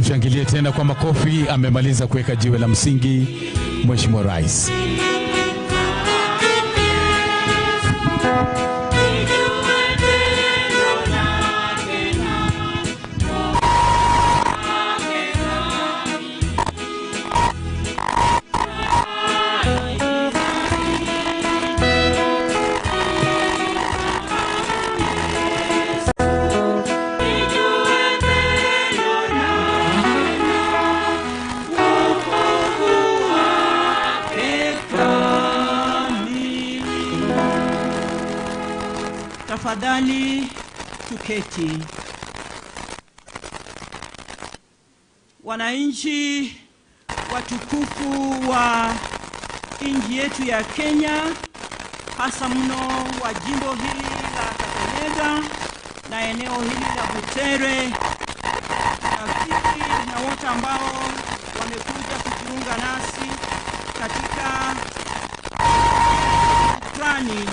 Tushangilie tena kwa makofi. Amemaliza kuweka jiwe la msingi Mheshimiwa Rais. Tafadhali tuketi. Wananchi watukufu wa nchi yetu ya Kenya, hasa mno wa jimbo hili la Kakamega na eneo hili la Butere, rafiki na wote ambao wamekuja kujiunga nasi katika shukrani,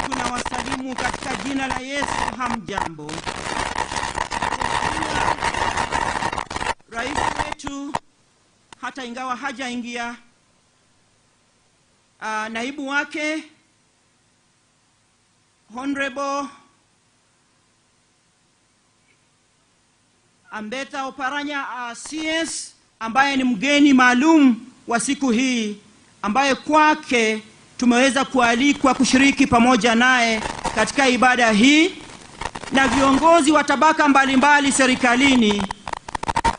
tunawasalimu katika jina la Yesu. Hamjambo. Rais wetu hata ingawa hajaingia, naibu wake Honorable Ambetsa Oparanya, CS, ambaye ni mgeni maalum wa siku hii, ambaye kwake tumeweza kualikwa kushiriki pamoja naye katika ibada hii, na viongozi wa tabaka mbalimbali serikalini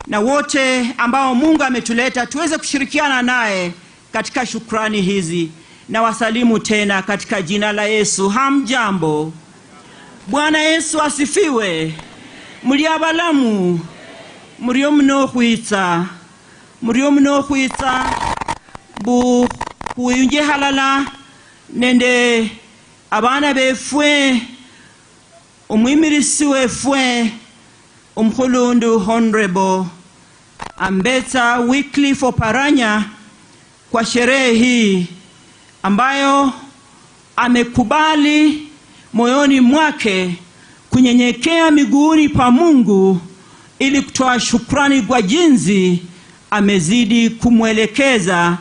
na wote ambao Mungu ametuleta tuweze kushirikiana naye katika shukrani hizi. Na wasalimu tena katika jina la Yesu. Hamjambo. Bwana Yesu asifiwe. Muri abalamu, murio mno khwitsa, murio mno khwitsa bu khuyunje halala nende abana befwe, omwimirisi wefwe omkhulundu Honorable Ambetsa Wycliffe Oparanya kwa sherehe hii ambayo amekubali moyoni mwake kunyenyekea miguuni pa Mungu ili kutoa shukrani kwa jinsi amezidi kumwelekeza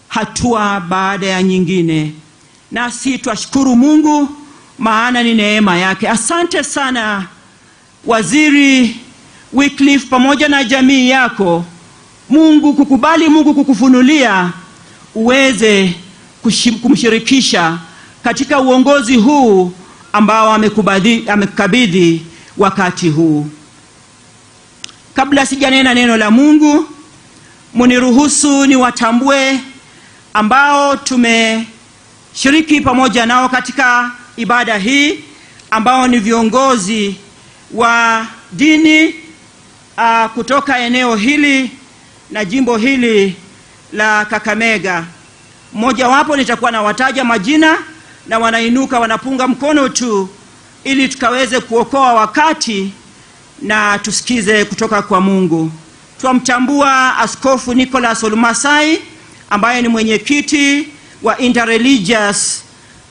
hatua baada ya nyingine. Nasi twashukuru Mungu maana ni neema yake. Asante sana Waziri Wycliffe pamoja na jamii yako. Mungu kukubali, Mungu kukufunulia uweze kumshirikisha katika uongozi huu ambao amekabidhi wakati huu. Kabla sijanena neno la Mungu, muniruhusu niwatambue ambao tumeshiriki pamoja nao katika ibada hii, ambao ni viongozi wa dini kutoka eneo hili na jimbo hili la Kakamega. Mmoja wapo nitakuwa nawataja majina na wanainuka wanapunga mkono tu ili tukaweze kuokoa wakati na tusikize kutoka kwa Mungu. Twamtambua Askofu Nicholas Olumasai ambaye ni mwenyekiti wa Interreligious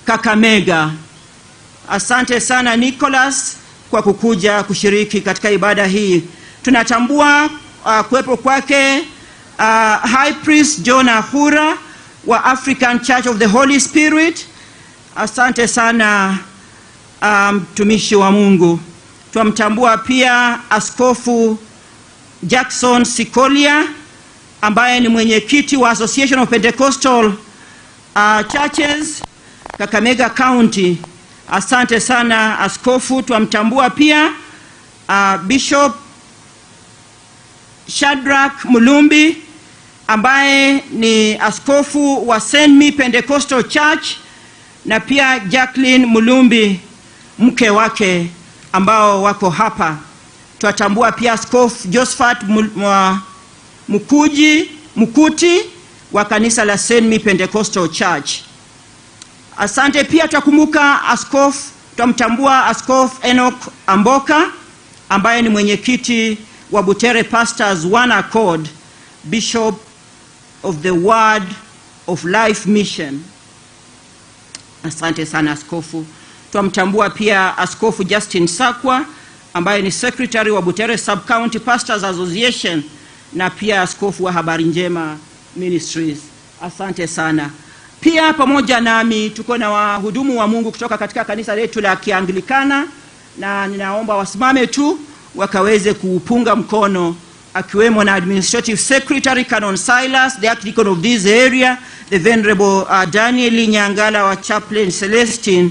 Kakamega. Asante sana Nicholas kwa kukuja kushiriki katika ibada hii. Tunatambua kuwepo kwake High Priest John Ahura wa African Church of the Holy Spirit. Asante sana mtumishi wa Mungu. Twamtambua pia Askofu Jackson Sikolia ambaye ni mwenyekiti wa Association of Pentecostal Churches Kakamega County. Asante sana askofu. Twamtambua pia Bishop Shadrach Mulumbi ambaye ni askofu wa Send Me Pentecostal Church, na pia Jacqueline Mulumbi mke wake ambao wako hapa. Twatambua pia Askofu Josephat Mkuti wa kanisa la Send Me Pentecostal Church. Asante pia twakumbuka askofu, twamtambua Askofu Enoch Amboka ambaye ni mwenyekiti wa Butere Pastors One Accord, Bishop of the Word of Life Mission. Asante sana askofu. Twamtambua pia Askofu Justin Sakwa ambaye ambaye ni secretary wa Butere Sub County Pastors Association na pia askofu wa Habari Njema Ministries. Asante sana. Pia pamoja nami tuko na wahudumu wa Mungu kutoka katika kanisa letu la Kianglikana, na ninaomba wasimame tu wakaweze kuupunga mkono, akiwemo na Administrative Secretary Canon Silas, the Archdeacon of this area, the Venerable Daniel Nyangala, our Chaplain Celestine,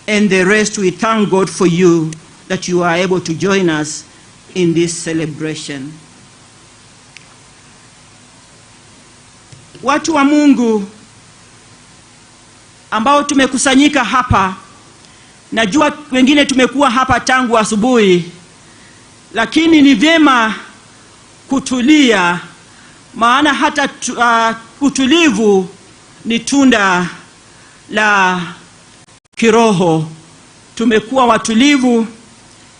and the rest. We thank God for you that you are able to join us in this celebration. Watu wa Mungu ambao tumekusanyika hapa, najua wengine tumekuwa hapa tangu asubuhi, lakini ni vyema kutulia, maana hata utulivu ni tunda la kiroho. Tumekuwa watulivu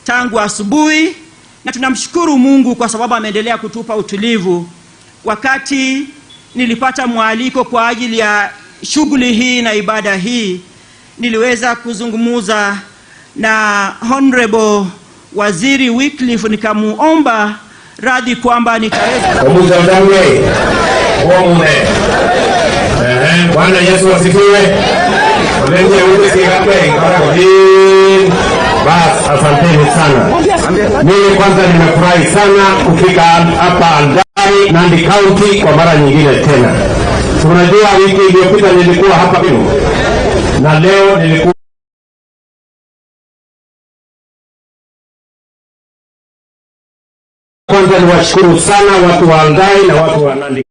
tangu asubuhi na tunamshukuru Mungu kwa sababu ameendelea kutupa utulivu. Wakati nilipata mwaliko kwa ajili ya shughuli hii na ibada hii, niliweza kuzungumza na Honorable Waziri Wycliffe, nikamuomba radhi kwamba nitaweza Omujandange womune. Ehe, Bwana Yesu asifiwe. Olenje usikake ngara. Bas, asanteni sana. Mimi kwanza nimefurahi sana kufika hapa Aldai, Nandi County kwa mara nyingine tena. Tunajua wiki iliyopita nilikuwa hapa na leo nilikuwa kwanza niwashukuru sana watu wa Aldai na watu wa Nandi.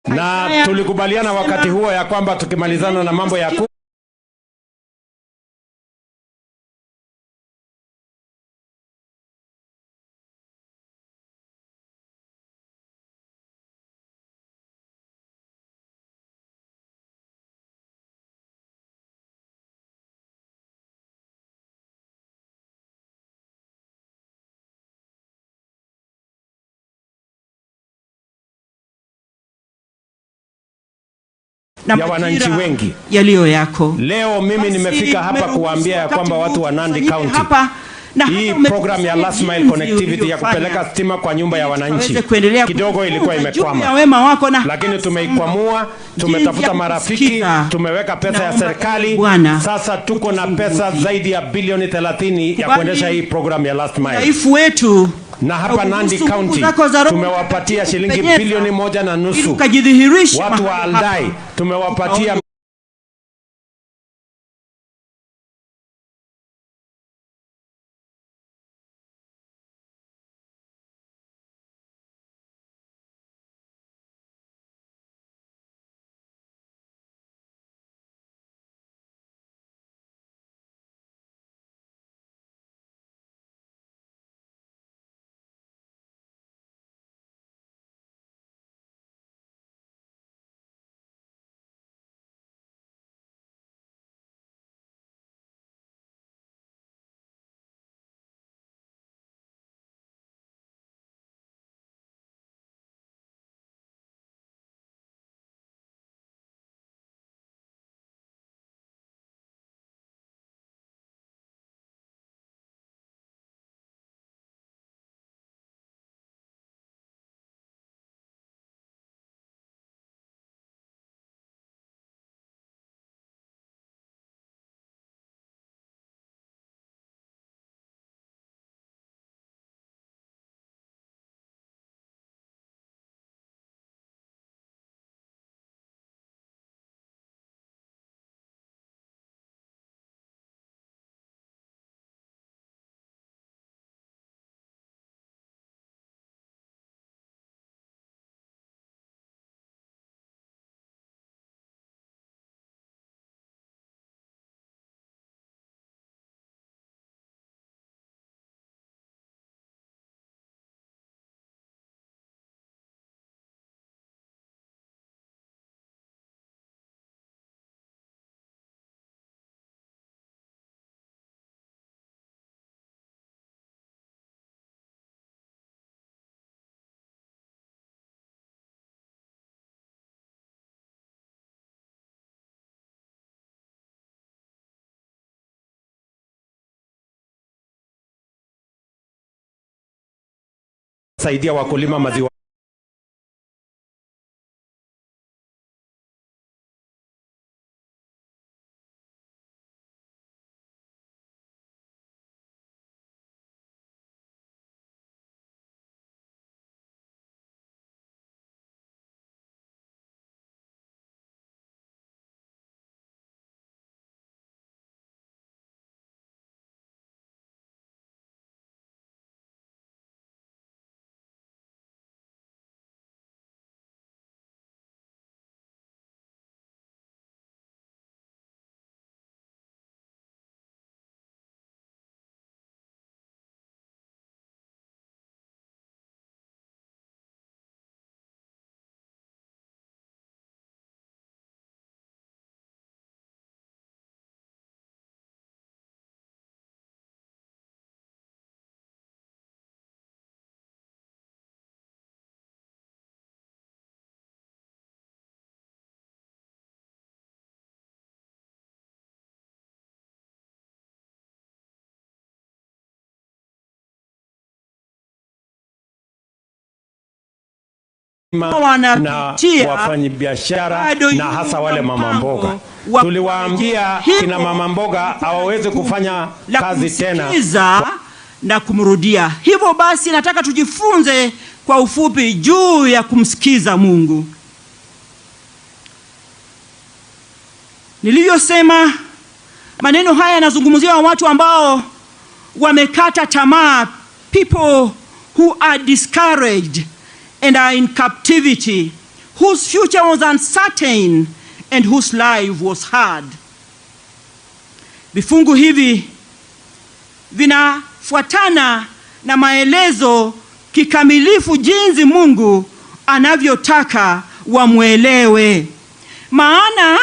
Na tulikubaliana wakati huo ya kwamba tukimalizana na mambo ya na ya wananchi majira wengi. Yaliyo yako. Leo mimi Basi nimefika hapa umeruhusu kuwaambia ya wakati kwamba watu wa huu Nandi tukusanyike County, hapa, na hii hata program ya last mile jinsi connectivity ya ulivyofanya, kupeleka stima kwa nyumba ya ili wananchi tukaweze kuendelea kidogo ilikuwa kujifunza juu ya imekwama, wema wako na lakini hasa tumeikwamua, jinsi tumetafuta ya marafiki, kukusikiza. tumeweka pesa ya Naomba serikali. Bwana, Sasa tuko na pesa zaidi ya bilioni 30 ya Kubali kuendesha hii program ya last mile. Udhaifu wetu Na hapa Nandi uruhusu nguvu County zako za Roho tumewapatia shilingi kupenyeza, bilioni 1.5 ili ukajidhihirishe watu wa mahali hapa. Aldai, tumewapatia Tukaone Saidia wakulima maziwa na Wanapitia wafanyabiashara bado na hasa wale mama mpango mboga. wa Tuliwaambia hivyo kina mama mboga hawawezi kufanya la kazi tena. kumsikiza na kumrudia. Hivyo basi, nataka tujifunze kwa ufupi juu ya kumsikiza Mungu. Nilivyosema, maneno haya yanazungumziwa watu ambao wamekata tamaa, people who are discouraged and are in captivity, whose future was uncertain and whose life was hard. Vifungu hivi vinafuatana na maelezo kikamilifu jinsi Mungu anavyotaka wamwelewe. Maana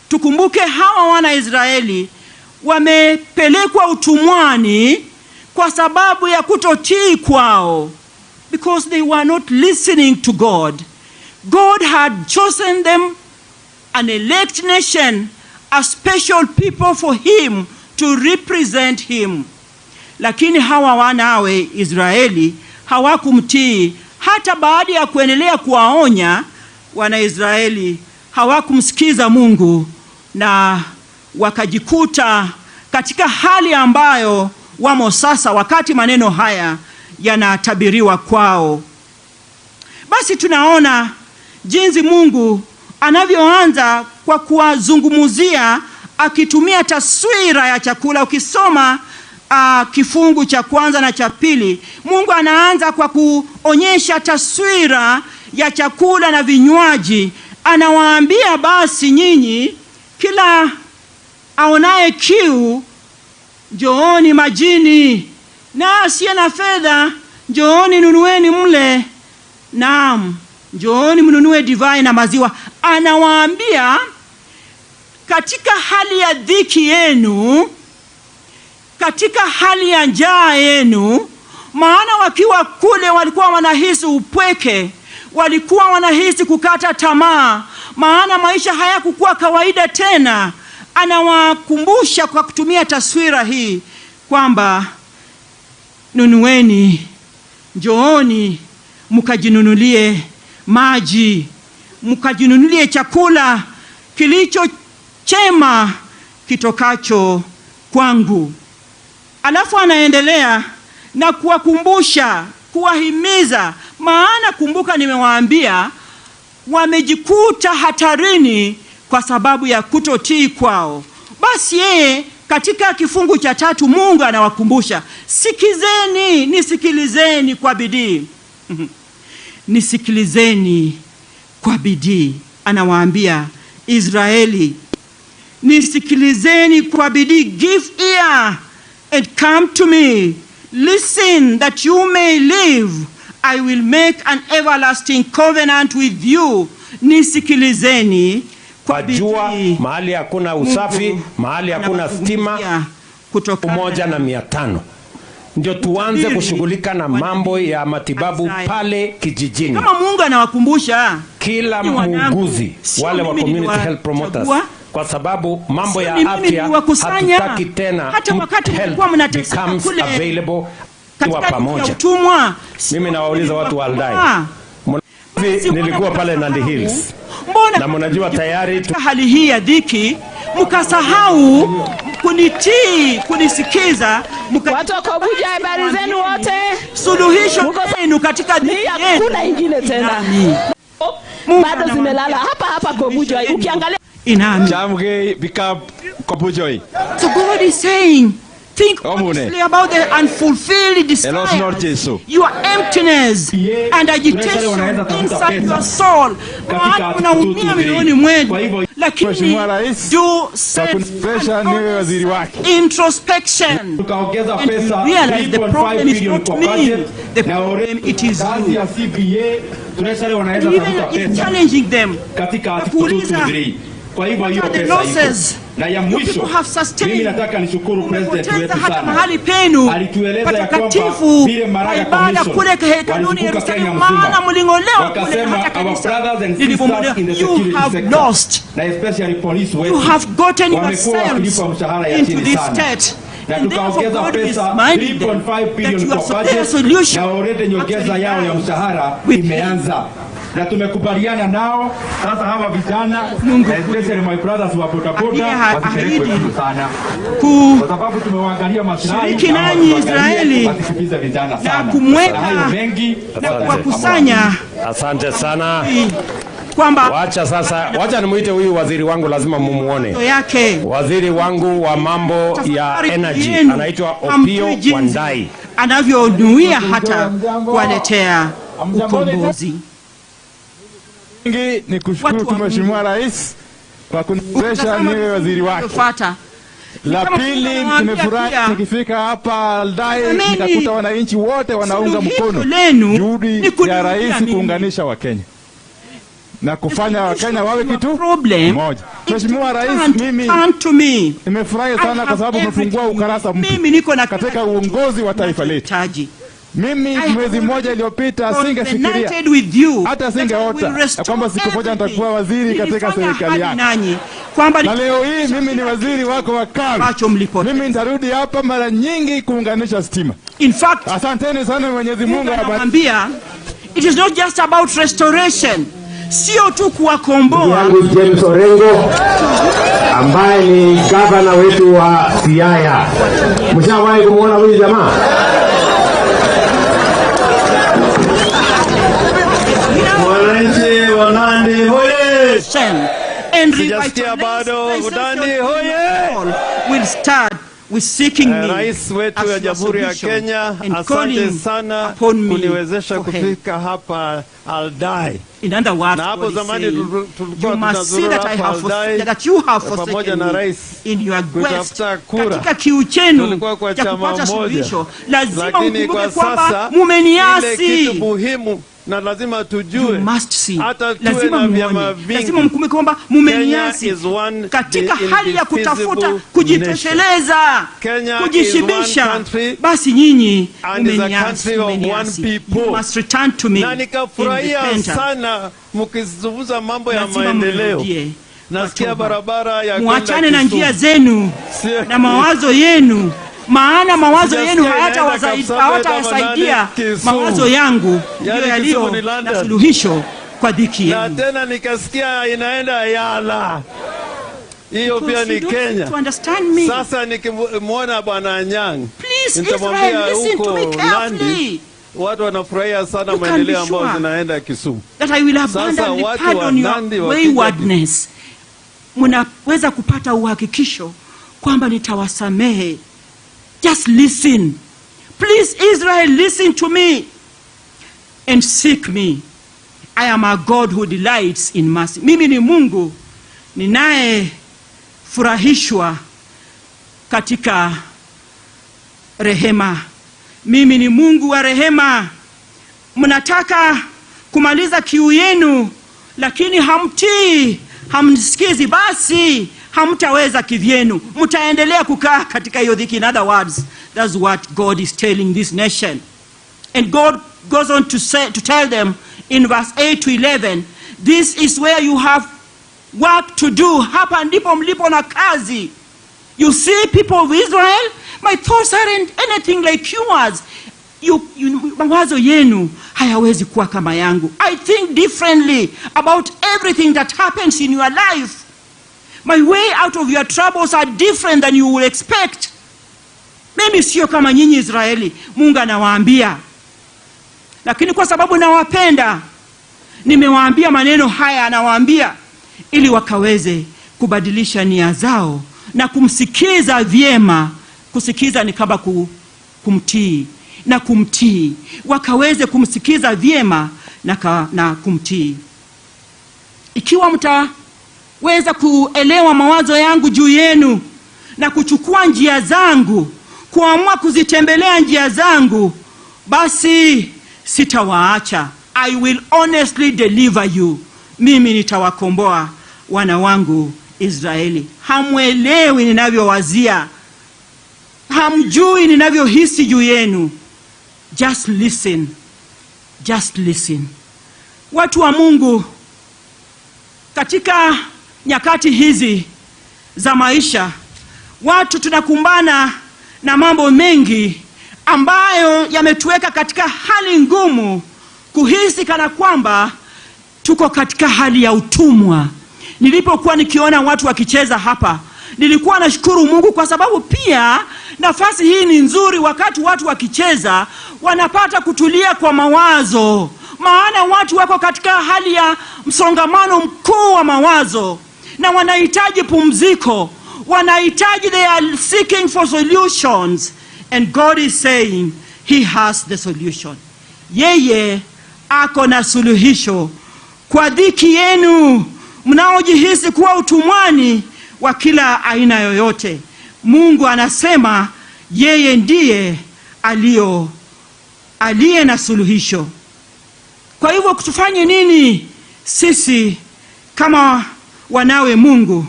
tukumbuke hawa wana Israeli wamepelekwa utumwani kwa sababu ya kutotii kwao, because they were not listening to God. God had chosen them, an elect nation, a special people for him to represent him. Lakini hawa wanawe Israeli hawakumtii. Hata baada ya kuendelea kuwaonya, Wanaisraeli hawakumsikiza Mungu na wakajikuta katika hali ambayo wamo sasa, wakati maneno haya yanatabiriwa kwao. Basi tunaona jinsi Mungu anavyoanza kwa kuwazungumzia akitumia taswira ya chakula. Ukisoma kifungu cha kwanza na cha pili, Mungu anaanza kwa kuonyesha taswira ya chakula na vinywaji. Anawaambia, basi nyinyi, kila aonaye kiu njooni majini, na asiye na fedha njooni nunueni mle, naam, njooni mnunue divai na maziwa. Anawaambia katika hali ya dhiki yenu, katika hali ya njaa yenu, maana wakiwa kule walikuwa wanahisi upweke, walikuwa wanahisi kukata tamaa, maana maisha hayakukuwa kawaida tena. Anawakumbusha kwa kutumia taswira hii kwamba nunueni, njooni mkajinunulie maji, mkajinunulie chakula kilicho chema kitokacho kwangu. Alafu anaendelea na kuwakumbusha, kuwahimiza, maana kumbuka, nimewaambia wamejikuta hatarini kwa sababu ya kutotii kwao. Basi yeye katika kifungu cha tatu Mungu anawakumbusha, sikizeni, nisikilizeni kwa bidii nisikilizeni kwa bidii. Anawaambia Israeli, nisikilizeni kwa bidii, give ear and come to me, listen that you may live, I will make an everlasting covenant with you. Nisikilizeni kwa Wajua bidii. mahali hakuna usafi, Mungu mahali hakuna stima, anawazungumzia kutokana 1500 ndio tuanze Utabiri kushughulika na wa mambo nabii ya matibabu Isaya. pale kijijini. Kama Mungu anawakumbusha Kila ni wanangu, muuguzi sio wale wa mimi community health promoters, niliwachagua, kwa sababu mambo sio ya mimi afya niliwakusanya. hatutaki tena. Hata wakati Health mlikuwa mnateseka becomes kule available. Katika Wa pamoja. ya utumwa. Mimi nawauliza watu wa Aldai. Basi Nilikuwa mbona pale Nandi mkasahau? Hills. Mbona Na mnajua tayari katika hali hii ya dhiki mkasahau kunitii, kunisikiza, Watu wa Kobuja, habari zenu wote? Suluhisho Mko lenu katika Ni dhiki hakuna yenu ingine tena. Inami. Mungu Bado anawaambia zimelala hapa hapa Kobuja. suluhisho Ukiangalia inami. Chamgei Bikap Kobujoi. So God is saying, think Omune. honestly about the unfulfilled Elos Lord desires, Jesu. your emptiness and agitation inside your soul. Maana mnaumia mioyoni mwenu, lakini Mheshimiwa Rais, do self kuniwezesha niwe waziri wake. introspection Tukaongeza and pesa realize the 3.5 problem is billion not kwa me, budget the na problem it is kazi you. ya CBA treasury wanaweza And tafuta even pesa challenging them katika article kuuliza, 223. Kwa hivyo hiyo what are the pesa iko. losses Na ya you mwisho, people have sustained? mimi nataka nishukuru president Umepoteza wetu hata sana. mahali penu Alitueleza ya kwamba patakatifu vile pa Maraga ibada Commission kule hekaluni walizunguka Yerusalemu, Kenya mzima. maana mling'olewa kule Wakasema hata our kanisa brothers and sisters lilibomolewa. in the You security have sector lost, na especially police wetu you have gotten wamekuwa yourselves wakilipwa mshahara ya into chini this sana. state. Na And therefore tukaongeza God is pesa reminding them 3.5 that billion you kwa are their budget solution na already nyongeza actually yao ya lies mshahara with him. imeanza na tumekubaliana nao. Sasa hawa vijana Mungu na especially my brothers wa bodaboda Aliye wasipelekwe ahidi juu sana, kwa sababu tumewaangalia maslahi Shiriki na hawa nanyi tuangalie, Israeli wasikimbize vijana na sana. kumweka Na hayo mengi na kuwakusanya Asante sana. kwamba Wacha sasa, wacha nimuite huyu waziri wangu, lazima mumuone. yake Waziri wangu wa mambo ya Tafakari energy yenu, anaitwa Opiyo hamjui jinsi Wandayi. anavyonuia hata kuwaletea ukombozi. Ni kushukuru Watu tu wa Mheshimiwa Rais kwa kuniwezesha Ukitazama niwe waziri wake. ulivyofuata. La Kama pili, Mungu anawaambia nimefurahi pia, nikifika hapa Aldai Tazameni, nikakuta wananchi wote wanaunga suluhisho mkono lenu juhudi ni ya kunirudia rais mimi. kuunganisha Wakenya na kufanya Wakenya wawe kitu Problem moja. is Mheshimiwa Rais, mimi turn to me. nimefurahi I sana kwa have sababu umefungua everything. ukurasa mpya Mimi niko na kila katika kitu uongozi wa taifa letu. ninachohitaji. Mimi I mwezi have mmoja iliyopita singefikiria covenanted with you hata that I will singeota ya restore kwamba siku moja everything. nitakuwa waziri katika Nilifanya serikali ahadi yako, nanyi kwamba na leo hii mimi ni waziri wako wa kawi. ambacho mlipoteza. Mimi nitarudi hapa mara nyingi kuunganisha stima. In fact, Asanteni sana, Mwenyezi Mungu Mungu awabariki. anawaambia it is not just about restoration, sio tu kuwakomboa. Yangu James Orengo ambaye ni gavana wetu wa Siaya. Mshawahi kumwona huyu jamaa? Wananchi wa Nandi hoye! And Sijasikia bado. revitalization Nandi hoye! will start with seeking me Rais wetu as wa your Jamhuri ya solution Kenya, and asante calling sana upon me kuniwezesha for help. kufika hapa Aldai. In other words, Na hapo God is zamani saying, tulikuwa you must see tunazurura that I hapa have Aldai, that you have pamoja forsaken na me rais in your quest, kutafuta kura. katika kiu chenu Tulikuwa kwa cha chama kupata moja. suluhisho, lazima Lakini mkumbuke kwa kwamba sasa ile mumeniasi. kitu muhimu na lazima tujue, You must see. hata tuwe Lazima na vyama muone, vingi, lazima mkumbuke kwamba mumeniasi Kenya is one katika hali ya kutafuta indivisible kujitosheleza, Kenya is one kujishibisha. country Basi nyinyi and is a mumeniasi, country of one mumeniasi. people. You must return to me Na in nikafurahia repentance. sana mkizungumza mambo ya Lazima maendeleo. mrudie Nasikia kwa toba. barabara ya kwenda Muachane na Kisumu. njia zenu na mawazo yenu, maana mawazo Sijasikia yenu inaenda Kapsabet hayatawasaidia. ama nani, Kisumu. Mawazo yangu Yaani ndiyo Kisumu yaliyo ni na London. suluhisho kwa dhiki Na yenu. tena nikasikia inaenda Yala, hiyo pia Because ni you don't seem Kenya. to understand me. Sasa nikimwona Bwana Anyang' Please, nitamwambia Israel, listen to me huko carefully. Nandi watu wanafurahia sana You can maendeleo be ambayo sure zinaenda Kisumu. that I will Sasa abundantly watu wa pardon your Nandi wakija waywardness. Mnaweza kupata uhakikisho kwamba nitawasamehe. Just listen. Please, Israel, listen to me and seek me. I am a God who delights in mercy. Mimi ni Mungu ninayefurahishwa katika rehema. Mimi ni Mungu wa rehema. Mnataka kumaliza kiu yenu, lakini hamtii, hamsikizi, basi hamtaweza kivyenu, mtaendelea kukaa katika hiyo dhiki. In other words, that's what God is telling this nation. And God goes on to say, to tell them in verse 8 to 11, this is where you have work to do. Hapa ndipo mlipo na kazi. You see, people of Israel, my thoughts aren't anything like yours. Mawazo yenu hayawezi kuwa kama yangu. I think differently about everything that happens in your life. My way out of your troubles are different than you will expect. Mimi sio kama nyinyi Israeli, Mungu anawaambia, lakini kwa sababu nawapenda nimewaambia maneno haya, anawaambia ili wakaweze kubadilisha nia zao na kumsikiza vyema. Kusikiza ni kama kumtii na kumtii, wakaweze kumsikiza vyema na kumtii. Ikiwa mtaweza kuelewa mawazo yangu juu yenu na kuchukua njia zangu, kuamua kuzitembelea njia zangu, basi sitawaacha. I will honestly deliver you. Mimi nitawakomboa wana wangu Israeli. Hamwelewi ninavyowazia, hamjui ninavyohisi juu yenu. Just listen, just listen. Watu wa Mungu, katika nyakati hizi za maisha, watu tunakumbana na mambo mengi ambayo yametuweka katika hali ngumu, kuhisi kana kwamba tuko katika hali ya utumwa. Nilipokuwa nikiona watu wakicheza hapa, nilikuwa nashukuru Mungu kwa sababu pia nafasi hii ni nzuri. Wakati watu wakicheza, wanapata kutulia kwa mawazo, maana watu wako katika hali ya msongamano mkuu wa mawazo na wanahitaji pumziko, wanahitaji, they are seeking for solutions, and God is saying he has the solution. Yeye ako na suluhisho kwa dhiki yenu mnaojihisi kuwa utumwani wa kila aina yoyote. Mungu anasema yeye ndiye aliye na suluhisho. Kwa hivyo tufanye nini sisi kama wanawe Mungu?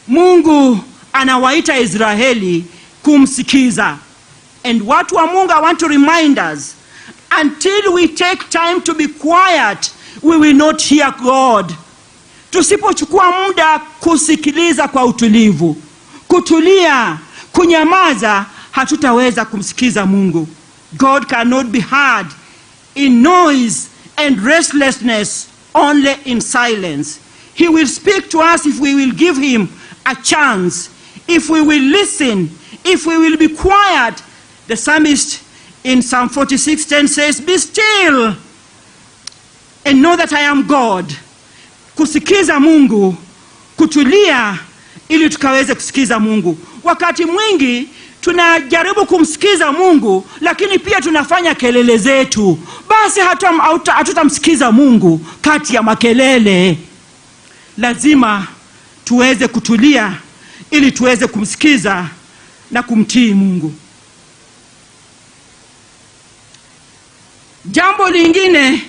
Mungu anawaita Israeli kumsikiza. And watu wa Mungu, I want to remind us, until we take time to be quiet, we will not hear God. Tusipochukua muda kusikiliza kwa utulivu, kutulia, kunyamaza, hatutaweza kumsikiza Mungu. God cannot be heard in noise and restlessness, only in silence. He will speak to us if we will give him a chance, if we will listen, if we will be quiet. The psalmist in Psalm 46:10 says, "Be still and know that I am God." Kusikiza Mungu, kutulia ili tukaweze kusikiza Mungu. Wakati mwingi tunajaribu kumsikiza Mungu, lakini pia tunafanya kelele zetu, basi hatutamsikiza Mungu kati ya makelele. Lazima tuweze kutulia ili tuweze kumsikiza na kumtii Mungu. Jambo lingine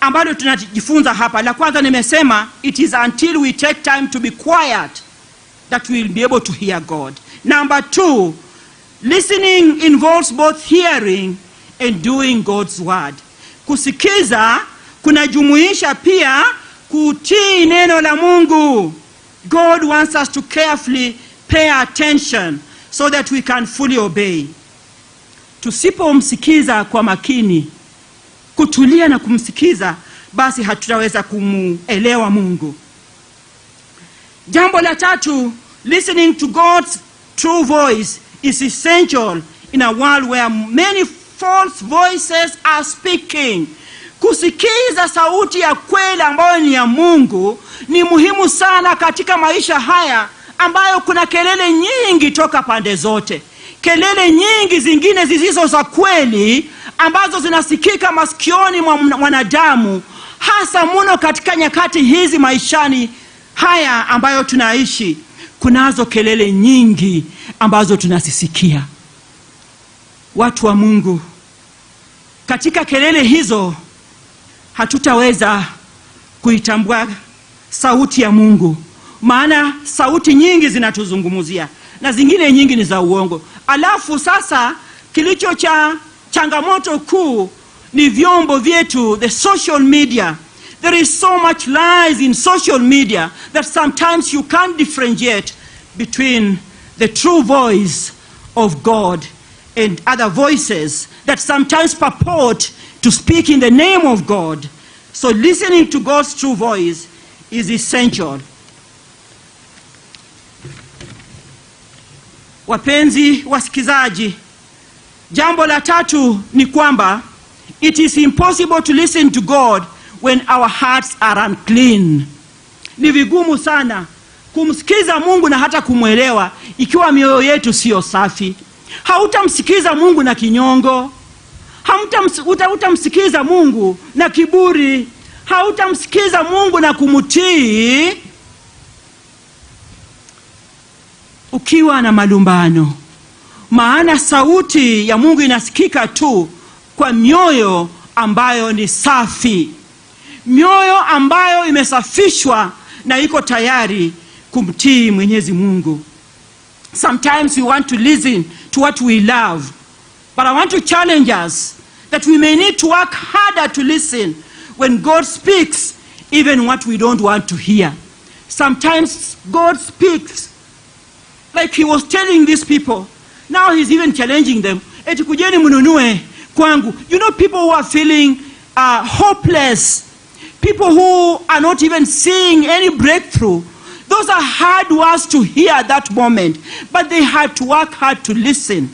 ambalo tunajifunza hapa, la kwanza nimesema, it is until we take time to be quiet that we will be able to hear God. Number two, listening involves both hearing and doing God's word. Kusikiza kunajumuisha pia kutii neno la Mungu. God wants us to carefully pay attention so that we can fully obey. Tusipomsikiza kwa makini, kutulia na kumsikiza, basi hatutaweza kumuelewa Mungu. Jambo la tatu, listening to God's true voice is essential in a world where many false voices are speaking. Kusikiza sauti ya kweli ambayo ni ya Mungu ni muhimu sana katika maisha haya ambayo kuna kelele nyingi toka pande zote, kelele nyingi zingine zisizo za kweli ambazo zinasikika masikioni mwa mwanadamu, hasa muno katika nyakati hizi maishani haya ambayo tunaishi. Kunazo kelele nyingi ambazo tunazisikia. Watu wa Mungu, katika kelele hizo hatutaweza kuitambua sauti ya Mungu, maana sauti nyingi zinatuzungumzia na zingine nyingi ni za uongo. Alafu sasa kilicho cha changamoto kuu ni vyombo vyetu, the social media. There is so much lies in social media that sometimes you can't differentiate between the true voice of God and other voices that sometimes purport to speak in the name of God. So listening to God's true voice is essential. Wapenzi wasikizaji, jambo la tatu ni kwamba it is impossible to listen to God when our hearts are unclean. Ni vigumu sana kumsikiza Mungu na hata kumwelewa ikiwa mioyo yetu siyo safi. Hautamsikiza Mungu na kinyongo, hutamsikiza Mungu na kiburi, hautamsikiza Mungu na kumtii ukiwa na malumbano, maana sauti ya Mungu inasikika tu kwa mioyo ambayo ni safi, mioyo ambayo imesafishwa na iko tayari kumtii Mwenyezi Mungu. Sometimes we want to listen to what we love, but I want to challenge us that we may need to work harder to listen when God speaks, even what we don't want to hear. Sometimes God speaks like he was telling these people. Now he's even challenging them. Eti kujeni mnunue kwangu. People who are feeling hopeless, people who are not even seeing any breakthrough, those are hard words to hear at that moment, but they had to work hard to listen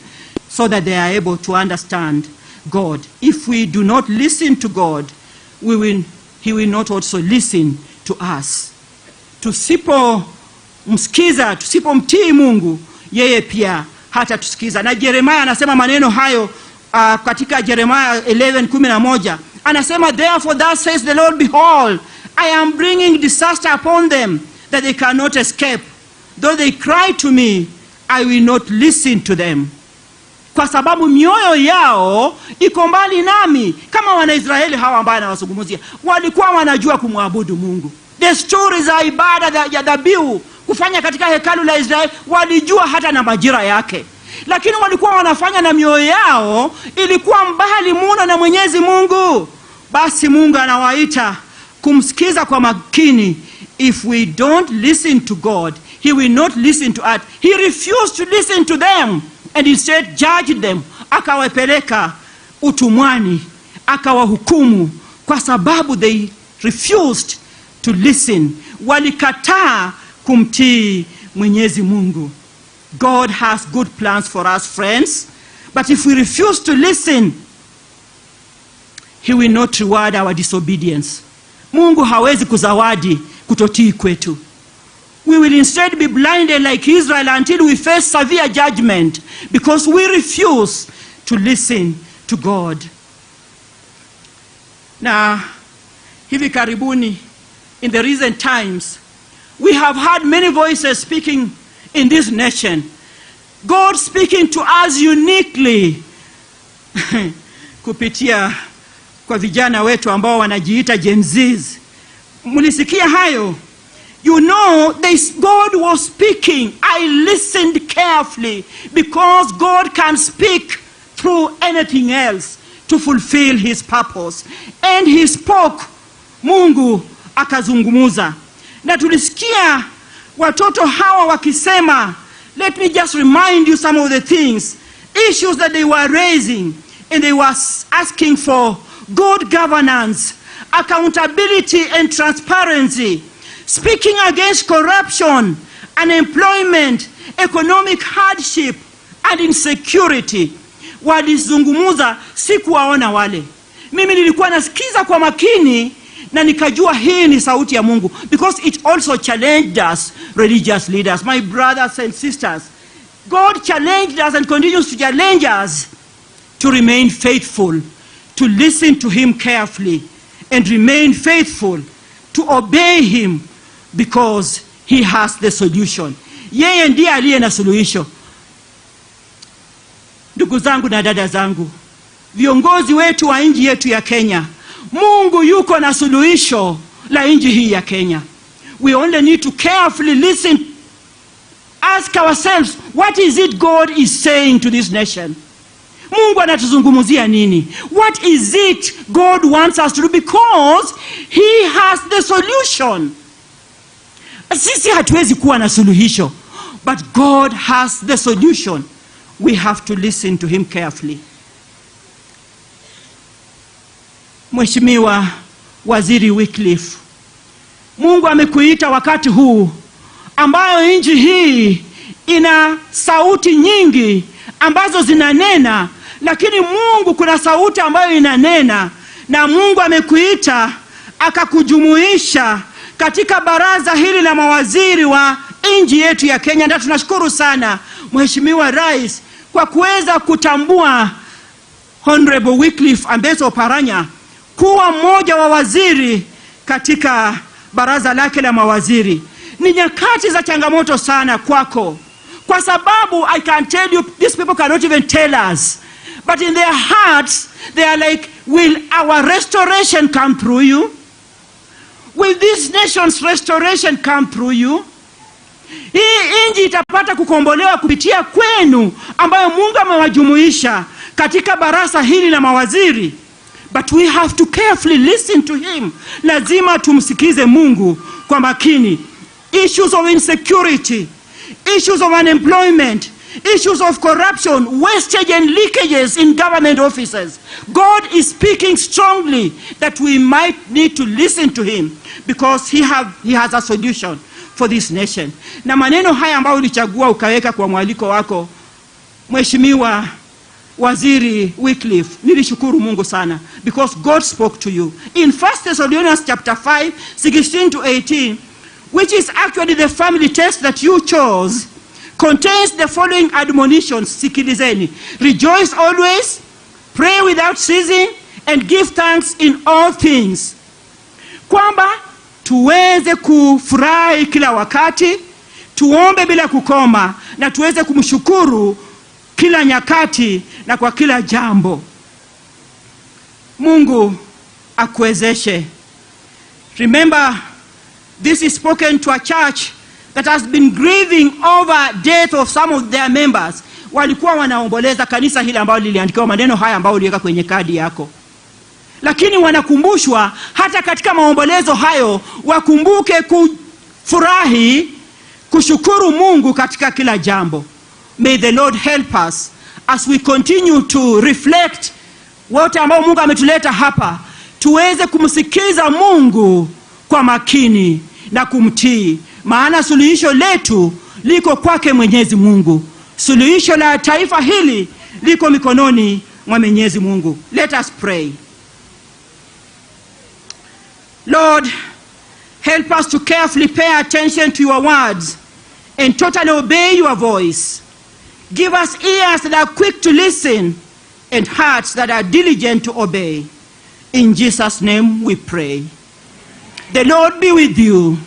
so that they are able to understand God. If we do not listen to God, he will not also listen to us. Tusipomsikiza, tusipomtii Mungu, yeye pia hatatusikiza. Na Jeremiah anasema maneno hayo katika Jeremiah 11:11 anasema, "Therefore thus says the Lord, behold, I am bringing disaster upon them that they cannot escape. Though they cry to me, I will not listen to them." Kwa sababu mioyo yao iko mbali nami. Kama Wanaisraeli hawa ambao anawazungumzia, walikuwa wanajua kumwabudu Mungu. Desturi za ibada ya dhabihu kufanya katika hekalu la Israeli walijua hata na majira yake, lakini walikuwa wanafanya na mioyo yao ilikuwa mbali muno na Mwenyezi Mungu. Basi Mungu anawaita kumsikiza kwa makini. If we don't listen to God, he will not listen to us. He refused to listen to them and instead judged them, akawapeleka utumwani, akawahukumu kwa sababu they refused to listen. Walikataa kumtii Mwenyezi Mungu. God has good plans for us, friends, but if we refuse to listen, he will not reward our disobedience. Mungu hawezi kuzawadi kutotii kwetu. We will instead be blinded like Israel until we face severe judgment because we refuse to listen to God. Na hivi karibuni, in the recent times, we have had many voices speaking in this nation. God speaking to us uniquely kupitia kwa vijana wetu ambao wanajiita Gen Zs. Mlisikia hayo? God was speaking. I listened carefully because God can speak through anything else to fulfill his purpose. And he spoke. Mungu akazungumuza. Na tulisikia watoto hawa wakisema, let me just remind you some of the things, issues that they were raising, and they were asking for good governance, accountability and transparency, speaking against corruption, unemployment, economic hardship and insecurity. Walizungumuza, sikuwaona wale. Mimi nilikuwa nasikiza kwa makini na nikajua hii ni sauti ya Mungu, because it also challenged us religious leaders, my brothers and sisters. God challenged us and continues to challenge us to remain faithful, to listen to him carefully and remain faithful, to obey him, because he has the solution. Yeye ndiye aliye na suluhisho. Ndugu zangu na dada zangu, viongozi wetu wa nchi yetu ya Kenya, Mungu yuko na suluhisho la nchi hii ya Kenya. We only need to carefully listen, ask ourselves, what is it God is saying to this nation? Mungu anatuzungumzia nini? What is it God wants us to do? Because he has the solution. Sisi hatuwezi kuwa na suluhisho, but God has the solution. We have to listen to him carefully. Mheshimiwa Waziri Wycliffe, Mungu amekuita wakati huu ambayo nchi hii ina sauti nyingi ambazo zinanena, lakini Mungu kuna sauti ambayo inanena, na Mungu amekuita akakujumuisha katika baraza hili la mawaziri wa nchi yetu ya Kenya. Na tunashukuru sana Mheshimiwa Rais kwa kuweza kutambua Honorable Wycliffe Ambetsa Oparanya kuwa mmoja wa waziri katika baraza lake la mawaziri. Ni nyakati za changamoto sana kwako, kwa sababu I can tell you these people cannot even tell us, but in their hearts they are like, will our restoration come through you? Will this nation's restoration come through you? Hii nchi itapata kukombolewa kupitia kwenu, ambayo Mungu amewajumuisha katika baraza hili la mawaziri. But we have to carefully listen to him. Lazima tumsikize Mungu kwa makini. Issues of insecurity, issues of unemployment, issues of corruption, wastage and leakages in government offices. God is speaking strongly that we might need to listen to him because he has a solution for this nation. Na maneno haya ambayo ulichagua ukaweka kwa mwaliko wako, Mheshimiwa Waziri Wycliffe, nilishukuru Mungu sana because God spoke to you. In 1 Thessalonians chapter 5, 16 to 18, which is actually the family text that you chose, contains the following admonitions. Sikilizeni. Rejoice always, pray without ceasing, and give thanks in all things. Kwamba tuweze kufurahi kila wakati, tuombe bila kukoma, na tuweze kumshukuru kila nyakati na kwa kila jambo. Mungu akuwezeshe. Remember, this is spoken to a church that has been grieving over death of some of their members. Walikuwa wanaomboleza kanisa hili ambalo liliandikiwa maneno haya ambayo uliweka kwenye kadi yako, lakini wanakumbushwa hata katika maombolezo hayo wakumbuke kufurahi, kushukuru Mungu katika kila jambo. May the Lord help us as we continue to reflect, wote ambao Mungu ametuleta hapa tuweze kumsikiza Mungu kwa makini na kumtii, maana suluhisho letu liko kwake Mwenyezi Mungu. Suluhisho la taifa hili liko mikononi mwa Mwenyezi Mungu. Let us pray. Lord, help us to carefully pay attention to your words and totally obey your voice. Give us ears that are quick to listen and hearts that are diligent to obey. In Jesus' name we pray. The Lord be with you.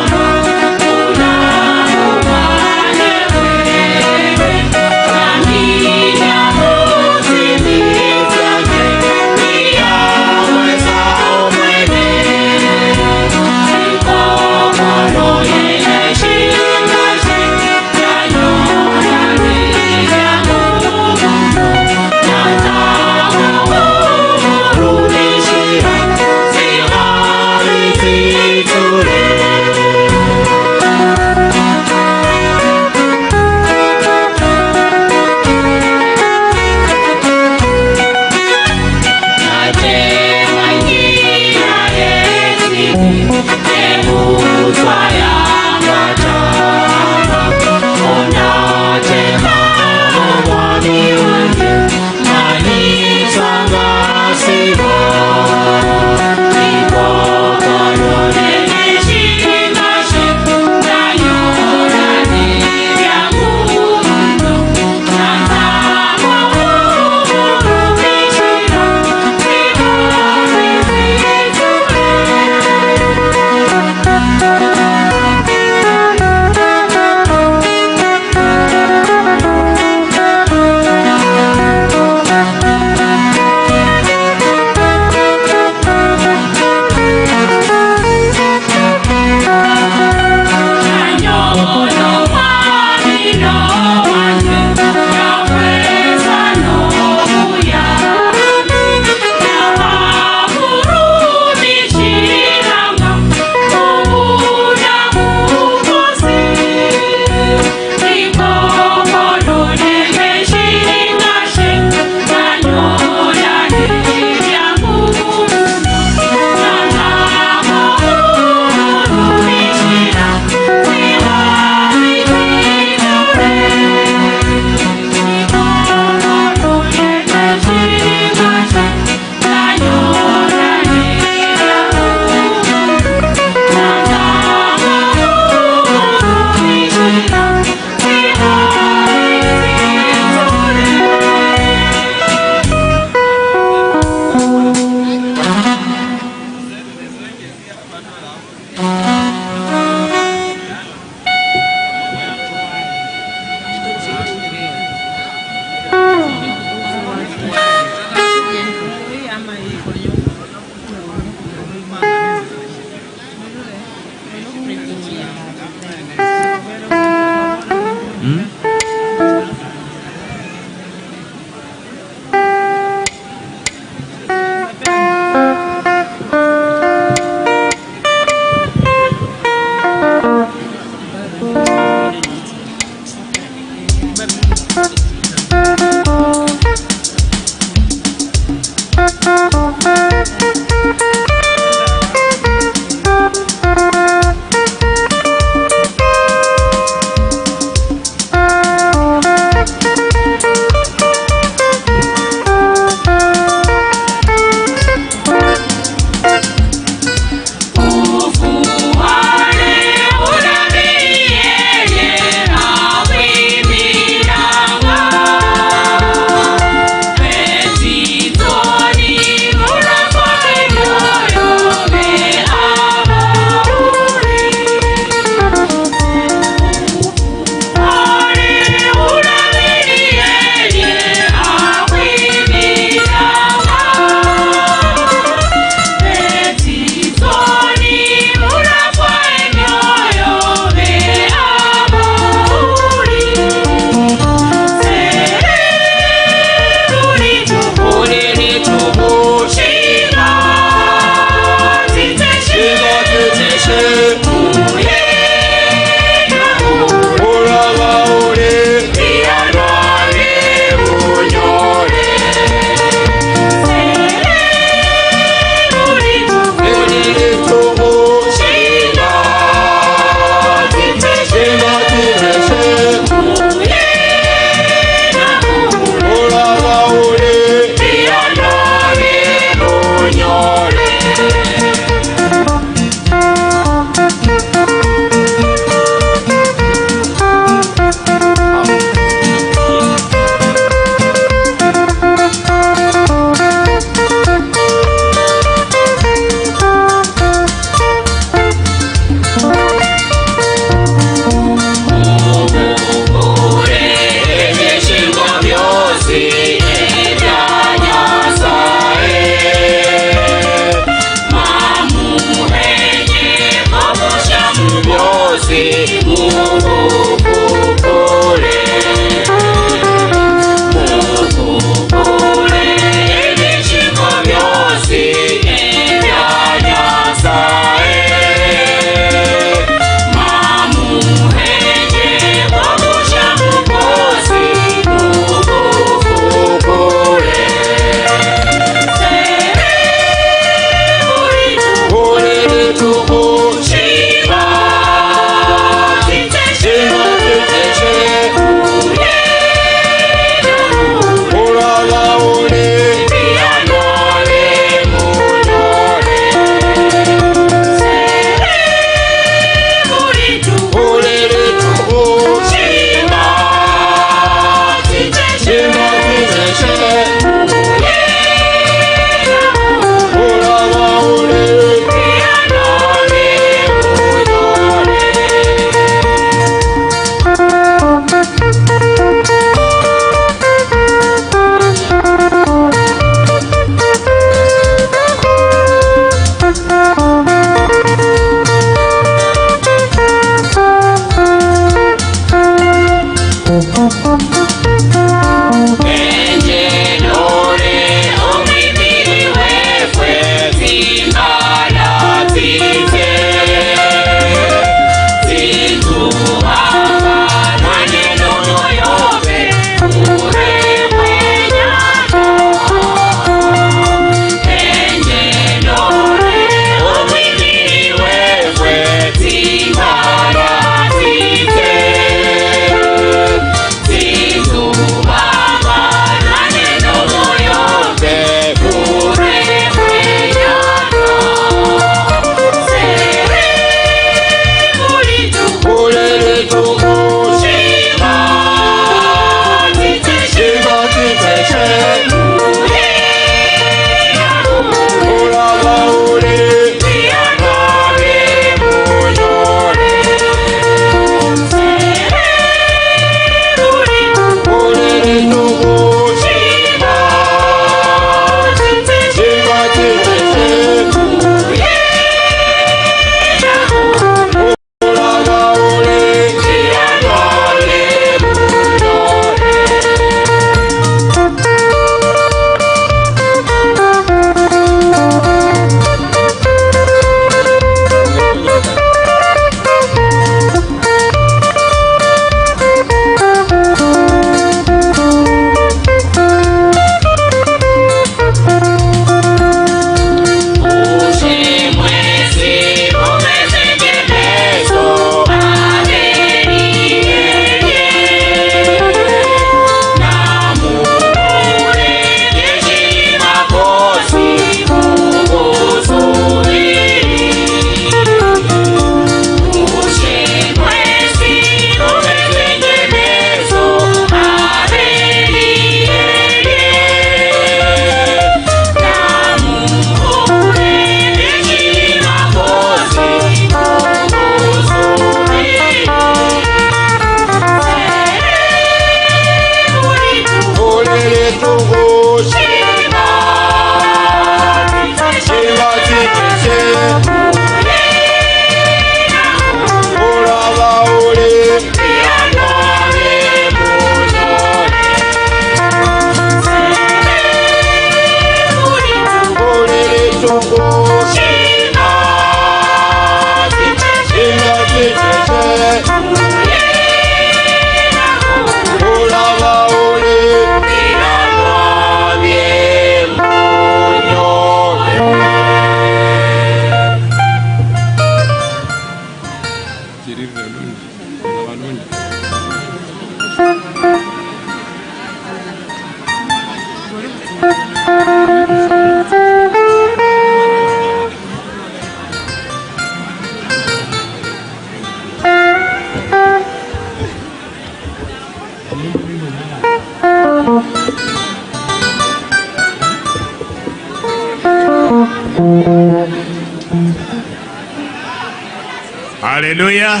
Haleluya.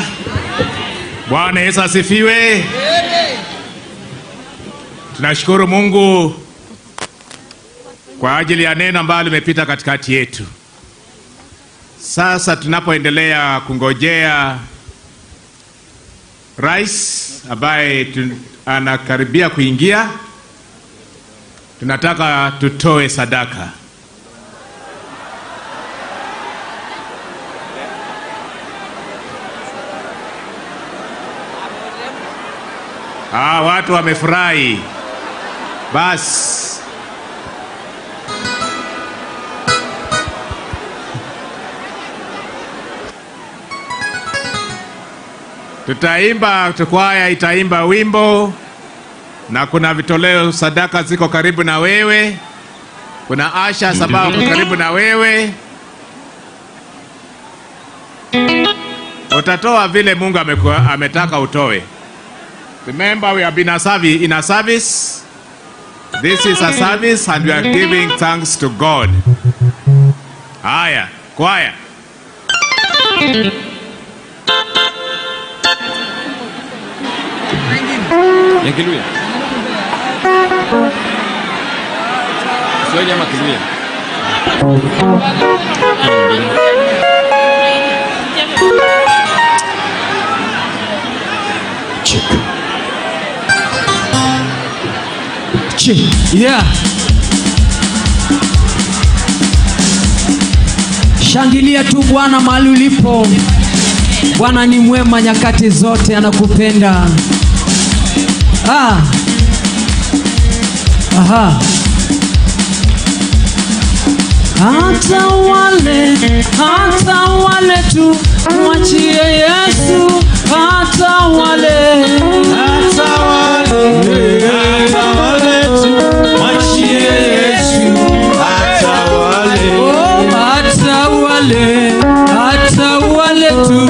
Bwana Yesu asifiwe. Tunashukuru Mungu kwa ajili ya neno ambalo limepita katikati yetu. Sasa tunapoendelea kungojea rais ambaye anakaribia kuingia, tunataka tutoe sadaka. Watu wamefurahi. Bas. Tutaimba, kwaya itaimba wimbo, na kuna vitoleo sadaka ziko karibu na wewe. Kuna asha sababu karibu na wewe. Utatoa vile Mungu ametaka utoe. Remember, we have been in a service. This is a service and we are giving thanks to God. Haya, kwaya. Ya Kiluya. Kiswahili ama Kiluya? Check. Check. Yeah. Shangilia tu Bwana mahali ulipo. Bwana ni mwema nyakati zote, anakupenda. Ah. Aha. Hata wale tu mwachie Yesu, hata wale, hata wale, hata wale tu mwachie Yesu, hata wale. Oh, hata wale, hata wale tu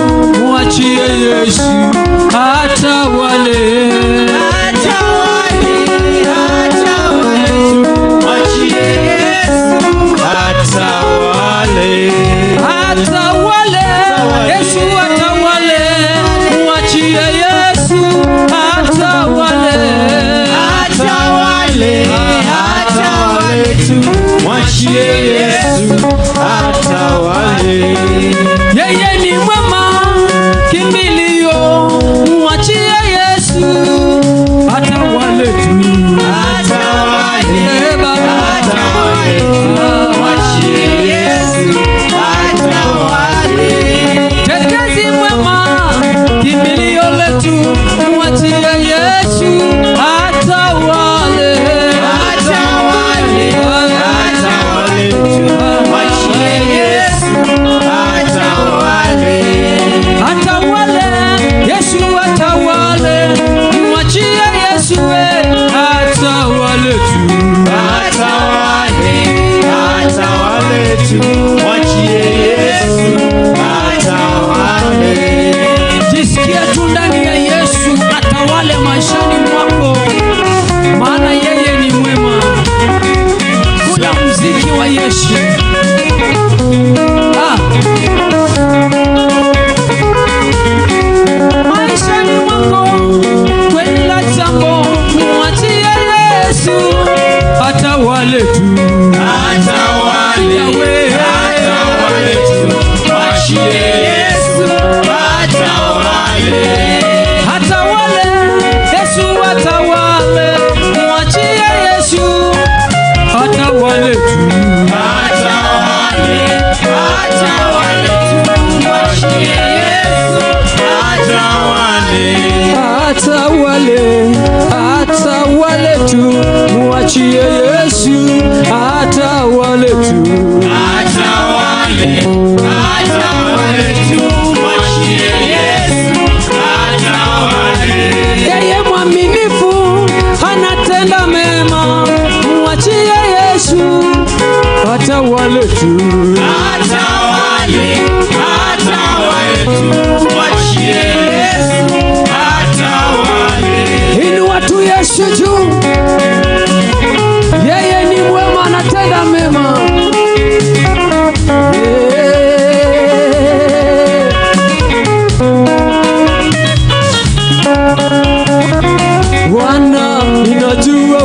mwachie Yesu, hata wale. Hata wale, hata wale tu mwachie Yesu, hata wale. Hata wale, Yesu hata wale, mwachie Yesu, hata wale. Hata wale, hata wale tu mwachie Yesu, hata wale. Yeye ni mwema, kimbilio, mwachie Yesu, hata wale tu. Hata wale, Eh, Baba. hata wale tu mwachie Yesu, hata wale. Tetezi mwema, kimbilio letu, mwachie Yesu, hata wale. Hata wale, hata wale tu mwachie Yesu, hata wale. Hata wale, Yesu hata wale, mwachie Yesu, hata wale tu. Hata wale, hata wale tu mwachie Yesu, hata wale. Jisikie tu ndani ya Yesu atawale maishani mwako, maana yeye ni mwema. Kula muziki wa Yesu. Ah. Maishani mwako kweli la jambo, mwachie Yesu atawale tu. Hata wale, Yahweh. hata wale tu mwachie Yesu, hata wale. Hata wale, Yesu atawale, mwachie Yesu hata wale tu. Hata wale, hata wale tu mwachie Yesu, hata wale. Hata wale, hata wale tu, mwachie Yesu, hata wale tu. Hata wale, hata wale tu mwachie Yesu, hata wale. Yeye mwaminifu anatenda mema, mwachie Yesu, hata wale tu. Hata wale, hata wale tu mwachie Yesu, hata wale. Inua tu Yesu juu, yeye ni mwema, anatenda mema. Yeah. Bwana, ninajua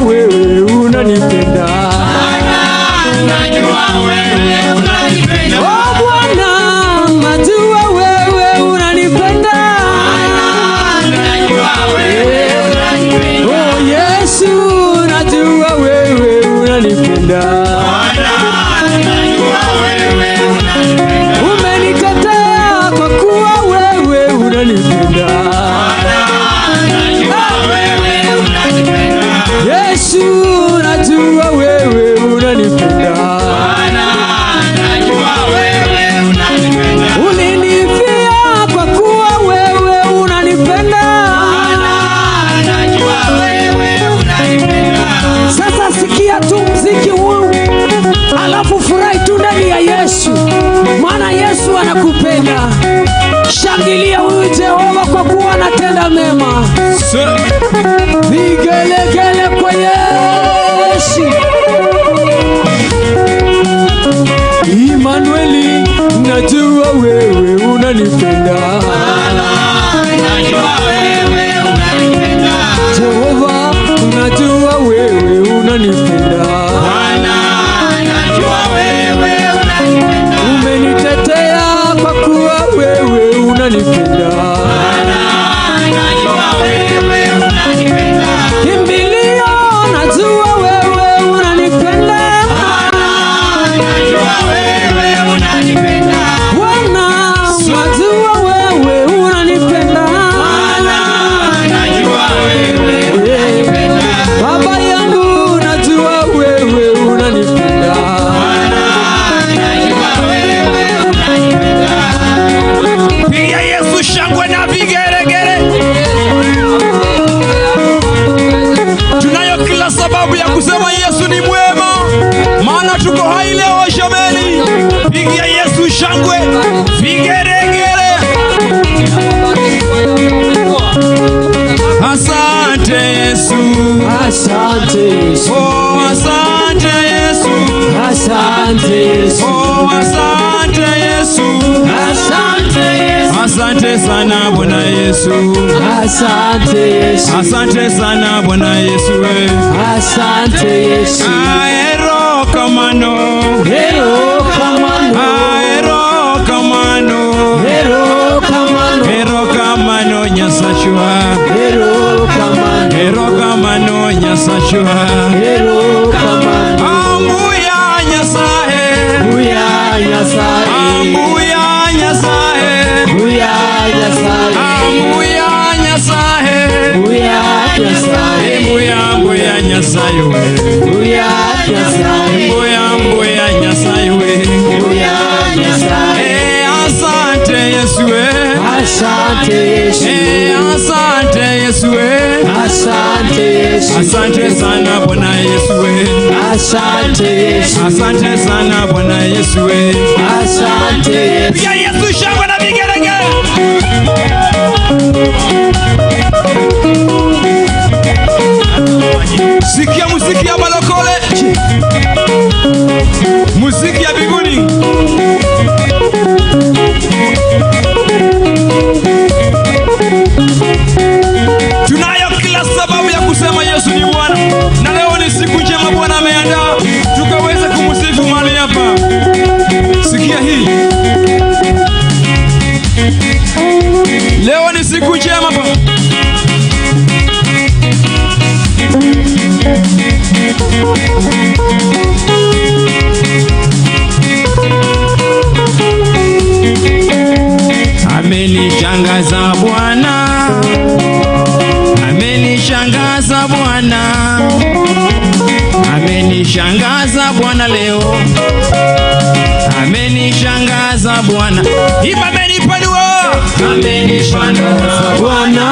anakupenda. Shangilia huyu Jehova kwa kuwa anatenda mema. Vigelegele kwa Yesu. Imanueli, najua wewe unanipenda. Najua wewe unanipenda. Jehova, najua wewe unanipenda. Bwana, najua wewe unanipenda. Umenitetea kwa kuwa wewe unanipenda. Bwana, najua wewe unanipenda. Kimbilio, najua wewe unanipenda. Bwana, najua wewe unanipenda. Bwana, najua wewe unanipenda. Bwana, najua wewe unanipenda. Baba yangu, najua wewe unanipenda. Bwana, najua wewe unanipenda. Piga Yesu shangwe na vigeregere. Tunayo kila sababu ya kusema Yesu ni mwema, maana tuko hai leo jameni. Piga Yesu shangwe, vigeregere. Asante Yesu, Asante Yesu. oh asante Yesu, Asante Yesu. oh asante Yesu, Asante Yesu. asante sana Bwana Yesu, Asante Yesu. asante sana Bwana Yesu we. Asante Yesu. Aero kamano, Ero kamano. aero kamano, Ero kamano. ero kamano Nyasachwa, Ero kamano. ero kamano Nyasachwa, Ero kamano. ambuya Nyasaye, Buya Nyasaye. ambuya Nyasaye, Buya Nyasaye. ambuya Nyasaye, Buya Nyasaye. ambuya ambuya Nyasaye we, Buya Nyasaye. ambuya ambuya Nyasaye we. Buya Nyasaye. Eh, asante Yesu we. Asante Yesu. Eh, asante Yesu we. Asante Yesu. Asante sana Bwana Yesu we. Asante Yesu. Asante sana Bwana Yesu we. Asante Yesu. Piga Yesu shangwe na vigelegele. Sikia muziki ya balokole, muziki ya biguni. Tunayo kila sababu ya kusema Yesu ni Bwana, na leo ni siku njema Bwana ameandaa tukaweze kumsifu mahali hapa. Sikia hii, leo ni siku njema Bwana. Amenishangaza Bwana, amenishangaza Bwana, amenishangaza Bwana leo, amenishangaza Bwana. Imba amenipanua, Amenishangaza Bwana.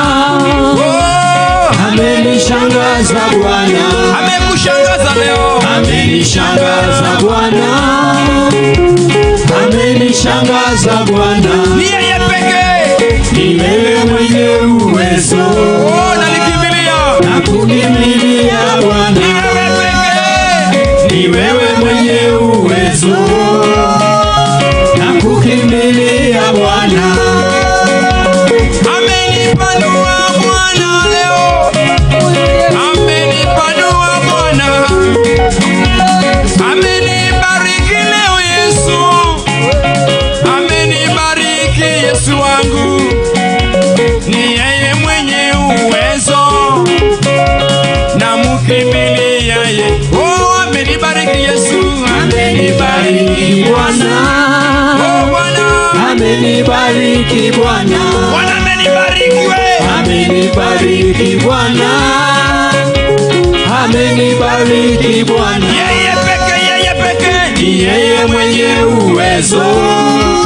oh, Amenishangaza Bwana. amekushangaza leo, Amenishangaza Bwana. Amenishangaza Bwana. ni yeye pekee. Ni wewe mwenye uwezo. Oh, nalikimbilia Na kukimbilia ni Bwana. wewe pekee. Ni wewe mwenye uwezo. Na kukimbilia Bwana. Amenipanua Bwana leo, amenipanua Bwana, amenibariki leo Yesu, amenibariki Yesu wangu, ni yeye mwenye uwezo, namkimbilia yeye. Oh, amenibariki Yesu, amenibariki Bwana. Oh Bwana, Amenibariki Bwana. Bwana amenibariki we. Amenibariki Bwana. Amenibariki Bwana. Yeye peke, yeye peke, Ni yeye mwenye uwezo.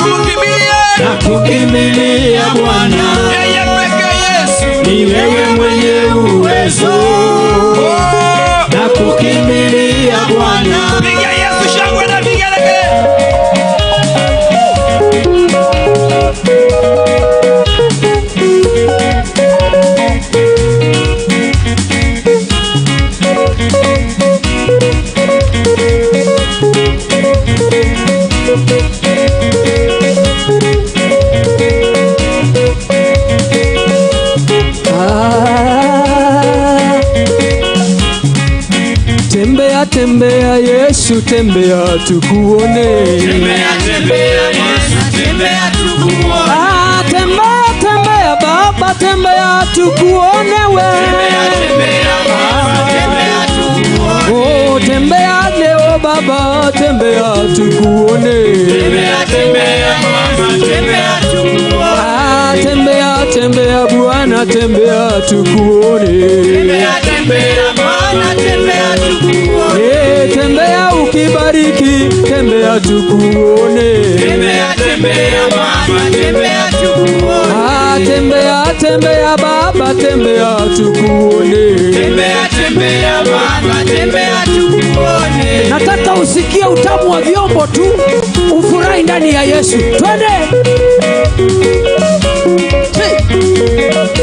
tumkimbilie Na kukimbilia Bwana. yeye peke Yesu. Ni wewe mwenye uwezo. Oh, Na kukimbilia Bwana. piga Yesu shangwe na vigelegele. Tembea tembea Yesu, tembea tukuone. Tembea tembea Yesu, tembea tukuone. Ah, tembea tembea Baba, tembea tukuone we. Tembea tembea Baba, tembea tukuone. Oh, tembea leo Baba, tembea tukuone. Tembea tembea Baba, tembea tukuone. Ah, tembea tembea Bwana, tembea tukuone. Tembea tembea Bwana, tembea tukuone. Eh, tembea ukibariki, tembea tukuone. Tembea tembea Baba, tembea tukuone. Ah, tembea tembea Baba, tembea tukuone. Tembea tembea Baba, tembea tukuone. Nataka usikie utamu wa vyombo tu, ufurahi ndani ya Yesu. Twende. Hey.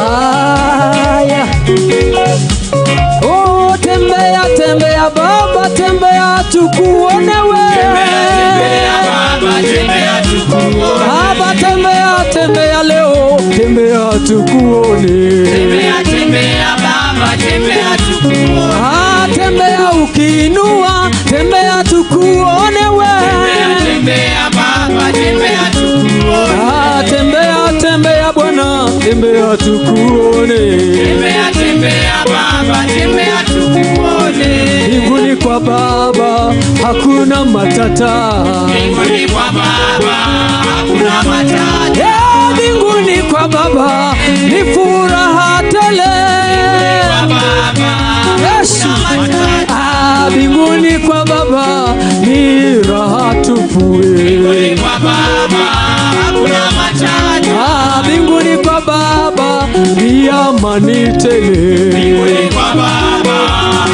Aya. Oh, tembea tembea Baba, tembea tukuone we. Tembea tembea Baba, tembea tukuone. Baba, tembea tembea leo, tembea tukuone. Tembea tembea Baba, tembea tukuone. Ah, tembea ukiinua, tembea tukuone we. Tembea tembea Baba, tembea tukuone. Ah, tembea tembea Bwana, tembea tukuone. Tembea tembea Baba, tembea tukuone. Mbinguni kwa Baba hakuna matata. Mbinguni kwa Baba hakuna matata. Eh, mbinguni kwa Baba ni furaha tele. Kwa Baba Yesu. hakuna matata. Ah, mbinguni kwa Baba ni raha tupu. Mbinguni kwa Baba hakuna matata. Ah, mbinguni kwa Baba ni amani tele. Mbinguni kwa Baba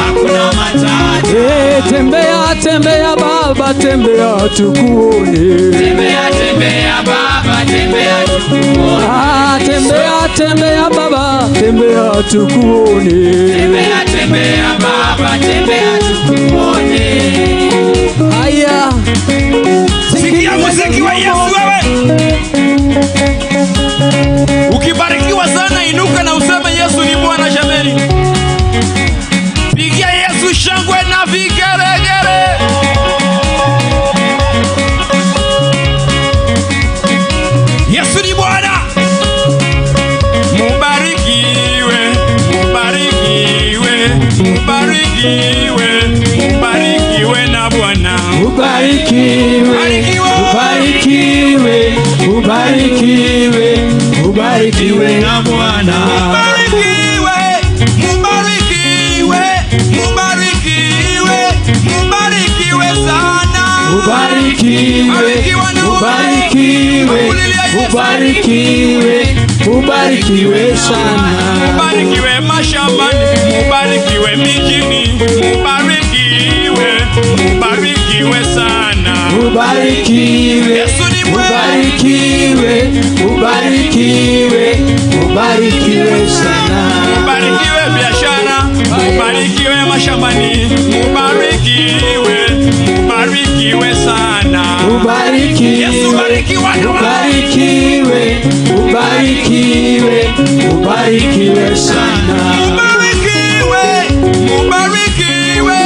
hakuna matata. Eh, tembea tembea Baba, tembea tukuone. Tembea tembea Baba, tembea tukuone. Ah, tembea tembea Baba, tembea tukuone. Tembea tembea Baba, tembea tukuone. Haya, Sikia muziki wa Yesu wewe. Ukibarikiwa sana inuka na useme Yesu ni Bwana jameni. Pigia Yesu shangwe na vigeregere. Yesu ni Bwana. Mubarikiwe, mubarikiwe, mubarikiwe, mubarikiwe na Bwana. Ubarikiwe, Barikiwa. ubarikiwe, ubarikiwe, ubarikiwe na Bwana. Mubarikiwe, mubarikiwe, mubarikiwe, mubarikiwe sana. Ubarikiwe, Barikiwa na ubarikiwe, Kulilia Yesu. ubarikiwe, ubarikiwe sana. Mubarikiwe mashambani, mubarikiwe mijini, mubarikiwe, mubarikiwe sana. Ubarikiwe, Yesu ni mwema. ubarikiwe, ubarikiwe, ubarikiwe sana. Mubarikiwe biashara, mubarikiwe mashambani, mubarikiwe, mubarikiwe sana. Ubarikiwe, Yesu barikiwa na wewe. ubarikiwe, ubarikiwe, ubarikiwe sana. Mubarikiwe, mubarikiwe,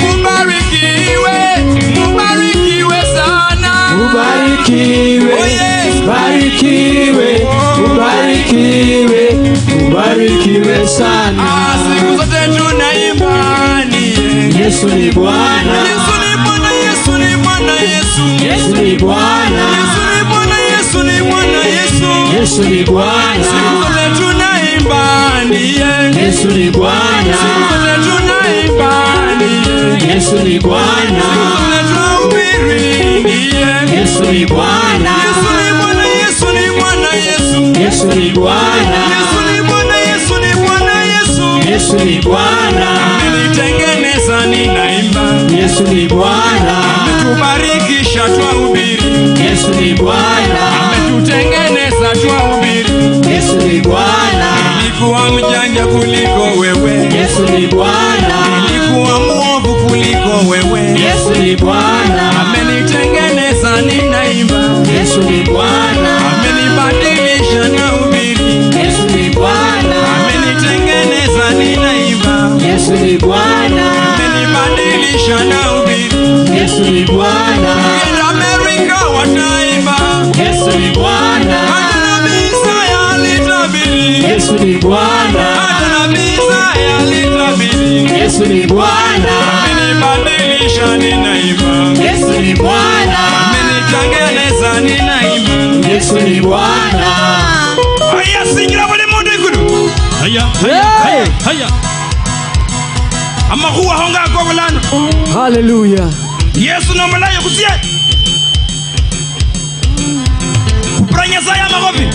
mubarikiwe, mubarikiwe sana. Ubarikiwe, Oh, yes. ubarikiwe, ubarikiwe, ubarikiwe sana. Ah, siku zote tunaimba ni Yesu ni Bwana, Yesu ni Bwana, Yesu ni Bwana, Yesu. Yesu ni Bwana, Yesu ni Bwana, Yesu ni Bwana, Yesu. Yesu ni Bwana, Siku zote tunaimba ni Yesu ni Bwana, Siku zote tunaimba ni Yesu ni Bwana, Siku zote tunahubiri ni Yesu ni Bwana, Yesu ni Bwana, Yesu ni Bwana, Yesu. Yesu ni Bwana, Yesu ni Bwana, Yesu ni Bwana, Yesu. Yesu ni Bwana, Amenitengeneza ninaimba. Yesu ni Bwana, Ametubarikisha twahubiri. Yesu ni Bwana, Ametutengeneza twahubiri. Yesu ni Bwana, Nilikuwa mjanja kuliko wewe. Yesu ni Bwana, Nilikuwa mwovu kuliko wewe. Yesu ni Bwana, Amenitengeneza ninaimba. Yesu ni Bwana, Amenibadilisha Yesu ni Bwana. Hata nabii Isaya alitabiri. Yesu ni Bwana. Hata nabii Isaya alitabiri. Yesu ni Bwana. Amenibadilisha ninaimba. Yesu ni Bwana. Amenitengeneza ninaimba. Yesu ni Bwana. Haya, singira buli mundu iguru. Haya, haya, haya. Amakuwa honga kwa bulana. Hallelujah. Yesu nomulayo kusie. Kupra Nyasaye amakofi.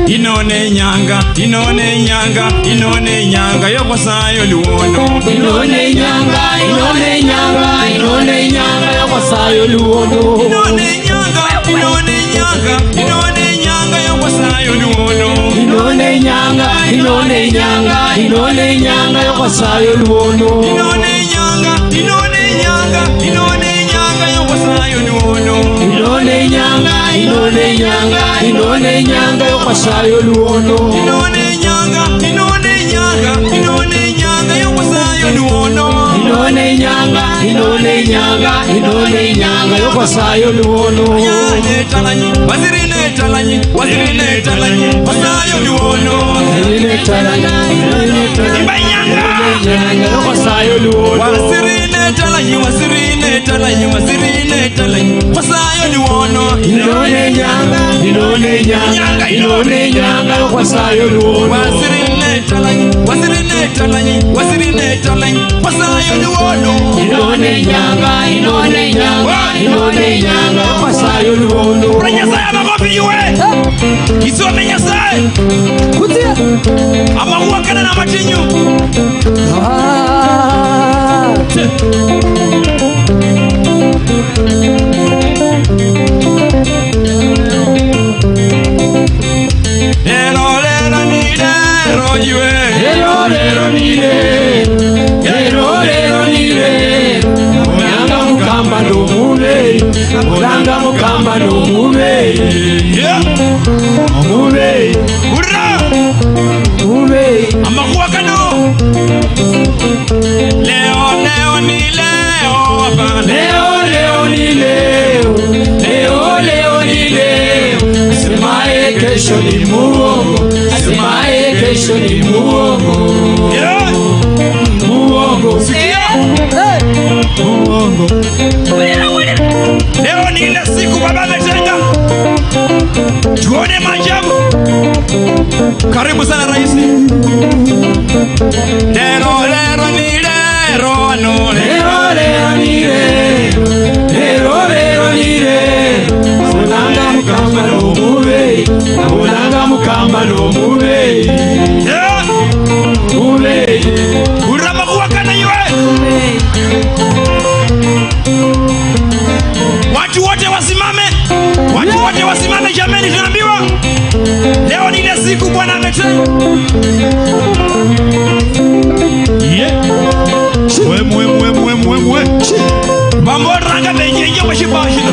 Inone nyanga, inone nyanga, inone nyanga yokwasayo luono. Inone nyanga, inone nyanga, inone nyanga yokwasayo luono. Inone nyanga, inone nyanga, inone nyanga yokwasayo luono. Inone nyanga, inone nyanga, inone nyanga yokwasayo luono. Inone nyanga, inone nyanga, inone nyanga yokwasayo luono. Inone nyanga, inone nyanga, inone nyanga yokwasayo luono. Inone nyanga, inone nyanga, inone nyanga yokwasayo luono. Inone nyanga, inone nyanga, inone nyanga yokwasayo luono. Yane talanyi, waziri ne talanyi, waziri ne talanyi, wasayo luono. Waziri ne talanyi, waziri ne talanyi, nyanga yokwasayo luono. Waziri ne talanyi, waziri ne talanyi, waziri ne talanyi, wasayo luono. Inone nyanga, inone nyanga, inone nyanga yokwasayo luono. Waziri ne talanyi, waziri ne talanyi, waziri ne talanyi, wasayo luono. Inone nyanga, inone nyanga, inone nyanga yokwasayo luono. Nyasaye amakofi iwe. Isome Nyasaye. Kutia. Amakuwa kana na matinyu. Ah. Lero lero ni lero iwe. Lero lero ni lero. Lero lero ni lero. Olanga mukamba no mube. Olanga mukamba no mube. Yeah. Mube. Hurra. Mube. Amakuwa kano. Leo leo ni leo hapa. Leo leo ni leo. Leo leo ni leo. Asemaye kesho ni muongo. Asemaye kesho ni muongo. Yeah. Muongo. Sikia. Muongo. Leo ni ile siku baba ametenga. Tuone maajabu. Karibu sana rais. Lero lero ni lero no. Lero lero ni lero. Lero lero ni lero. Olanga mukamba no mube. Olanga mukamba no mube. Yeah. Mube. Uramakuwa kana iwe. Watu wote wasimame. Watu wote wasimame jameni, tunaambiwa. Leo ni ile siku Bwana ametenga. Yeah. Mwe mwe mwe mwe mwe mwe. Bambo ranga benyenye kwa shibashino.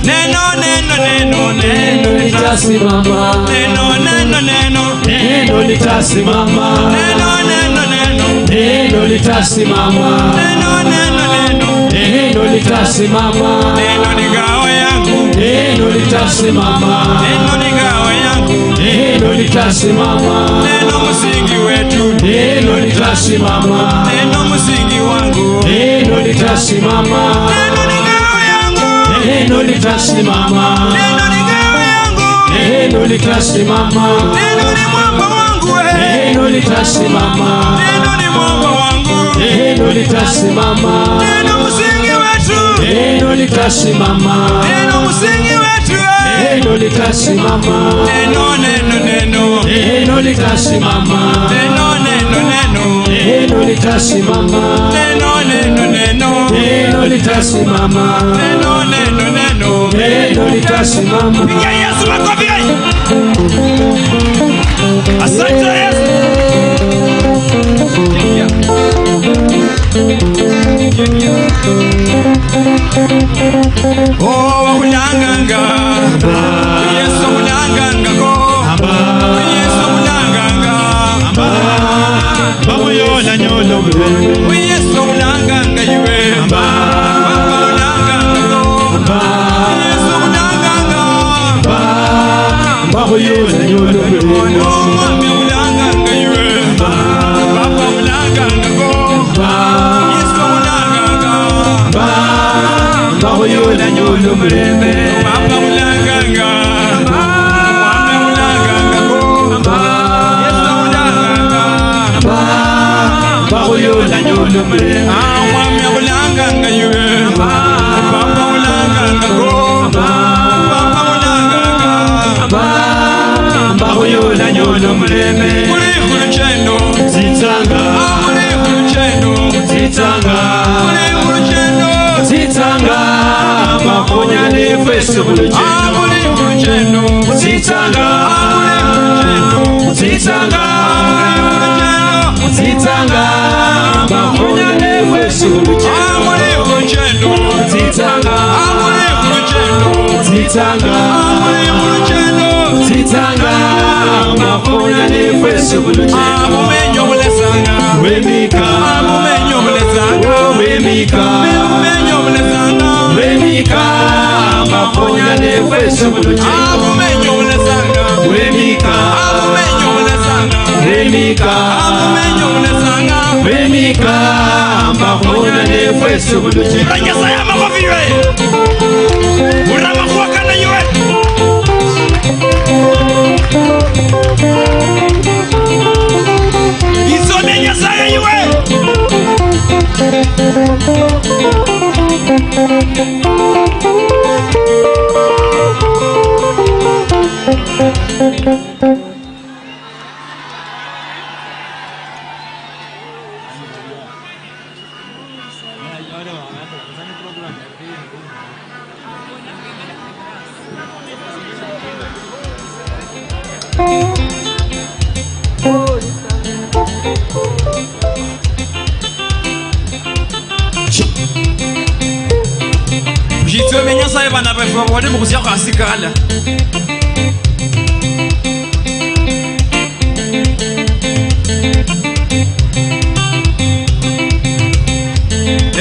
Neno neno neno neno litasimama. Neno neno neno neno litasimama. Neno neno neno neno litasimama. Neno neno neno neno litasimama. Neno ni ngao yangu. Neno litasimama. Neno ni ngao yangu. Neno litasimama. Neno msingi wetu. Neno litasimama. Neno msingi wangu. Neno litasimama. Neno ni ngao yangu. Neno litasimama. Neno ni ngao yangu. Neno litasimama. Neno ni mwamba wangu. Neno litasimama. Neno ni mwamba wangu. Neno litasimama. Neno msingi wetu. Neno litasimama. Neno msingi wetu. Neno litasimama. Neno neno neno. Neno litasimama. Neno neno neno. Neno litasimama. Neno neno neno. Neno litasimama. Neno neno neno. Neno litasimama. Piga Yesu makofi. Asante Yesu. Oh, wakulanganga. Yesu wakulanganga ko. Yesu wakulanganga. Bamuyola nyolo mlembe Yesu ulanganga iwe Baba ulanganga Yesu ulanganga Bamuyola nyolo mlembe Mwami ulanganga iwe Baba ulanganga Yesu ulanganga Bamuyola nyolo mlembe Baba ulanganga Mwami ulanganga Yesu ulanganga Bamuyola nyolo mlembe Mwami ulanganga iwe Baba ulanganga Baba ulanganga Bamuyola nyolo mlembe Kuri kuruchendo Zitsanga Kuri kuruchendo Zitsanga Kuri kuruchendo Zitsanga Makonya nefeso kuruchendo Kuri kuruchendo Zitsanga Kuri kuruchendo Zitsanga Kuri kuruchendo Zitsanga Makonya nefeso kuruchendo Kuri kuruchendo Zitsanga Kuri kuruchendo Zitsanga Kuri kuruchendo Zitsanga Makonya nefeso kuruchendo Mumenyo bulesanga Wemika Mumenyo bulesanga Wemika Mumenyo bulesanga Wemika Makonya nefeso kuruchendo Mumenyo bulesanga Wemika Mumenyo bulesanga Wemika Mumenyo bulesanga Wemika Makonya nefeso kuruchendo Ranyasa makofi ywe Urama kana ywe Isome Nyasaye iwe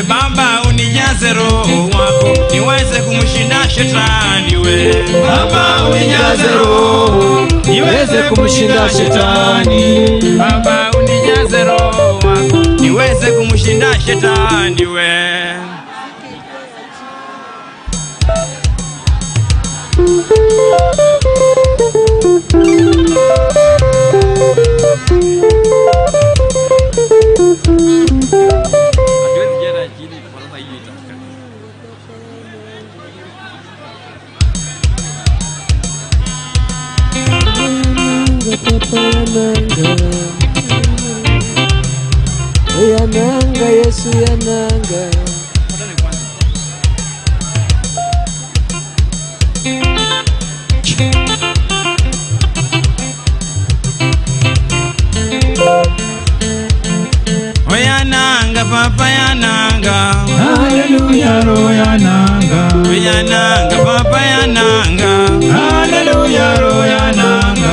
Baba unijaze roho wako niweze kumshinda shetani we. Baba unijaze roho niweze kumshinda shetani. Baba unijaze roho wako niweze kumshinda shetani we. Yananga Yesu yananga. Oyananga papa yananga. Hallelujah royananga. Oyananga papa yananga. Hallelujah royananga.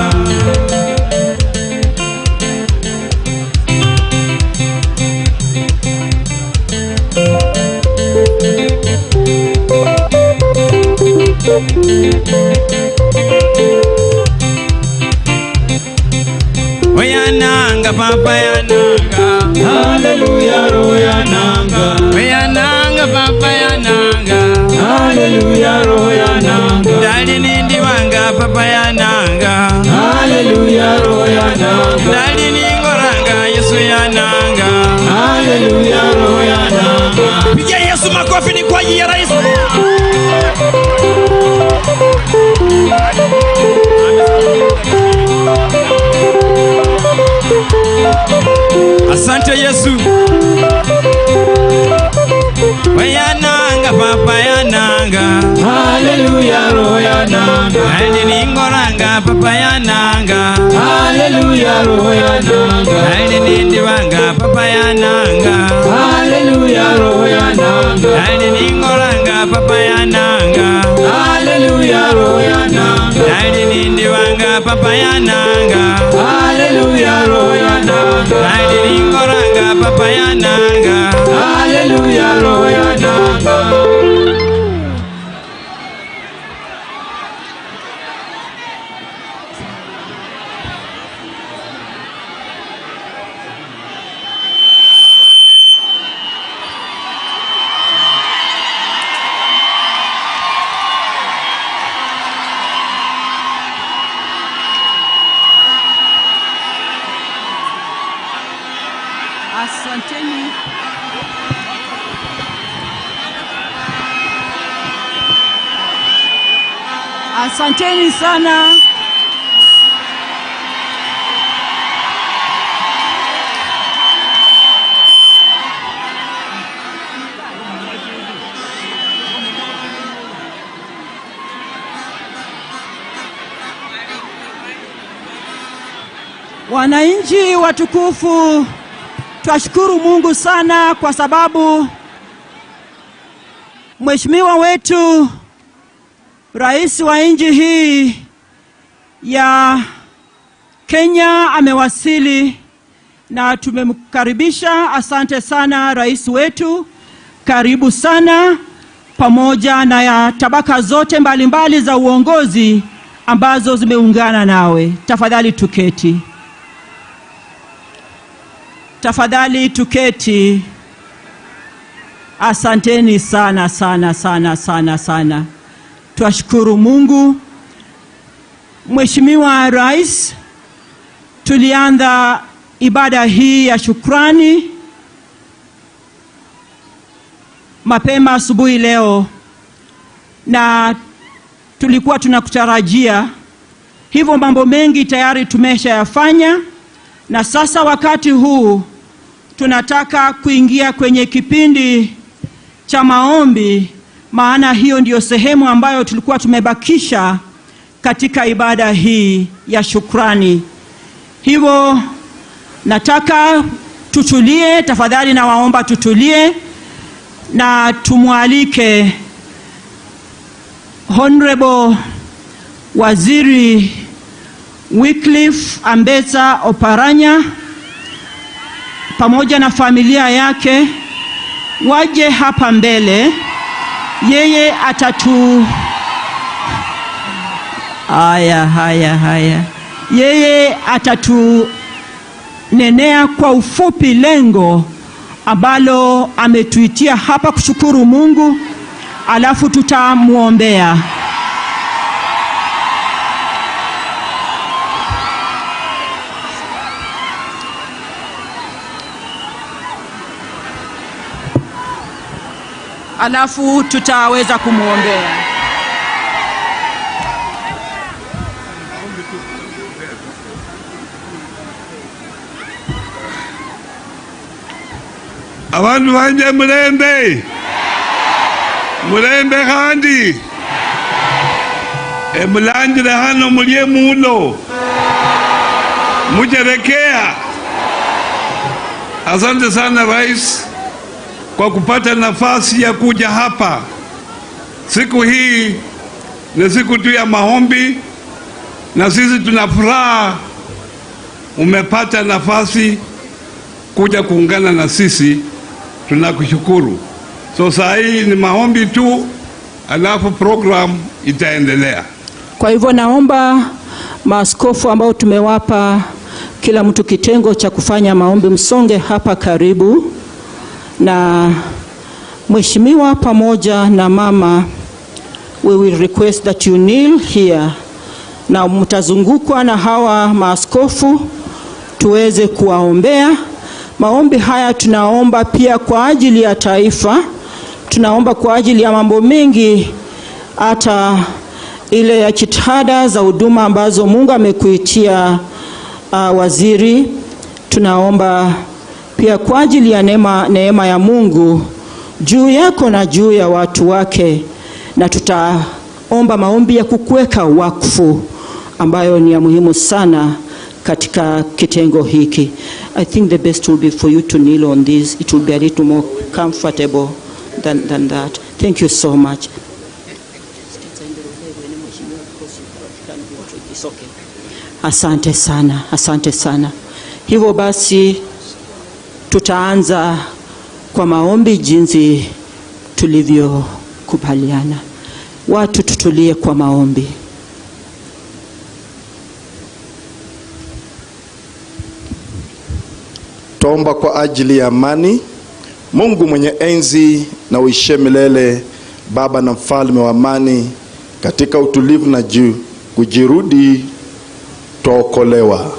Oyananga papa yananga. Hallelujah royananga. Oyananga papa yananga. Hallelujah royananga. Dali nindi wanga papa yananga. Hallelujah royananga. Dali ningoranga Yesu yananga. Hallelujah royananga. Pigia Yesu makofi ni kwa ajili ya rais. Asante Yesu. Oyananga papa yananga. Hallelujah royananga. Hadi ningoranga papa yananga. Hallelujah royananga. Hadi nindiwanga papa yananga. Hallelujah royananga. Hadi ningoranga papa yananga. Hallelujah royananga. Hadi nindiwanga papa yananga. Hallelujah royananga. Lingoranga papa ya nanga. Haleluya roho ya nanga. Asanteni. Asanteni sana. Wananchi watukufu, twashukuru Mungu sana kwa sababu Mheshimiwa wetu Rais wa nchi hii ya Kenya amewasili na tumemkaribisha. Asante sana rais wetu, karibu sana, pamoja na ya tabaka zote mbalimbali za uongozi ambazo zimeungana nawe. Tafadhali tuketi. Tafadhali tuketi. Asanteni sana sana sana sana sana. Twashukuru Mungu. Mheshimiwa Rais, tulianza ibada hii ya shukrani mapema asubuhi leo na tulikuwa tunakutarajia. Hivyo mambo mengi tayari tumeshayafanya, na sasa wakati huu tunataka kuingia kwenye kipindi cha maombi, maana hiyo ndiyo sehemu ambayo tulikuwa tumebakisha katika ibada hii ya shukrani. Hivyo nataka tutulie, tafadhali nawaomba tutulie na tumwalike Honorable Waziri Wycliffe Ambetsa Oparanya pamoja na familia yake waje hapa mbele. Yeye atatu haya haya haya, yeye atatunenea kwa ufupi lengo ambalo ametuitia hapa kushukuru Mungu, alafu tutamuombea. Alafu tutaweza kumuombea. Abantu banje mulembe, mulembe khandi emulanjile hano mulye mulo mucherekea. Asante sana Rais kwa kupata nafasi ya kuja hapa. Siku hii ni siku tu ya maombi, na sisi tuna furaha umepata nafasi kuja kuungana na sisi, tunakushukuru. So saa hii ni maombi tu, alafu program itaendelea. Kwa hivyo naomba maaskofu ambao tumewapa kila mtu kitengo cha kufanya maombi, msonge hapa karibu na mheshimiwa pamoja na mama. We will request that you kneel here, na mtazungukwa na hawa maaskofu tuweze kuwaombea. Maombi haya tunaomba pia kwa ajili ya taifa, tunaomba kwa ajili ya mambo mengi, hata ile ya jitihada za huduma ambazo Mungu amekuitia waziri. Tunaomba pia kwa ajili ya neema ya Mungu juu yako na juu ya watu wake, na tutaomba maombi ya kukuweka wakfu ambayo ni ya muhimu sana katika kitengo hiki. I think the best will be for you to kneel on this. It will be a little more comfortable than that. Thank you so much. Asante sana, asante sana. Hivyo basi Tutaanza kwa maombi jinsi tulivyokubaliana. Watu tutulie kwa maombi. Tuomba kwa ajili ya amani. Mungu mwenye enzi na uishie milele, Baba na mfalme wa amani, katika utulivu na juu kujirudi twaokolewa,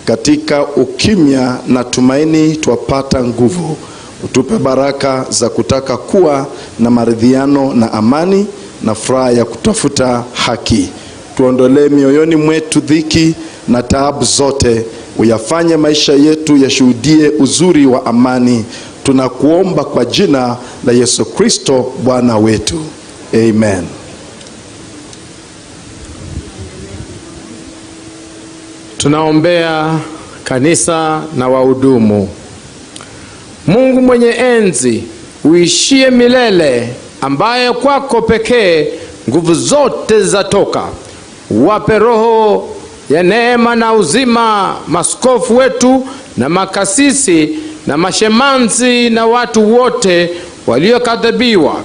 katika ukimya na tumaini twapata nguvu. Utupe baraka za kutaka kuwa na maridhiano na amani na furaha ya kutafuta haki. Tuondolee mioyoni mwetu dhiki na taabu zote, uyafanye maisha yetu yashuhudie uzuri wa amani. Tunakuomba kwa jina la Yesu Kristo Bwana wetu, amen. Tunaombea kanisa na wahudumu. Mungu mwenye enzi, uishie milele, ambaye kwako pekee nguvu zote zatoka, wape roho ya neema na uzima maskofu wetu na makasisi na mashemanzi na watu wote waliokadhibiwa.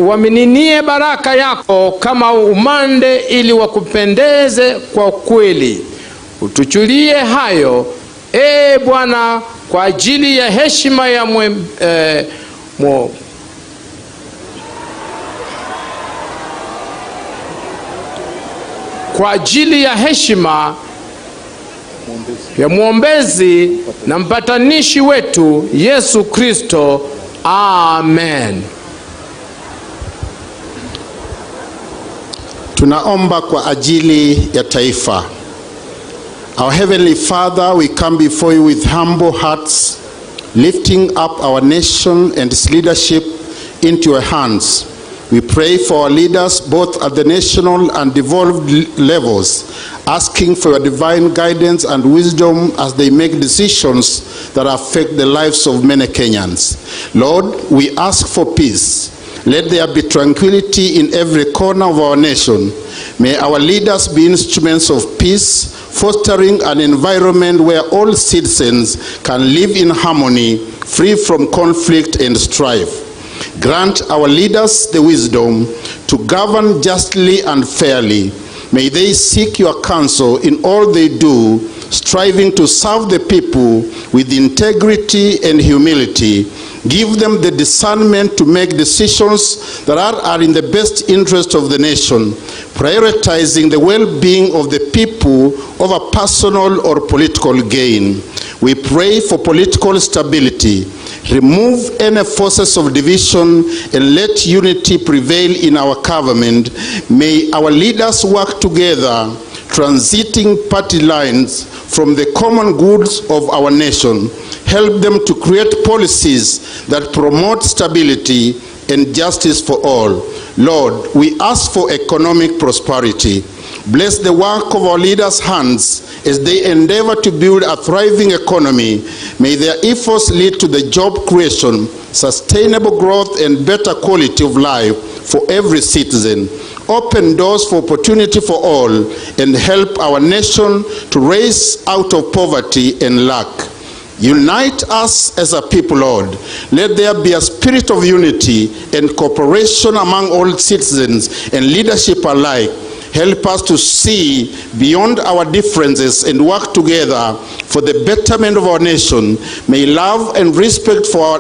Wamiminie baraka yako kama umande, ili wakupendeze kwa kweli. Utuchulie hayo, e Bwana, kwa ajili ya heshima ya mwe, eh, mwo, kwa ajili ya heshima ya mwombezi na mpatanishi wetu Yesu Kristo. Amen. Tunaomba kwa ajili ya taifa. Our Heavenly Father, we come before you with humble hearts, lifting up our nation and its leadership into your hands. We pray for our leaders both at the national and devolved levels, asking for your divine guidance and wisdom as they make decisions that affect the lives of many Kenyans. Lord, we ask for peace. Let there be tranquility in every corner of our nation. May our leaders be instruments of peace, fostering an environment where all citizens can live in harmony, free from conflict and strife. Grant our leaders the wisdom to govern justly and fairly. May they seek your counsel in all they do, striving to serve the people with integrity and humility. Give them the discernment to make decisions that are in the best interest of the nation, prioritizing the well being of the people over personal or political gain. We pray for political stability. Remove any forces of division and let unity prevail in our government. May our leaders work together, transiting party lines from the common goods of our nation. Help them to create policies that promote stability and justice for all. Lord, we ask for economic prosperity. Bless the work of our leaders' hands as they endeavor to build a thriving economy. May their efforts lead to the job creation, sustainable growth, and better quality of life for every citizen. Open doors for opportunity for all and help our nation to raise out of poverty and lack. Unite us as a people, Lord. Let there be a spirit of unity and cooperation among all citizens and leadership alike. Help us to see beyond our differences and work together for the betterment of our nation. May love and respect for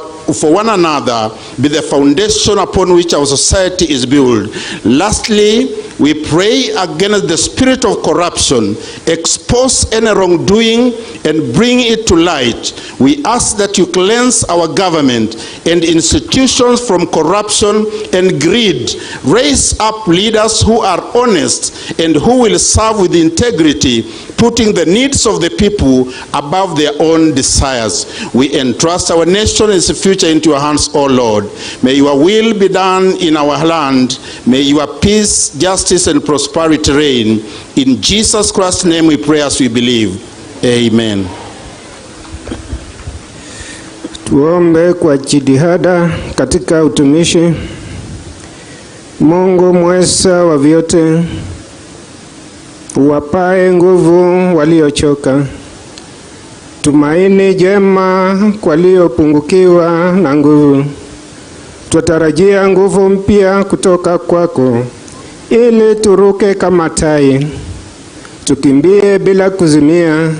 one another be the foundation upon which our society is built. Lastly, we pray against the spirit of corruption, expose any wrongdoing and bring it to light. We ask that you cleanse our government and institutions from corruption and greed. Raise up leaders who are honest and who will serve with integrity, putting the needs of the people above their own desires. We entrust our nation and its future into your hands, O Lord. May your will be done in our land. May your peace, justice, and prosperity reign. In Jesus Christ's name we pray as we believe. Amen. Tuombe kwa jitihada katika utumishi. Mungu mweza wa vyote, uwapae nguvu waliochoka Tumaini jema kwa waliopungukiwa na nguvu. Twatarajia nguvu mpya kutoka kwako, ili turuke kama tai, tukimbie bila kuzimia,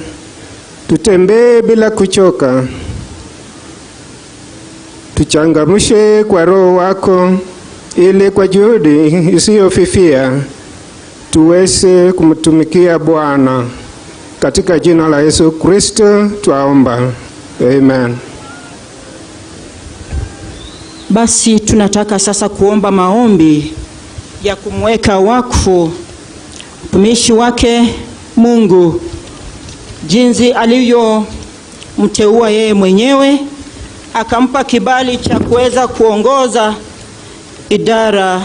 tutembee bila kuchoka. Tuchangamshe kwa Roho wako, ili kwa juhudi isiyofifia tuweze kumtumikia Bwana. Katika jina la Yesu Kristo twaomba, amen. Basi tunataka sasa kuomba maombi ya kumweka wakfu mtumishi wake Mungu jinsi alivyomteua yeye mwenyewe akampa kibali cha kuweza kuongoza idara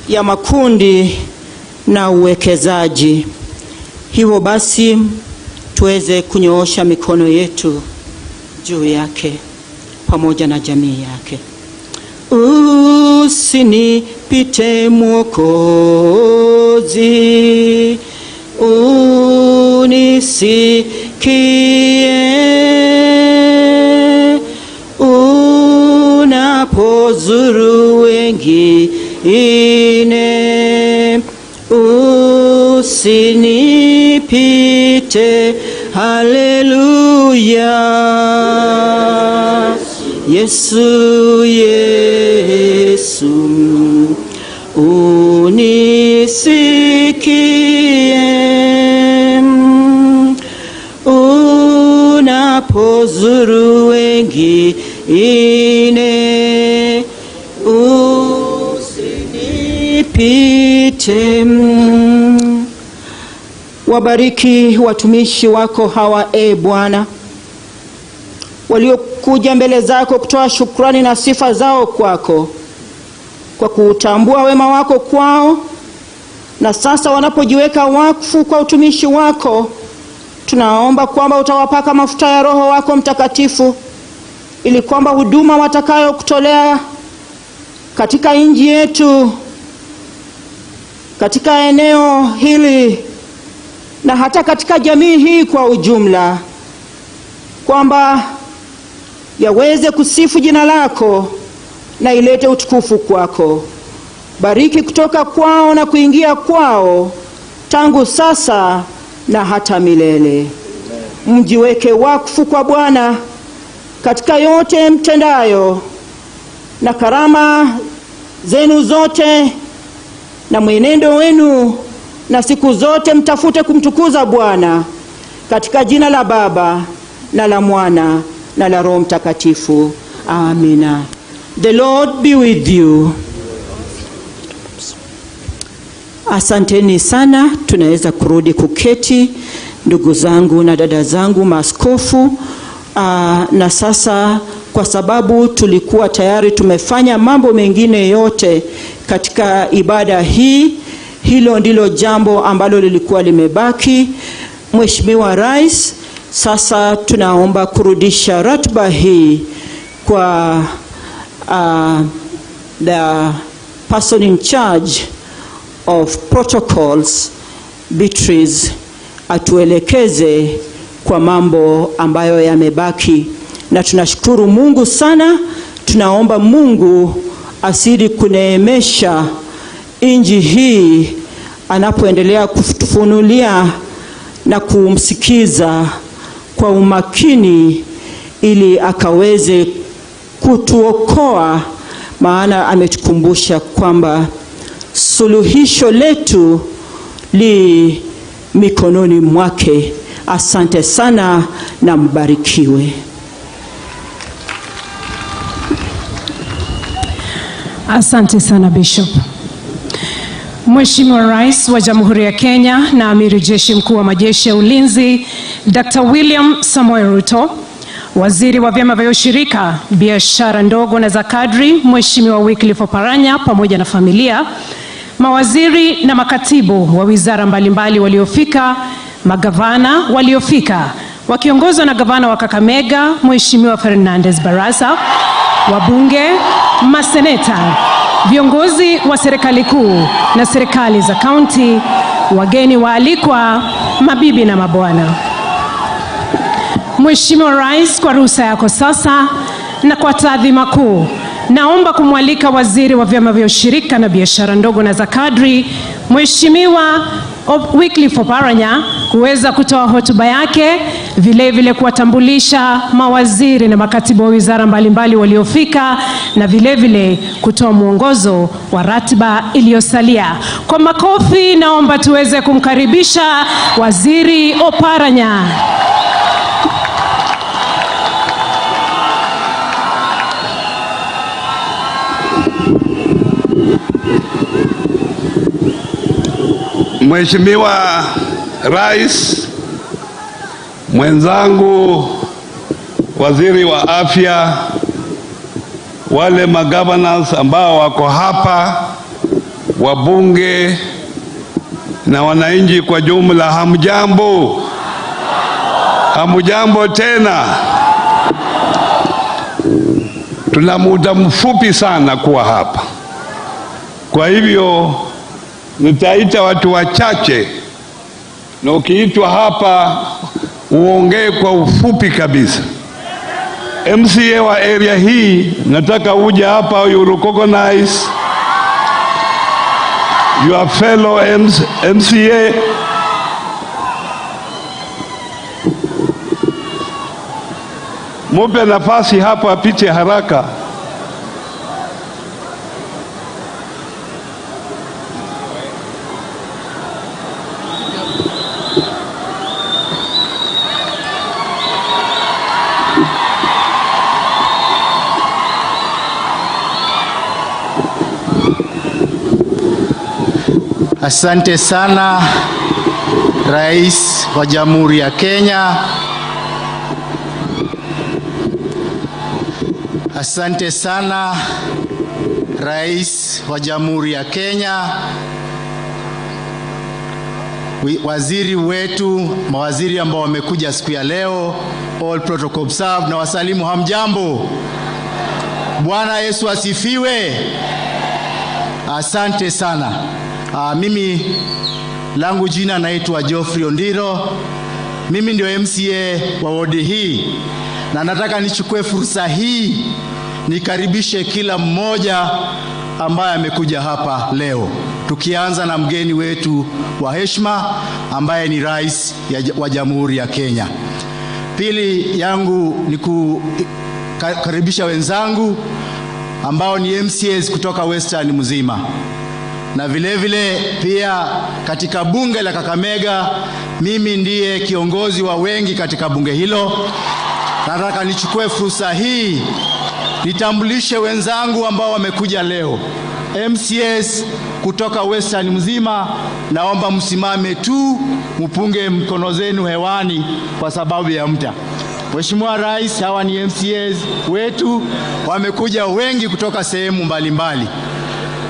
ya makundi na uwekezaji. Hivyo basi tuweze kunyoosha mikono yetu juu yake pamoja na jamii yake. Usinipite Mwokozi, unisikie unapozuru wengine, usinipite. Haleluya, Yesu, Yesu, unisikie unapozuru wengine, usinipite. Wabariki watumishi wako hawa, e Bwana, waliokuja mbele zako kutoa shukrani na sifa zao kwako kwa kuutambua wema wako kwao, na sasa wanapojiweka wakfu kwa utumishi wako, tunaomba kwamba utawapaka mafuta ya Roho wako Mtakatifu ili kwamba huduma watakayokutolea katika nchi yetu, katika eneo hili na hata katika jamii hii kwa ujumla, kwamba yaweze kusifu jina lako na ilete utukufu kwako. Bariki kutoka kwao na kuingia kwao tangu sasa na hata milele. Mjiweke wakfu kwa Bwana katika yote mtendayo, na karama zenu zote na mwenendo wenu, na siku zote mtafute kumtukuza Bwana, katika jina la Baba na la Mwana na la Roho Mtakatifu. Amina. The Lord be with you. Asanteni sana, tunaweza kurudi kuketi, ndugu zangu na dada zangu maaskofu. Na sasa kwa sababu tulikuwa tayari tumefanya mambo mengine yote katika ibada hii, hilo ndilo jambo ambalo lilikuwa limebaki. Mheshimiwa Rais, sasa tunaomba kurudisha ratiba hii kwa the person in charge of protocols, Beatrice, atuelekeze kwa mambo ambayo yamebaki, na tunashukuru Mungu sana. Tunaomba Mungu azidi kuneemesha nchi hii anapoendelea kutufunulia na kumsikiza kwa umakini ili akaweze kutuokoa, maana ametukumbusha kwamba suluhisho letu li mikononi mwake. Asante sana na mbarikiwe. Asante sana, Bishop. Mheshimiwa Rais wa Jamhuri ya Kenya na Amiri Jeshi Mkuu wa Majeshi ya Ulinzi, Dr. William Samoei Ruto, Waziri wa Vyama vya Ushirika, Biashara Ndogo na za Kadri, Mheshimiwa Wycliffe Oparanya pamoja na familia, mawaziri na makatibu wa wizara mbalimbali waliofika, magavana waliofika wakiongozwa na gavana wa Kakamega Mheshimiwa Fernandez Barasa, wabunge, maseneta, viongozi wa serikali kuu na serikali za kaunti, wageni waalikwa, mabibi na mabwana. Mheshimiwa Rais, kwa ruhusa yako sasa na kwa taadhima kuu, naomba kumwalika Waziri wa Vyama vya Ushirika na Biashara Ndogo na za Kadri, Mheshimiwa Wycliffe Oparanya kuweza kutoa hotuba yake, vile vile kuwatambulisha mawaziri na makatibu wa wizara mbalimbali waliofika na vile vile kutoa mwongozo wa ratiba iliyosalia. Kwa makofi naomba tuweze kumkaribisha Waziri Oparanya. Mheshimiwa Rais mwenzangu, Waziri wa Afya, wale magovernors ambao wako hapa, wabunge na wananchi kwa jumla, hamjambo? Hamjambo tena. Tuna muda mfupi sana kuwa hapa, kwa hivyo nitaita watu wachache, na ukiitwa hapa uongee kwa ufupi kabisa. MCA wa area hii, nataka uje hapa, you recognize your fellow MCA. Mupe nafasi hapo apite haraka. Asante sana Rais wa Jamhuri ya Kenya. Asante sana Rais wa Jamhuri ya Kenya. Waziri wetu, mawaziri ambao wamekuja siku ya leo, all protocol observed, na wasalimu hamjambo. Bwana Yesu asifiwe. Asante sana. Mimi langu jina naitwa Geoffrey Ondiro. Mimi ndio MCA wa wodi hii, na nataka nichukue fursa hii nikaribishe kila mmoja ambaye amekuja hapa leo, tukianza na mgeni wetu wa heshima ambaye ni Rais wa Jamhuri ya Kenya. Pili yangu ni kukaribisha wenzangu ambao ni MCAs kutoka Western mzima, na vile vile pia katika bunge la Kakamega mimi ndiye kiongozi wa wengi katika bunge hilo. Nataka nichukue fursa hii nitambulishe wenzangu ambao wamekuja leo, MCAs kutoka Western mzima. Naomba msimame tu, mpunge mkono zenu hewani kwa sababu ya muda. Mheshimiwa Rais, hawa ni MCAs wetu, wamekuja wengi kutoka sehemu mbalimbali.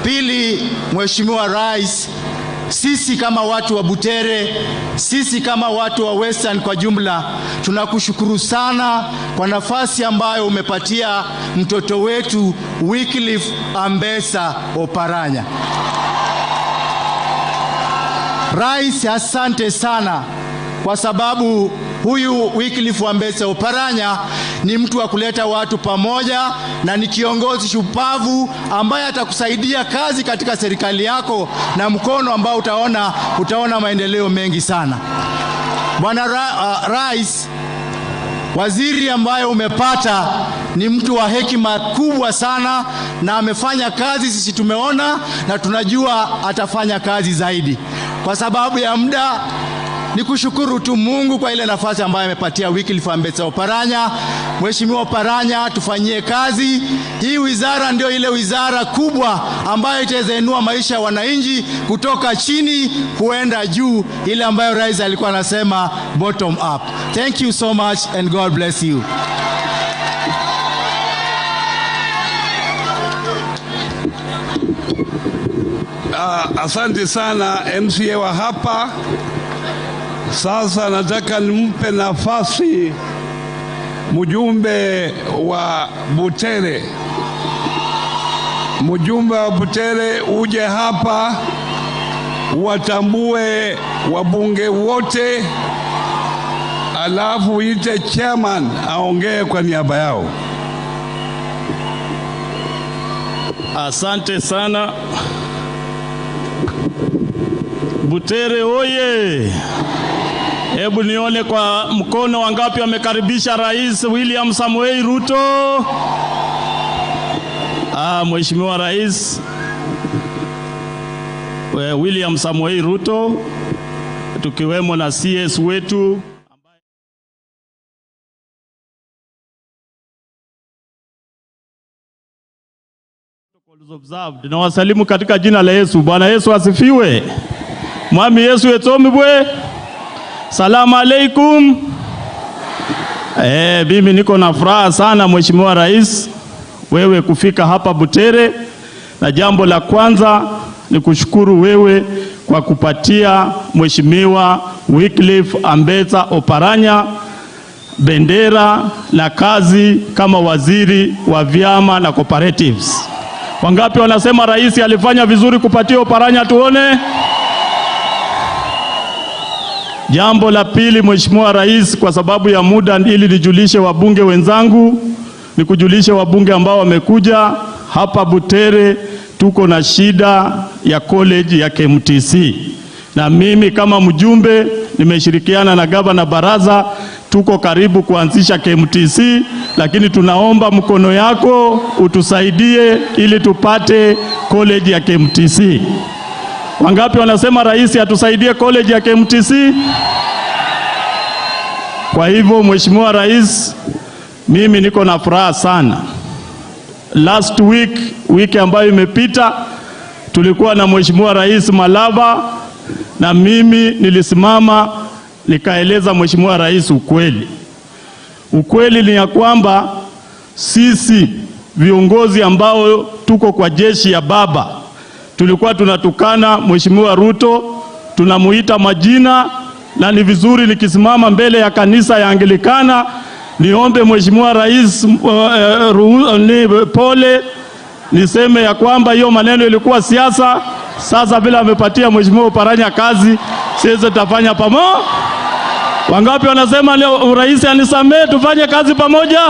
Pili, Mheshimiwa Rais, sisi kama watu wa Butere, sisi kama watu wa Western kwa jumla, tunakushukuru sana kwa nafasi ambayo umepatia mtoto wetu Wycliffe Ambesa Oparanya. Rais, asante sana kwa sababu huyu Wycliffe Ambesa Oparanya ni mtu wa kuleta watu pamoja na ni kiongozi shupavu ambaye atakusaidia kazi katika serikali yako na mkono ambao utaona maendeleo mengi sana. Bwana Rais, waziri ambaye umepata ni mtu wa hekima kubwa sana na amefanya kazi, sisi tumeona na tunajua atafanya kazi zaidi. Kwa sababu ya muda, nikushukuru tu Mungu kwa ile nafasi ambayo amepatia Wycliffe Ambesa Oparanya. Mheshimiwa Oparanya, tufanyie kazi. Hii wizara ndio ile wizara kubwa ambayo itaweza maisha ya wananchi kutoka chini kuenda juu, ile ambayo Rais alikuwa anasema bottom up. Thank you so much and God bless you. Asante sana MCA wa hapa. Sasa nataka nimpe nafasi mjumbe wa Butere. Mjumbe wa Butere uje hapa watambue wabunge wote, Alafu uite chairman aongee kwa niaba yao. Asante sana. Butere oye! Hebu nione kwa mkono wangapi wamekaribisha Rais William Samoei Ruto. Mheshimiwa Rais William Samoei Ruto, tukiwemo na CS wetu observed. Na wasalimu katika jina la Yesu. Bwana Yesu asifiwe. Mwami Yesu etomibwe. Salamu alaikum. Mimi niko na furaha sana Mheshimiwa Rais wewe kufika hapa Butere, na jambo la kwanza ni kushukuru wewe kwa kupatia Mheshimiwa Wycliffe Ambetsa Oparanya bendera na kazi kama waziri wa vyama na cooperatives. Wangapi wanasema rais alifanya vizuri kupatia Oparanya? Tuone. Jambo la pili, Mheshimiwa Rais, kwa sababu ya muda, ili nijulishe wabunge wenzangu, nikujulishe wabunge ambao wamekuja hapa Butere, tuko na shida ya college ya KMTC, na mimi kama mjumbe nimeshirikiana na gavana Baraza, tuko karibu kuanzisha KMTC, lakini tunaomba mkono yako utusaidie ili tupate college ya KMTC. Wangapi wanasema rais atusaidie college ya KMTC? Kwa hivyo Mheshimiwa Rais, mimi niko na furaha sana. Last week, wiki ambayo imepita, tulikuwa na Mheshimiwa Rais Malava na mimi nilisimama nikaeleza Mheshimiwa Rais ukweli. Ukweli ni ya kwamba sisi viongozi ambao tuko kwa jeshi ya baba tulikuwa tunatukana Mheshimiwa Ruto, tunamuita majina, na ni vizuri nikisimama mbele ya kanisa ya Anglikana niombe Mheshimiwa Rais pole, niseme ya kwamba hiyo maneno ilikuwa siasa. Sasa vile amepatia Mheshimiwa Oparanya kazi, sisi tutafanya pamoja. Wangapi wanasema leo rais anisamee, tufanye kazi pamoja?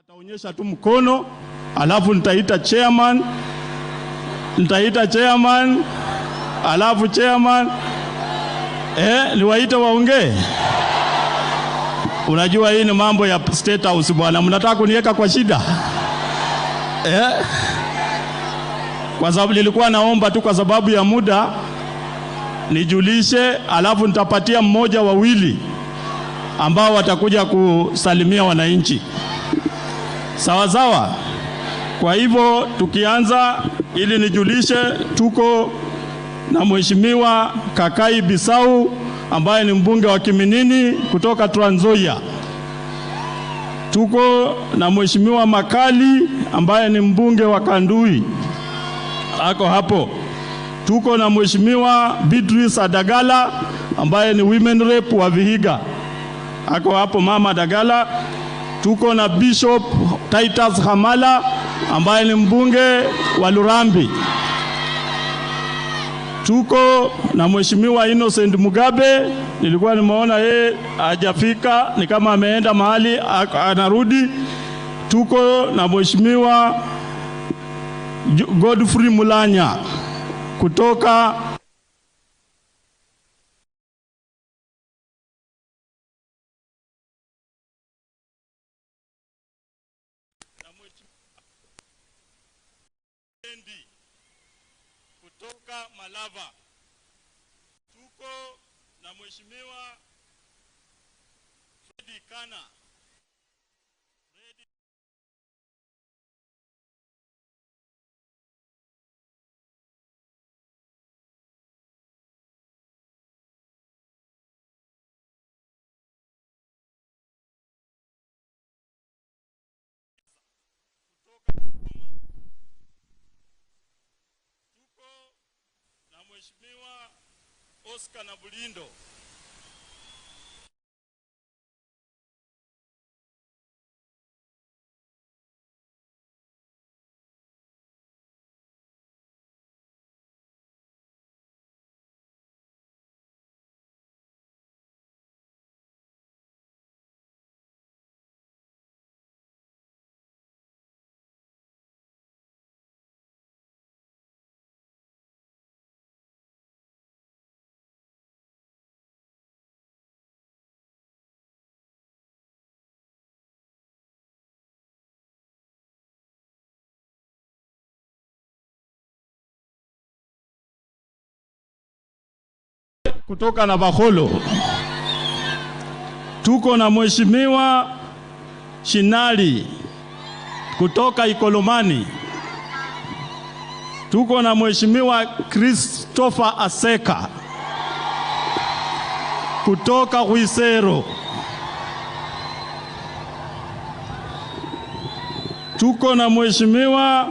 Ataonyesha tu mkono, alafu nitaita chairman, alafu chairman niwaite waongee. Unajua hii ni mambo ya State House bwana, mnataka kuniweka kwa shida Kwa sababu nilikuwa naomba tu kwa sababu ya muda nijulishe, alafu nitapatia mmoja wawili ambao watakuja kusalimia wananchi. Sawa sawa. Kwa hivyo tukianza, ili nijulishe, tuko na Mheshimiwa Kakai Bisau ambaye ni mbunge wa Kiminini kutoka Trans Nzoia. Tuko na Mheshimiwa Makali ambaye ni mbunge wa Kandui, ako hapo. Tuko na Mheshimiwa Beatrice Adagala ambaye ni women rep wa Vihiga, ako hapo mama Adagala. Tuko na Bishop Titus Hamala ambaye ni mbunge wa Lurambi. Tuko na Mheshimiwa Innocent Mugabe, nilikuwa nimeona yeye hajafika, ni kama ameenda mahali anarudi. Tuko na Mheshimiwa Godfrey Mulanya kutoka Malava. Tuko na Mheshimiwa Freddy Kana. Na Mheshimiwa Oscar Nabulindo. Kutoka Navakholo. Tuko na Mheshimiwa Shinali kutoka Ikolomani. Tuko na Mheshimiwa Christopher Aseka kutoka Khwisero. Tuko na Mheshimiwa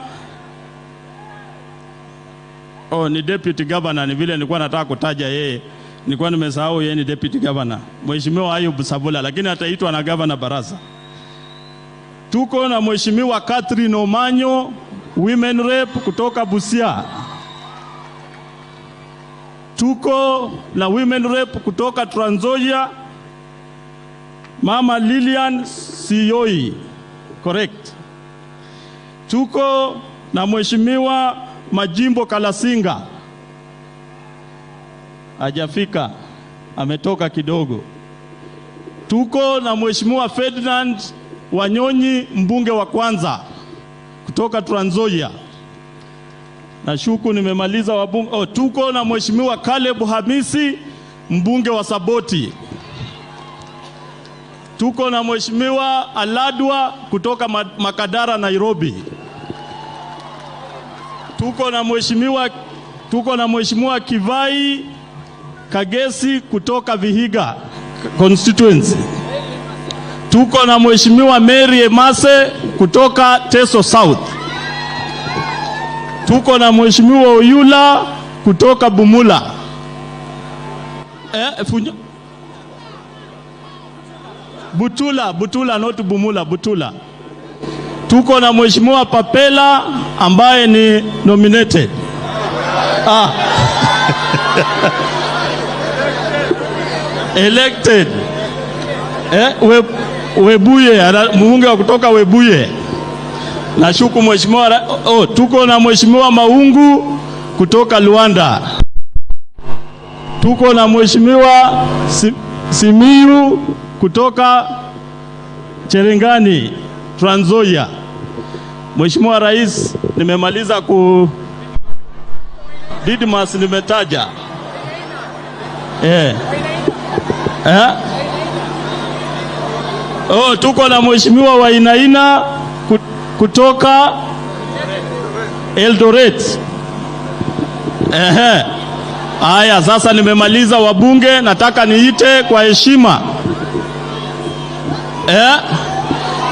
ni deputy governor, ni vile nilikuwa nataka kutaja yeye, nilikuwa nimesahau yeye ni deputy governor, Mheshimiwa Ayub Sabula, lakini ataitwa na governor Barasa. Tuko na Mheshimiwa Catherine Omanyo, women rep kutoka Busia. Tuko na women rep kutoka Trans Nzoia, Mama Lilian Siyoi, correct. Tuko na Mheshimiwa Majimbo Kalasinga, hajafika, ametoka kidogo. Tuko na Mheshimiwa Ferdinand Wanyonyi, mbunge wa kwanza kutoka Trans Nzoia. Nashuku nimemaliza wabunge. Tuko na Mheshimiwa Caleb Hamisi, mbunge wa Saboti. Tuko na Mheshimiwa Aladwa kutoka Makadara, Nairobi. Tuko na Mheshimiwa Kivai Kagesi kutoka Vihiga constituency. Tuko na Mheshimiwa Mary Emase kutoka Teso South. Tuko na Mheshimiwa Oyula kutoka Bumula. Butula, not Bumula, Butula. Tuko na Mheshimiwa Papela ambaye ni nominated. Elected. Webuye, mbunge wa kutoka Webuye. Nashuku Mheshimiwa. Tuko na Mheshimiwa Maungu kutoka Luanda. Tuko na Mheshimiwa Simiyu kutoka Cherengani, Trans Nzoia. Mheshimiwa Rais, nimemaliza ku Didmas nimetaja. Tuko na Mheshimiwa Wainaina kutoka Eldoret. Haya, sasa nimemaliza wabunge, nataka niite kwa heshima.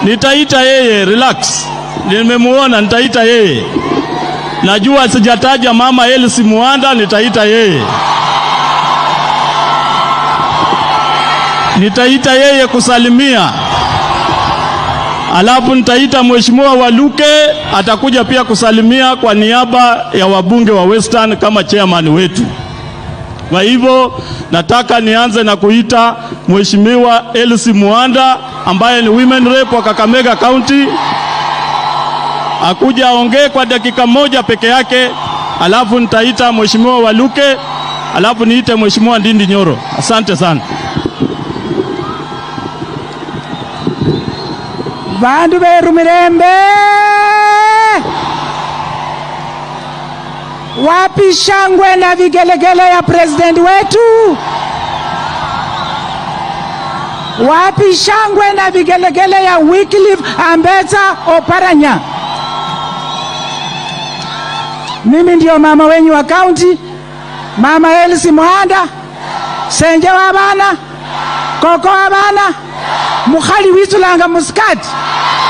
Nitaita yeye, relax. Nimemuona, nitaita yeye. Najua sijataja Mama Elsie Muanda, nitaita yeye. Nitaita yeye kusalimia. Alafu nitaita Mheshimiwa Waluke, atakuja pia kusalimia kwa niaba ya wabunge wa Western kama chairman wetu. Kwa hivyo nataka nianze na kuita Mheshimiwa Elsie Muanda ambaye ni women rep wa Kakamega County, akuja aongee kwa dakika moja peke yake, alafu nitaita Mheshimiwa Waluke, alafu niite Mheshimiwa Ndindi Nyoro. Asante sana. Bandu beru mirembe, wapi shangwe na vigelegele ya president wetu? Wapi shangwe na vigelegele ya Wycliffe Ambetsa Oparanya? Mimi ndio mama wenyu wa county, Mama Elsie Muhanda, senje wa bana, koko wa bana, mukhali witsulanga musikati,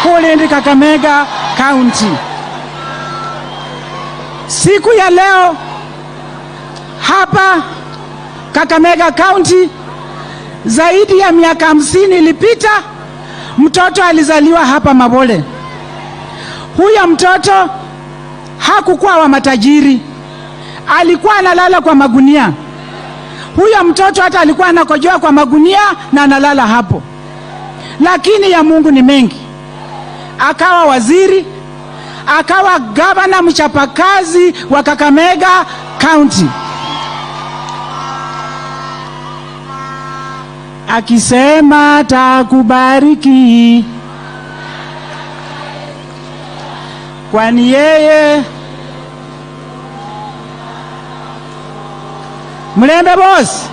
khulindi Kakamega County. Siku ya leo hapa Kakamega County, zaidi ya miaka 50 ilipita, mtoto alizaliwa hapa Mabole. Huyo mtoto hakukuwa wa matajiri, alikuwa analala kwa magunia. Huyo mtoto hata alikuwa anakojoa kwa magunia na analala hapo, lakini ya Mungu ni mengi. Akawa waziri, akawa gavana mchapakazi wa Kakamega County. Akisema takubariki, kwani yeye Mlembe boss,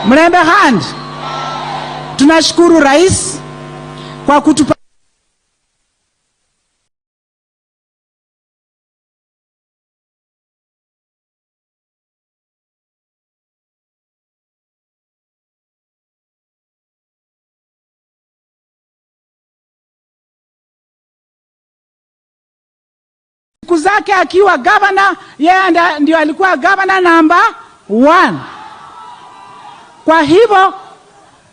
Mlembe hand. Tunashukuru rais kwa kutupa siku zake akiwa gavana, yeye ndio alikuwa gavana namba 1. Kwa hivyo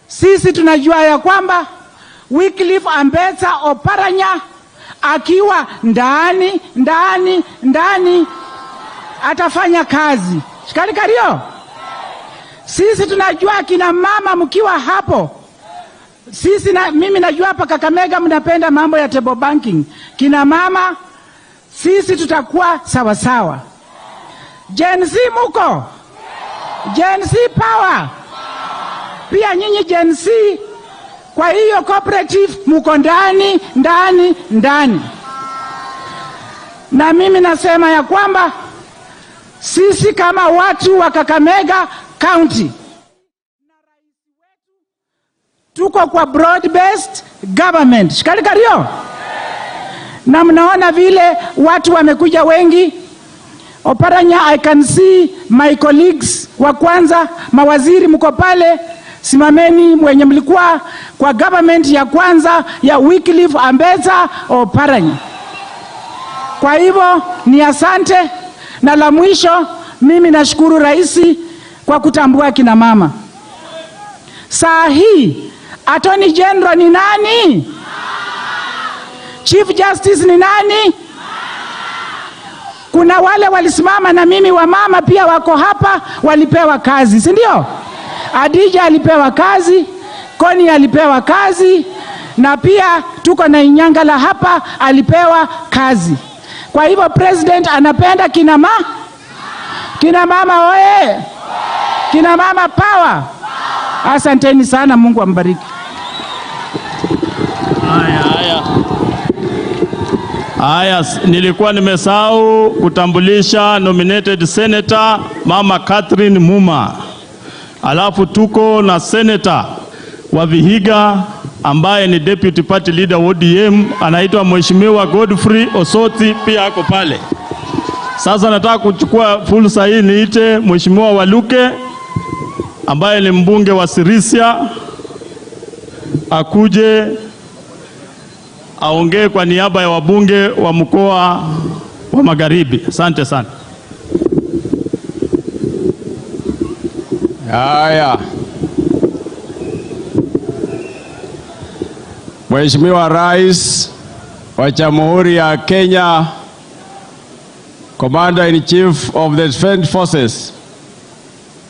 sisi tunajua ya kwamba Wycliffe Ambetsa Oparanya akiwa ndani ndani ndani atafanya kazi. Shikali kario. Sisi tunajua kina mama mkiwa hapo, sisi na, mimi najua hapa Kakamega mnapenda mambo ya table banking. Kina mama sisi tutakuwa sawa sawa. Gen Z muko? Gen Z power. Pia nyinyi Gen Z, kwa hiyo cooperative muko ndani ndani ndani. Na mimi nasema ya kwamba sisi kama watu wa Kakamega County tuko kwa broad based government. Shikali kario. Na mnaona vile watu wamekuja wengi. Oparanya, I can see my colleagues wa kwanza, mawaziri mko pale, simameni mwenye mlikuwa kwa government ya kwanza ya Wycliffe Ambetsa Oparanya. Kwa hivyo ni asante, na la mwisho mimi nashukuru rais kwa kutambua kina mama. Saa hii Attorney General ni nani? Chief Justice ni nani? Kuna wale walisimama na mimi, wa mama pia wako hapa, walipewa kazi, si ndio? Adija alipewa kazi, Koni alipewa kazi, na pia tuko na Inyangala hapa alipewa kazi. Kwa hivyo president anapenda kina mama. Kina mama oye! Kina mama power! Asanteni sana, Mungu ambariki. Haya, haya. Haya, nilikuwa nimesahau kutambulisha nominated senator Mama Catherine Muma. Alafu tuko na senator wa Vihiga ambaye ni deputy party leader wa ODM anaitwa Mheshimiwa Godfrey Osoti, pia ako pale. Sasa nataka kuchukua fursa hii niite Mheshimiwa Waluke ambaye ni mbunge wa Sirisia akuje aongee kwa niaba ya wabunge wa mkoa wa Magharibi. Asante sana. Haya. Mheshimiwa Rais wa Jamhuri ya Kenya, Commander in Chief of the Defense Forces,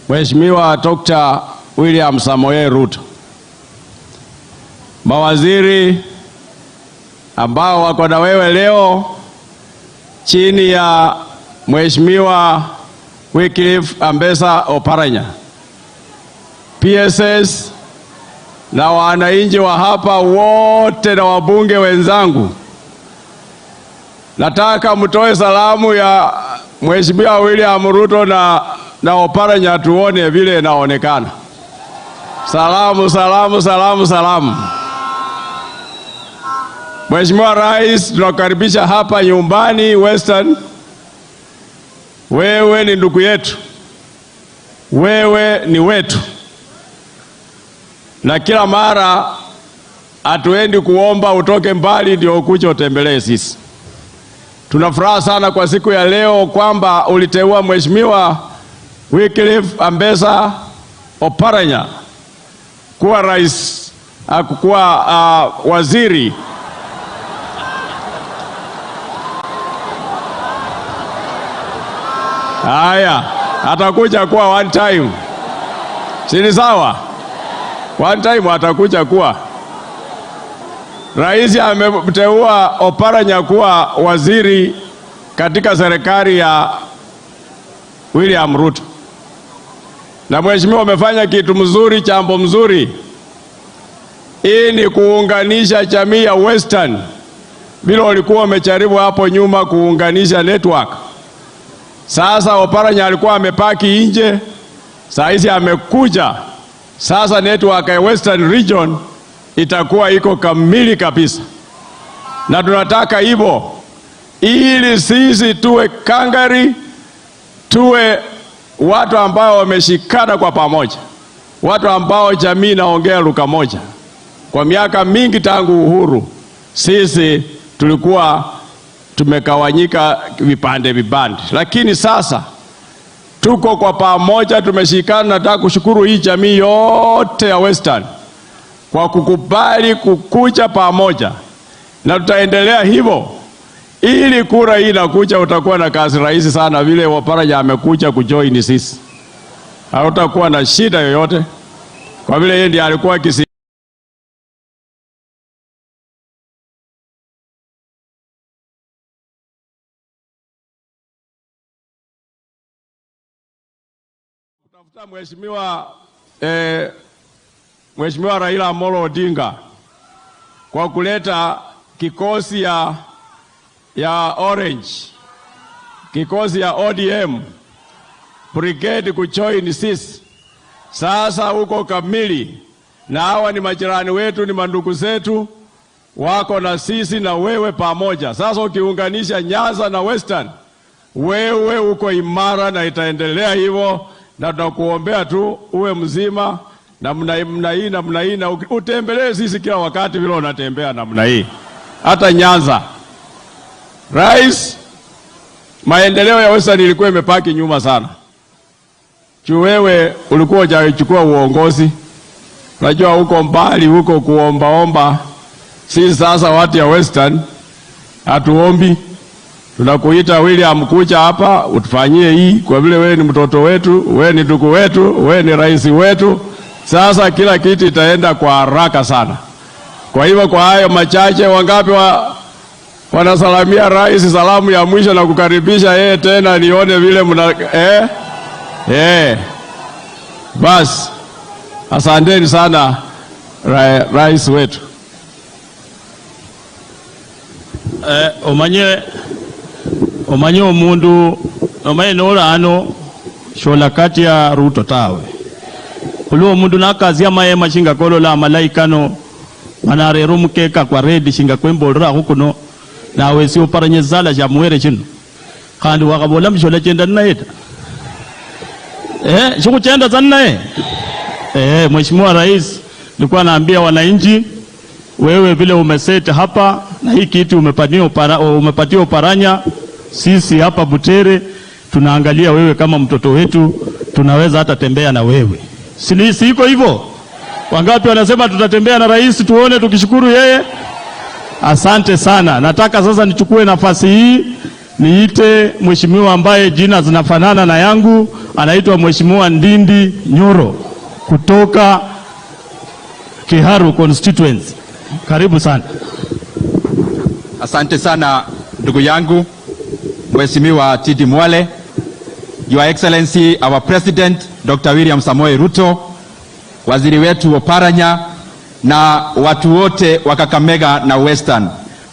Mheshimiwa Dr. William Samoei Ruto, mawaziri ambao wako na wewe leo chini ya Mheshimiwa Wycliffe Ambetsa Oparanya, PSS na wananchi wa hapa wote na wabunge wenzangu, nataka mtoe salamu ya Mheshimiwa William Ruto na Oparanya, tuone vile inaonekana. Salamu, salamu, salamu, salamu. Mheshimiwa Rais, tunakukaribisha hapa nyumbani Western. Wewe ni ndugu yetu, wewe ni wetu, na kila mara Hatuendi kuomba utoke mbali ndio ukuje utembelee sisi. Tuna furaha sana kwa siku ya leo kwamba uliteua Mheshimiwa Wycliffe Ambetsa Oparanya kuwa rais, kuwa waziri. Haya, atakuja kuwa one time, si ni sawa? One time atakuja kuwa rais. Amemteua Oparanya kuwa waziri katika serikali ya William Ruto. Na mheshimiwa, umefanya kitu mzuri, jambo mzuri. Hii ni kuunganisha jamii ya Western, vile walikuwa wamejaribu hapo nyuma kuunganisha network. Sasa Oparanya alikuwa amepaki nje, saa hizi amekuja. Sasa network ya Western Region itakuwa iko kamili kabisa, na tunataka hivyo ili sisi tuwe kangari, tuwe watu ambao wameshikana kwa pamoja, watu ambao jamii inaongea lugha moja. Kwa miaka mingi tangu uhuru, sisi tulikuwa tumegawanyika vipande vipande, lakini sasa tuko kwa pamoja, tumeshikana. Nataka kushukuru hii jamii yote ya Western kwa kukubali kukuja pamoja, na tutaendelea hivyo ili kura hii inakuja, utakuwa na kazi rahisi sana, vile Oparanya amekuja kujoin sisi, hautakuwa na shida yoyote, kwa vile yeye ndiye alikuwa kisi kutafuta Mheshimiwa Raila Amolo Odinga kwa kuleta kikosi ya Orange, kikosi ya ODM brigade kujoin sisi. Sasa huko kamili, na hawa ni majirani wetu, ni mandugu zetu, wako na sisi na wewe pamoja. Sasa ukiunganisha Nyanza na Western, wewe uko imara na itaendelea hivyo, na tunakuombea tu uwe mzima namna hii namna hii, na utembelee sisi kila wakati vile unatembea namna hii, hata Nyanza. Rais, maendeleo ya Western ilikuwa imepaki nyuma sana. Juu wewe ulikuwa hujachukua uongozi. Unajua huko mbali huko kuombaomba. Sisi sasa watu ya Western hatuombi. Tunakuita William, kuja hapa utufanyie hii, kwa vile wewe ni mtoto wetu, wewe ni ndugu wetu, wewe ni rais wetu. Sasa kila kitu itaenda kwa haraka sana. Kwa hivyo kwa hayo machache, wangapi wanasalamia rais salamu ya mwisho na kukaribisha yeye tena, nione vile mna Bas, asanteni sana rais wetu. Omanye omundu omanye nola ano shola kati ya Ruto tawe khulwa omundu nakazia mayema shinga kolola amalayi kano manarera omukeka kwa redi shinga kwembolerakho kuno nawe si oparanya esisala shamuwere shino khandi wakhabola mushola chenda ninaye ta shikhuchenda sa ninaye. Mheshimiwa Rais, nilikuwa naambia wananchi, wewe vile umeseti hapa na hii kiti umepatia Oparanya, sisi hapa Butere tunaangalia wewe kama mtoto wetu, tunaweza hata tembea na wewe. Si iko hivyo? Wangapi wanasema tutatembea na rais tuone tukishukuru yeye? Asante sana. Nataka sasa nichukue nafasi hii niite mheshimiwa ambaye jina zinafanana na yangu, anaitwa Mheshimiwa Ndindi Nyoro kutoka Kiharu constituency. Karibu sana. Asante sana ndugu yangu Mheshimiwa Tidi Mwale, Your Excellency our President Dr. William Samoei Ruto, waziri wetu Oparanya na watu wote wa Kakamega na Western.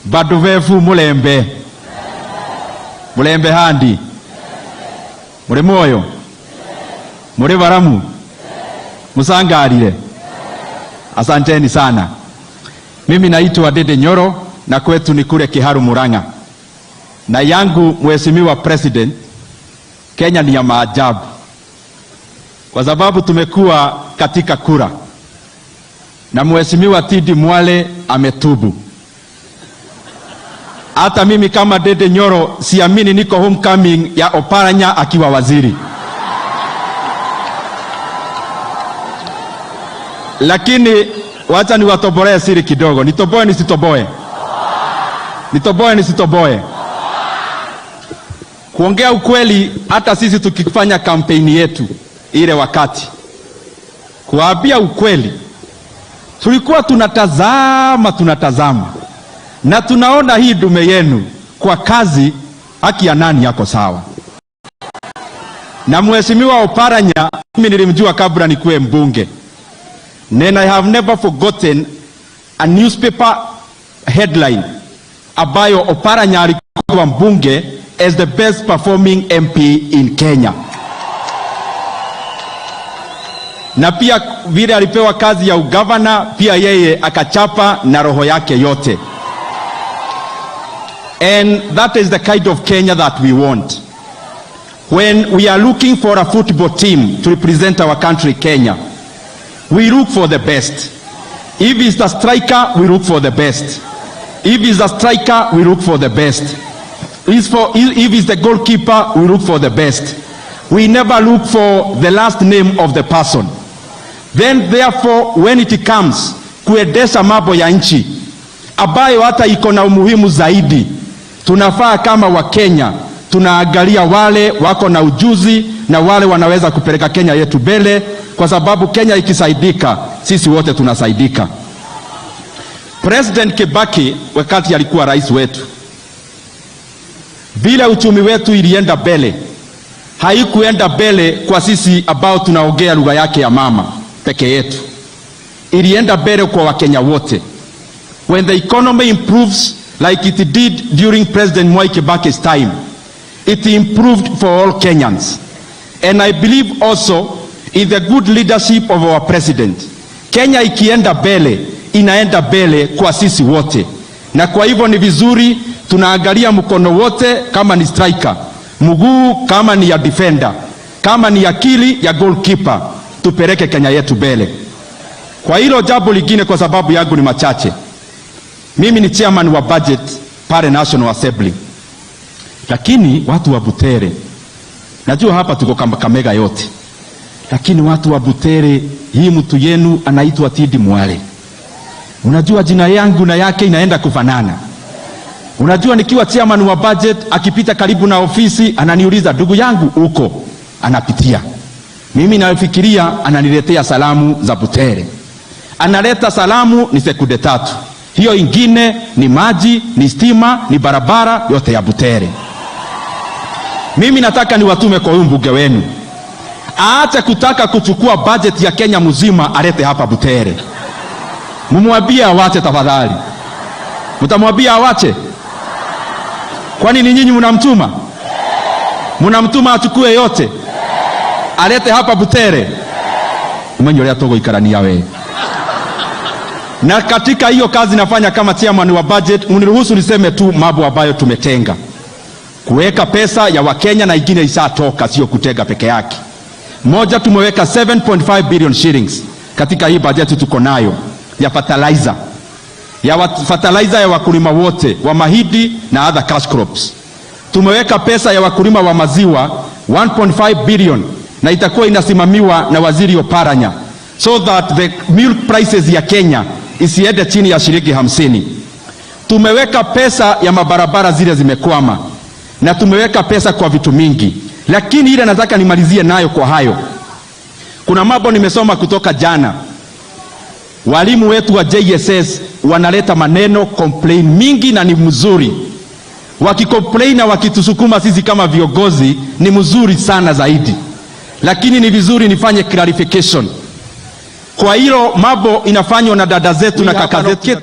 Bandu befu mulembe mulembe handi muri moyo muri baramu musangarire. Asanteni sana. Mimi naitwa Dede Nyoro na kwetu ni kule Kiharu Murang'a. Na yangu Mheshimiwa President, Kenya ni ya maajabu kwa sababu tumekuwa katika kura Na Mheshimiwa Tindi Mwale ametubu. Hata mimi kama Ndindi Nyoro siamini niko homecoming ya Oparanya akiwa waziri. Lakini wacha niwatobolee siri kidogo. Nitoboe nisitoboe? Nitoboe nisitoboe? Kuongea ukweli, hata sisi tukifanya kampeni yetu ile wakati, kuwaambia ukweli, tulikuwa tunatazama na tunaona hii dume yenu kwa kazi, haki ya nani yako sawa. Na Mheshimiwa Oparanya mimi nilimjua kabla nikuwe mbunge. And I have never forgotten a newspaper headline ambayo Oparanya alikuwa mbunge as the best performing MP in Kenya. Na pia vile alipewa kazi ya ugavana, pia yeye akachapa na roho yake yote. And that is the kind of Kenya that we want. When we are looking for a football team to represent our country, Kenya, we look for the best. If it's the striker, we look for the best. If it's the striker, we look for the best. If it's the goalkeeper, we look for the best. We never look for the last name of the person. Then therefore, when it comes kuendesha mambo ya nchi ambayo hata iko na umuhimu zaidi, tunafaa kama Wakenya tunaangalia wale wako na ujuzi na wale wanaweza kupeleka Kenya yetu mbele, kwa sababu Kenya ikisaidika, sisi wote tunasaidika. President Kibaki wakati alikuwa rais wetu, vile uchumi wetu ilienda mbele, haikuenda mbele kwa sisi ambao tunaongea lugha yake ya mama peke yetu, ilienda mbele kwa Wakenya wote. When the economy improves like it did during President Mwai Kibaki's time, it improved for all Kenyans. And I believe also in the good leadership of our president. Kenya ikienda mbele, inaenda mbele kwa sisi wote. Na kwa hivyo ni vizuri tunaangalia mkono wote kama ni striker, mguu kama ni ya defender, kama ni akili ya goalkeeper, tupeleke Kenya yetu mbele. Kwa hilo jambo lingine, kwa sababu yangu ni machache, mimi ni chairman wa budget pale National Assembly, lakini watu wa Butere, najua hapa tuko Kakamega yote, lakini watu wa Butere, hii mtu yenu anaitwa Tindi Mwale. Unajua jina yangu na yake inaenda kufanana. Unajua nikiwa chairman wa budget, akipita karibu na ofisi ananiuliza, ndugu yangu uko? Anapitia. Mimi nafikiria ananiletea salamu za Butere. Analeta salamu ni sekunde tatu. Hiyo ingine ni maji, ni stima, ni barabara yote ya Butere. Mimi nataka niwatume kwa huyu mbunge wenu. Aache kutaka kuchukua budget ya Kenya mzima alete hapa Butere. Mumwambie awache tafadhali. Mtamwambia awache? Kwani ni nyinyi mnamtuma? Mnamtuma achukue yote alete hapa Butere? Umenye uria tuguikarania we. Na katika hiyo kazi nafanya kama chairman wa budget, mniruhusu niseme tu mambo ambayo tumetenga. Kuweka pesa ya Wakenya na ingine ishatoka, sio kutega peke yake. Moja, tumeweka 7.5 billion shillings katika hii budget tuko nayo ya fertilizer. Ya fertilizer ya wakulima wote wa mahindi na other cash crops. Tumeweka pesa ya wakulima wa maziwa 1.5 billion na itakuwa inasimamiwa na Waziri Oparanya so that the milk prices ya Kenya isiende chini ya shilingi 50. Tumeweka pesa ya mabarabara zile zimekwama, na tumeweka pesa kwa vitu mingi, lakini ile nataka nimalizie nayo kwa hayo. Kuna mambo nimesoma kutoka jana. Walimu wetu wa JSS wanaleta maneno complain mingi na ni mzuri. Wakicomplain na wakitusukuma sisi kama viongozi ni mzuri sana zaidi. Lakini ni vizuri nifanye clarification. Kwa hilo mambo inafanywa na dada zetu na kaka zetu.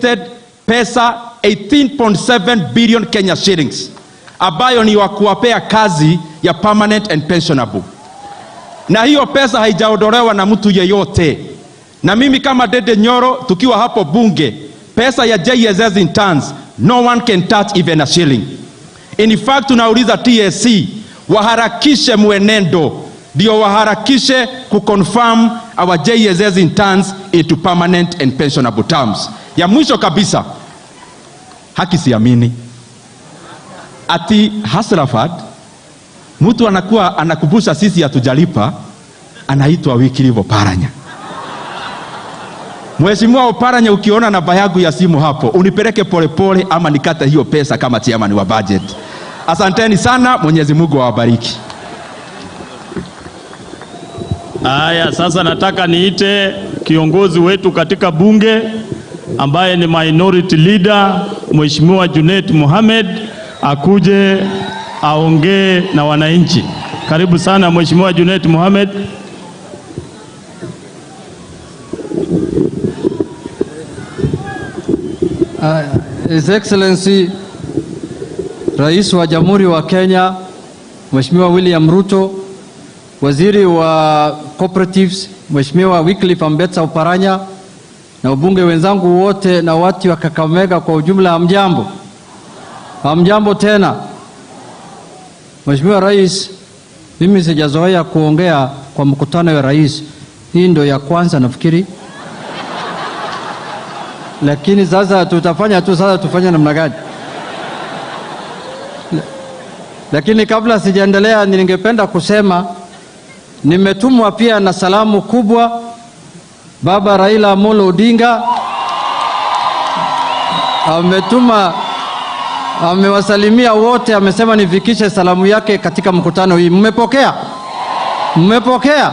Pesa 18.7 billion Kenya shillings ambayo ni wa kuwapea kazi ya permanent and pensionable. Na hiyo pesa haijaondolewa na mtu yeyote. Na mimi kama Ndindi Nyoro tukiwa hapo bunge, pesa ya JSS interns, no one can touch even a shilling. In fact tunauliza TSC waharakishe mwenendo, ndio waharakishe kuconfirm our JSS interns into permanent and pensionable terms. Ya mwisho kabisa, haki siamini ati Hustler Fund mtu anakuwa anakumbusha sisi hatujalipa, anaitwa Wycliffe Oparanya. Mheshimiwa Oparanya, ukiona namba yangu ya simu hapo unipeleke polepole ama nikate hiyo pesa kama chairman wa budget. Asanteni sana, Mwenyezi Mungu awabariki. Haya, sasa nataka niite kiongozi wetu katika bunge ambaye ni minority leader, Mheshimiwa Junet Mohamed akuje aongee na wananchi. Karibu sana Mheshimiwa Junet Mohamed. His Excellency Rais wa Jamhuri wa Kenya Mheshimiwa William Ruto, Waziri wa Cooperatives Mheshimiwa Wycliffe Ambetsa Oparanya na wabunge wenzangu wote na watu wa Kakamega kwa ujumla, hamjambo? Hamjambo tena. Mheshimiwa Rais, mimi sijazoea kuongea kwa mkutano wa rais. Hii ndio ya kwanza nafikiri. Lakini sasa tutafanya tu, sasa tufanye namna gani? Lakini kabla sijaendelea, ningependa kusema nimetumwa pia na salamu kubwa Baba Raila Amolo Odinga ametuma, amewasalimia wote, amesema nifikishe salamu yake katika mkutano hii. Mmepokea? Mmepokea?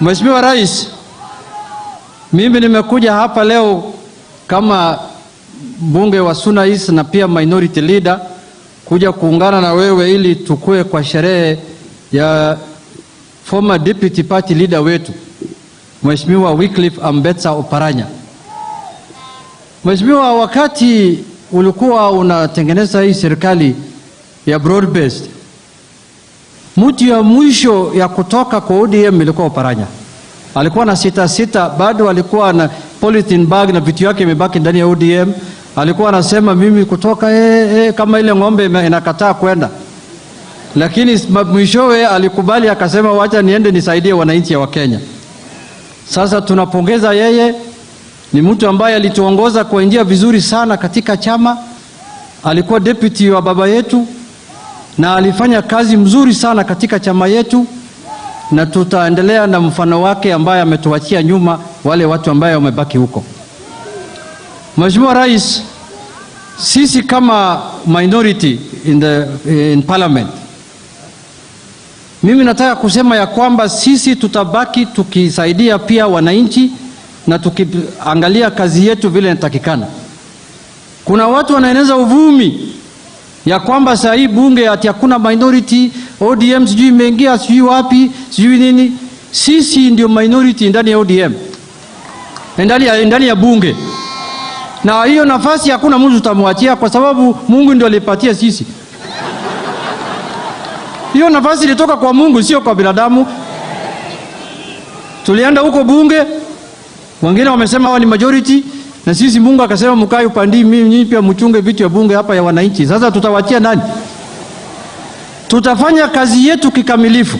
Mheshimiwa Rais, mimi nimekuja hapa leo kama mbunge wa Suna East na pia minority leader kuja kuungana na wewe ili tukue kwa sherehe ya former deputy party leader wetu Mheshimiwa Wycliffe Ambetsa Oparanya. Mheshimiwa, wakati ulikuwa unatengeneza hii serikali ya broad based, mtu ya mwisho ya kutoka kwa ODM ilikuwa Oparanya. Alikuwa na sita sita, bado alikuwa na polythene bag na vitu yake imebaki ndani ya ODM. Alikuwa anasema mimi kutoka kama ile ng'ombe inakataa kwenda, lakini mwishowe alikubali akasema, wacha niende nisaidie wananchi wa Kenya. Sasa tunapongeza yeye, ni mtu ambaye alituongoza kwa njia vizuri sana katika chama. Alikuwa deputy wa baba yetu na alifanya kazi mzuri sana katika chama yetu, na tutaendelea na mfano wake ambaye ametuachia nyuma wale watu ambaye wamebaki huko. Mheshimiwa Rais, sisi kama minority in parliament, mimi nataka kusema ya kwamba sisi tutabaki tukisaidia pia wananchi na tukiangalia kazi yetu vile inatakikana. Kuna watu wanaeneza uvumi ya kwamba saa hii bunge ati hakuna minority, ODM sijui imeingia sijui wapi sijui nini. Sisi ndio minority ndani ya ODM, ndani ya bunge, na hiyo nafasi hakuna mtu tutamwachia, kwa sababu Mungu ndio alipatia sisi hiyo nafasi. Ilitoka kwa Mungu, sio kwa binadamu. Tulienda huko bunge, wengine wamesema hawa ni majority, na sisi Mungu akasema mkae upande, mimi pia mchunge vitu ya bunge hapa ya wananchi. Sasa tutawachia nani? Tutafanya kazi yetu kikamilifu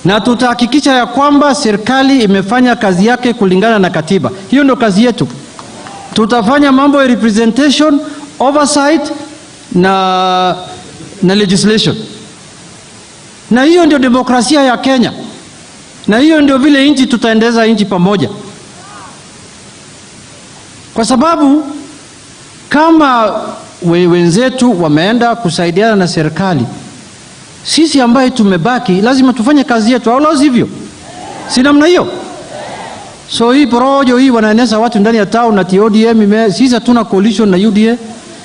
na tutahakikisha ya kwamba serikali imefanya kazi yake kulingana na katiba. Hiyo ndio kazi yetu. Tutafanya mambo ya representation, oversight na legislation, na hiyo ndio demokrasia ya Kenya, na hiyo ndio vile nchi tutaendeleza nchi pamoja, kwa sababu kama wenzetu wameenda kusaidiana na serikali, sisi ambaye tumebaki lazima tufanye kazi yetu, au la sivyo? Si namna hiyo? So hii porojo hii wanaeneza watu ndani ya town na ODM, sisi hatuna coalition na UDA.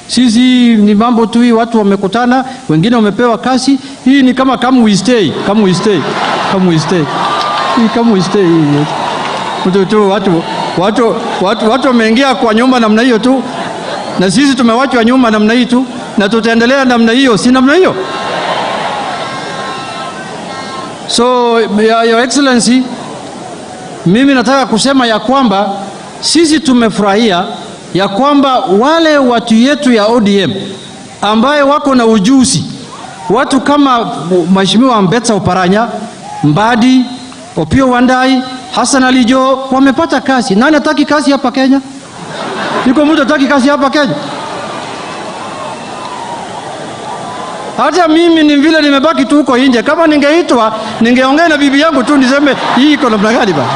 Sisi ni mambo tu hii, watu wamekutana, wengine wamepewa kasi. Hii ni kama come we stay, come we stay, come we stay. Hii come we stay. Mtu tu watu wameingia kwa nyumba namna hiyo tu, na sisi tumewachwa nyuma namna hii tu, na tutaendelea namna hiyo, si namna hiyo? So Your Excellency, mimi nataka kusema ya kwamba sisi tumefurahia ya kwamba wale watu yetu ya ODM ambaye wako na ujuzi, watu kama Mheshimiwa Ambetsa Oparanya, Mbadi, Opiyo Wandayi, Hassan Ali Joho wamepata kazi. Nani hataki kazi hapa Kenya? Yuko mtu hataki kazi hapa Kenya? Hata mimi ni vile nimebaki tu huko nje. Kama ningeitwa ningeongea na bibi yangu tu niseme hii iko namna gani bana.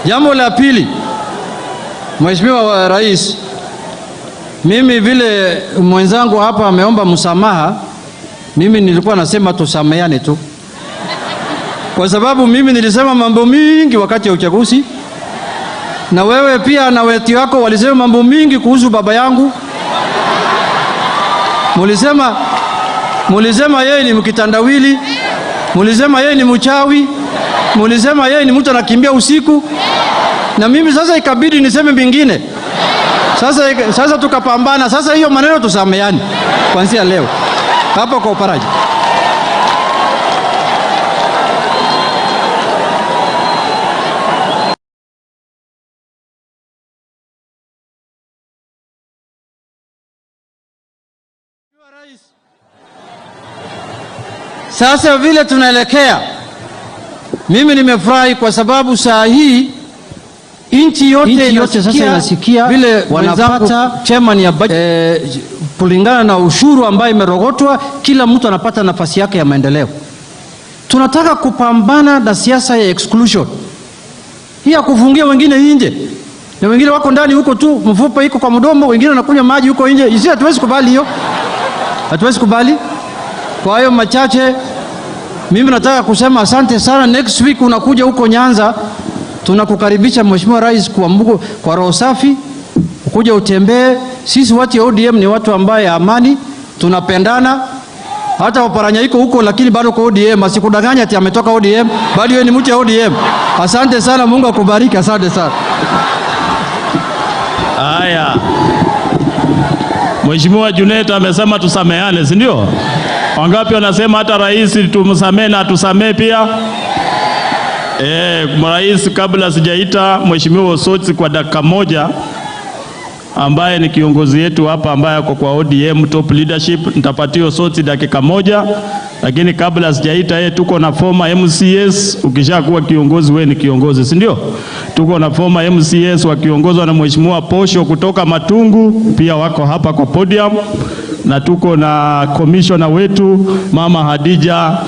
Jambo la pili, Mheshimiwa Rais, mimi vile mwenzangu hapa ameomba msamaha, mimi nilikuwa nasema tusameane tu, kwa sababu mimi nilisema mambo mingi wakati ya uchaguzi, na wewe pia na weti wako walisema mambo mingi kuhusu baba yangu. Mulisema yeye ni mkitandawili, mulisema yeye ni mchawi, mulisema yeye ni mtu anakimbia usiku, na mimi sasa ikabidi niseme mingine. Sasa tukapambana. Sasa hiyo maneno tusameane kuanzia leo hapa kwa Oparanya. Sasa vile tunaelekea, mimi nimefurahi kwa sababu saa hii nchi yote sasa inasikia vile wanapata chairman ya budget, kulingana na ushuru ambayo imerogotwa, kila mtu anapata nafasi yake ya maendeleo. Tunataka kupambana na siasa ya exclusion hii ya kufungia wengine nje na wengine wako ndani huko tu, mfupa iko kwa mdomo, wengine wanakunywa maji huko nje. Sisi hatuwezi kubali hiyo, hatuwezi kubali. Kwa hayo machache, mimi nataka kusema asante sana. Next week unakuja huko Nyanza, tunakukaribisha Mheshimiwa Rais kwa Mungu, kwa roho safi, ukuja utembee. Sisi watu wa ODM ni watu ambaye amani, tunapendana. Hata Oparanya iko huko lakini bado kwa ODM, asikudanganya ati ametoka ODM, bado yeye ni mtu wa ODM. Asante sana, Mungu akubariki, asante sana. Haya. Mheshimiwa Junet amesema tusameane, si ndio? Wangapi wanasema hata rais tumsamee na atusamee pia? Rais, kabla sijaita Mheshimiwa Osotsi kwa dakika moja, ambaye ni kiongozi yetu hapa ambaye ako kwa ODM top leadership, nitapatia Osotsi dakika moja, lakini kabla sijaita yeye, tuko na former MCS. Ukishakuwa kiongozi wewe ni kiongozi, si ndio? Tuko na former MCS wakiongozwa na Mheshimiwa Posho kutoka Matungu, pia wako hapa kwa podium, na tuko na commissioner wetu Mama Hadija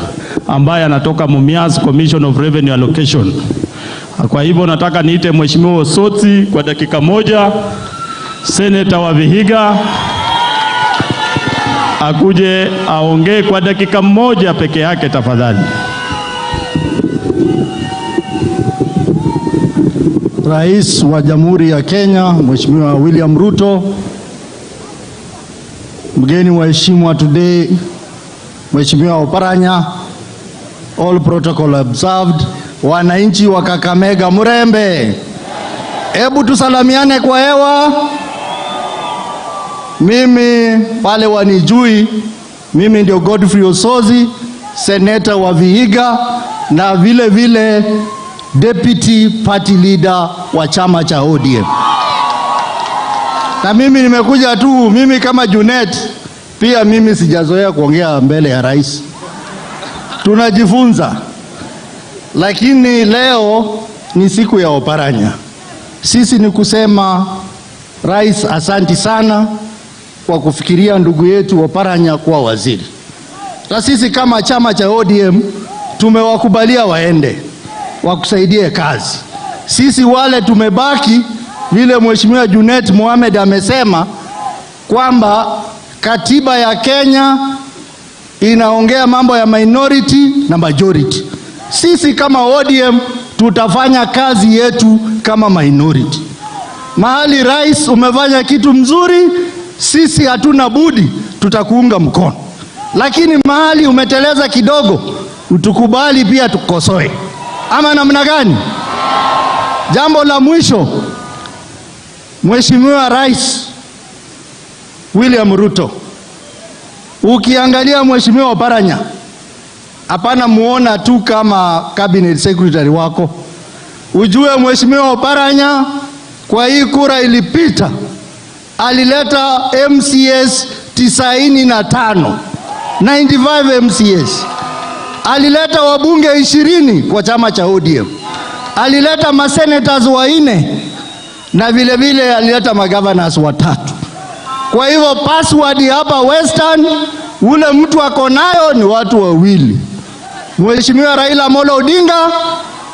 ambaye anatoka Mumias, Commission of Revenue Allocation. Kwa hivyo nataka niite Mheshimiwa Osotsi kwa dakika moja, Senator wa Vihiga, akuje aongee kwa dakika moja peke yake tafadhali. Rais wa Jamhuri ya Kenya Mheshimiwa William Ruto, mgeni wa heshima today Mheshimiwa Oparanya, all protocol observed. Wananchi wa Kakamega murembe, hebu tusalamiane kwa hewa. Mimi pale wanijui, mimi ndio Godfrey Osotsi, seneta wa Vihiga na vile vile deputy party leader wa chama cha ODM. Na mimi nimekuja tu, mimi kama Junet, pia mimi sijazoea kuongea mbele ya rais, tunajifunza. Lakini leo ni siku ya Oparanya. Sisi ni kusema rais, asanti sana kwa kufikiria ndugu yetu Oparanya kuwa waziri. Na sisi kama chama cha ODM tumewakubalia waende wakusaidie kazi. Sisi wale tumebaki, vile Mheshimiwa Junet Mohamed amesema kwamba katiba ya Kenya inaongea mambo ya minority na majority. Sisi kama ODM tutafanya kazi yetu kama minority. Mahali rais umefanya kitu mzuri, sisi hatuna budi, tutakuunga mkono, lakini mahali umeteleza kidogo, utukubali pia tukosoe, ama namna gani? Jambo la mwisho, Mheshimiwa Rais William Ruto, ukiangalia Mheshimiwa Oparanya, hapana muona tu kama cabinet secretary wako, ujue Mheshimiwa Oparanya kwa hii kura ilipita alileta MCS 95, 95 MCAs. Alileta wabunge 20 kwa chama cha ODM, alileta masenators 4 na vile vile alileta magovernors 3. Kwa hivyo password hapa Western, ule mtu ako nayo ni watu wawili, Mheshimiwa Raila Amolo Odinga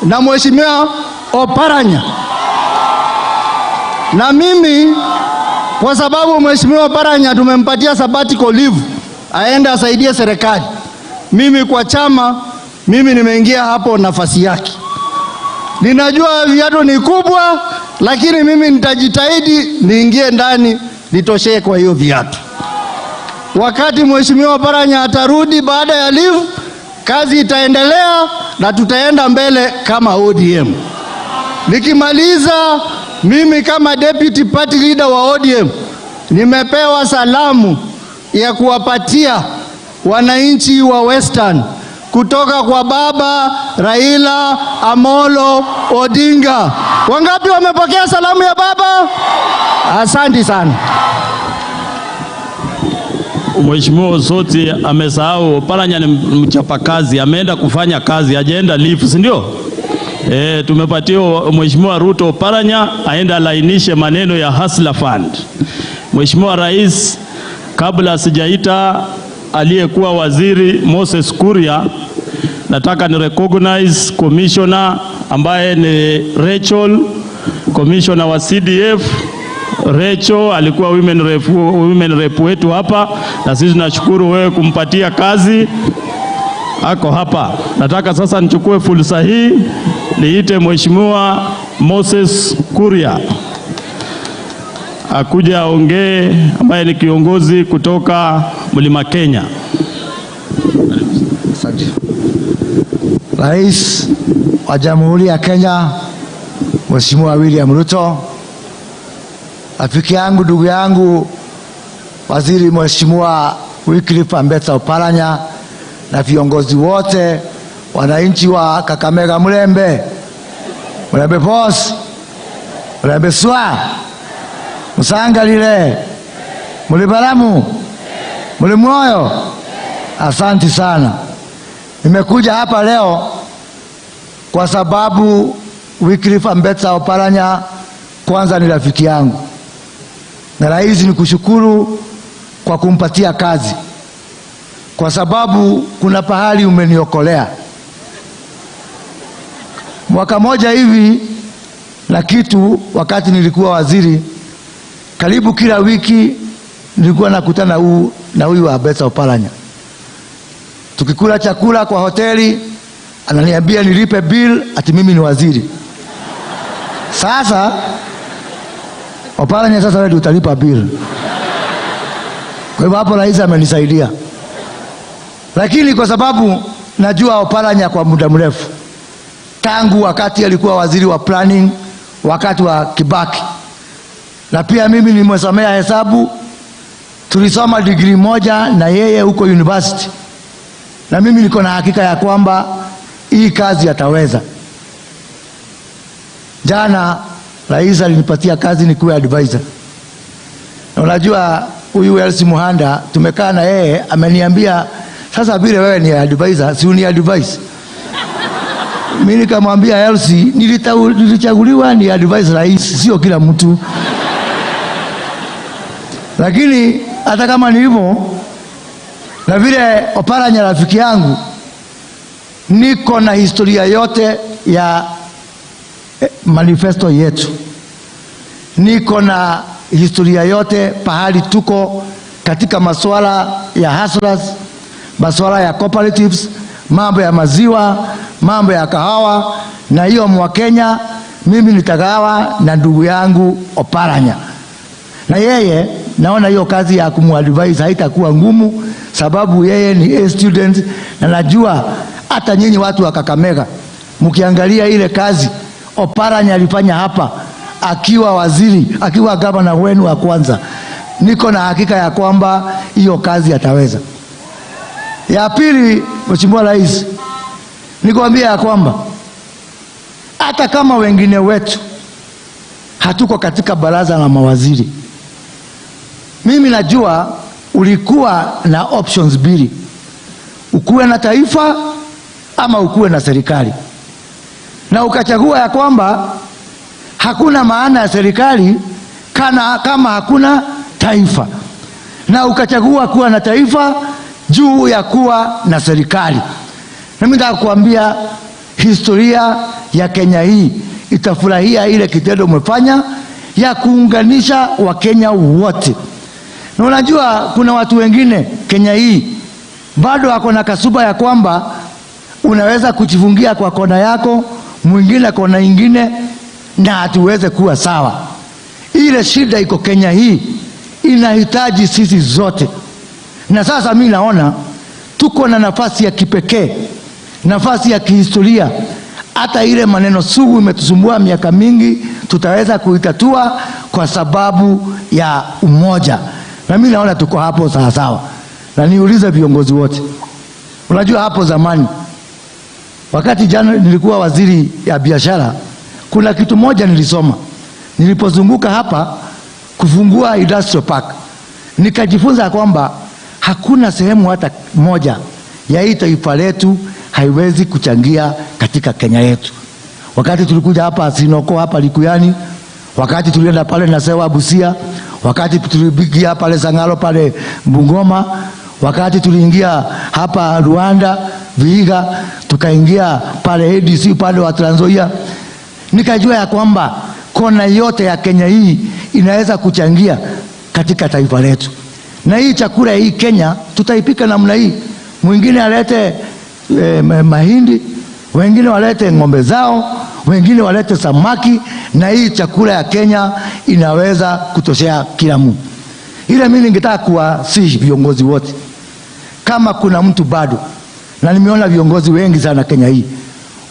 na Mheshimiwa Oparanya. Na mimi kwa sababu Mheshimiwa Oparanya tumempatia sabbatical leave aende asaidie serikali, mimi kwa chama, mimi nimeingia hapo nafasi yake. Ninajua viatu ni kubwa, lakini mimi nitajitahidi niingie ndani nitoshee kwa hiyo viatu. Wakati Mheshimiwa Oparanya atarudi baada ya leave, kazi itaendelea na tutaenda mbele kama ODM. Nikimaliza, mimi kama deputy party leader wa ODM nimepewa salamu ya kuwapatia wananchi wa Western kutoka kwa baba Raila Amolo Odinga. Wangapi wamepokea salamu ya baba? Asante sana. Mheshimiwa Osotsi amesahau Oparanya ni mchapakazi, ameenda kufanya kazi, hajaenda leave, si ndio? Tumepatia Mheshimiwa Ruto Oparanya aende alainishe maneno ya Hustler Fund. Mheshimiwa Rais, kabla sijaita aliyekuwa waziri Moses Kuria, nataka ni recognize commissioner ambaye ni Rachel, commissioner wa CDF. Rachel alikuwa women rep wetu hapa, na sisi tunashukuru wewe kumpatia kazi, ako hapa. Nataka sasa nichukue fursa hii niite Mheshimiwa Moses Kuria akuja aongee, ambaye ni kiongozi kutoka Mlima Kenya. Asante. Rais wa Jamhuri ya Kenya Mheshimiwa William Ruto, rafiki yangu, ndugu yangu, Waziri Mheshimiwa Wycliffe Ambetsa Oparanya na viongozi wote, wananchi wa Kakamega, Mulembe, Mulembe Pos, Mulembe Swa, Musangalile, Mulibalamu, Mulimwoyo, asanti sana. Nimekuja hapa leo kwa sababu Wycliffe Ambetsa Oparanya kwanza ni rafiki yangu, na rais, ni kushukuru kwa kumpatia kazi, kwa sababu kuna pahali umeniokolea. Mwaka moja hivi na kitu, wakati nilikuwa waziri, karibu kila wiki nilikuwa nakutana huu na huyu Ambetsa Oparanya, tukikula chakula kwa hoteli ananiambia nilipe bill ati mimi ni waziri. Sasa Oparanya, sasa wewe ndio utalipa bill. Kwa hivyo hapo rais amenisaidia, lakini kwa sababu najua Oparanya kwa muda mrefu, tangu wakati alikuwa waziri wa planning wakati wa Kibaki, na pia mimi nimesomea hesabu, tulisoma degree moja na yeye huko university, na mimi niko na hakika ya kwamba hii kazi ataweza. Jana rais alinipatia kazi nikuwe advisor, na unajua huyu Elsie Muhanda tumekaa na yeye, ameniambia sasa, vile wewe ni advisor, si uni advise. Mimi nikamwambia Elsie, nilichaguliwa ni advise rais, sio kila mtu. Lakini hata kama ni hivyo, na vile Oparanya rafiki yangu, niko na historia yote ya manifesto yetu, niko na historia yote pahali tuko katika masuala ya hustlers, masuala ya cooperatives, mambo ya maziwa, mambo ya kahawa, na hiyo Mwakenya mimi nitagawa na ndugu yangu Oparanya, na yeye naona hiyo kazi ya kumuadvise haitakuwa ngumu, sababu yeye ni A student, na najua hata nyinyi watu wa Kakamega mkiangalia ile kazi Oparanya alifanya hapa akiwa waziri, akiwa gavana wenu wa kwanza, niko na hakika ya kwamba hiyo kazi ataweza. Ya pili, Mheshimiwa Rais, nikwambia ya kwamba hata kama wengine wetu hatuko katika baraza la mawaziri, mimi najua Ulikuwa na options mbili, ukuwe na taifa ama ukuwe na serikali, na ukachagua ya kwamba hakuna maana ya serikali kama hakuna taifa, na ukachagua kuwa na taifa juu ya kuwa na serikali. Mimi nataka kuambia historia ya Kenya hii itafurahia ile kitendo umefanya ya kuunganisha Wakenya wote. Na unajua kuna watu wengine Kenya hii bado wako na kasuba ya kwamba unaweza kujifungia kwa kona yako, mwingine kona ingine, na hatuweze kuwa sawa. Ile shida iko Kenya hii inahitaji sisi zote, na sasa mi naona tuko na nafasi ya kipekee, nafasi ya kihistoria. Hata ile maneno sugu imetusumbua miaka mingi, tutaweza kuitatua kwa sababu ya umoja, na mi naona tuko hapo sawasawa. Na niulize viongozi wote, unajua hapo zamani wakati jana nilikuwa waziri ya biashara, kuna kitu moja nilisoma nilipozunguka hapa kufungua industrial park, nikajifunza kwamba hakuna sehemu hata moja ya hii taifa letu haiwezi kuchangia katika Kenya yetu. Wakati tulikuja hapa Sinoko hapa Likuyani, wakati tulienda pale Nasewa Busia, wakati tuliingia pale Sangalo pale Bungoma, wakati tuliingia hapa Rwanda Vihiga, tukaingia pale ADC upande wa Trans Nzoia, nikajua ya kwamba kona yote ya Kenya hii inaweza kuchangia katika taifa letu, na hii chakula hii Kenya tutaipika namna hii, mwingine alete mahindi, wengine walete ng'ombe zao, wengine walete samaki, na hii chakula ya Kenya inaweza kutoshea kila mtu. Ile mimi ningetaka kuwasihi viongozi wote, kama kuna mtu bado, na nimeona viongozi wengi sana Kenya hii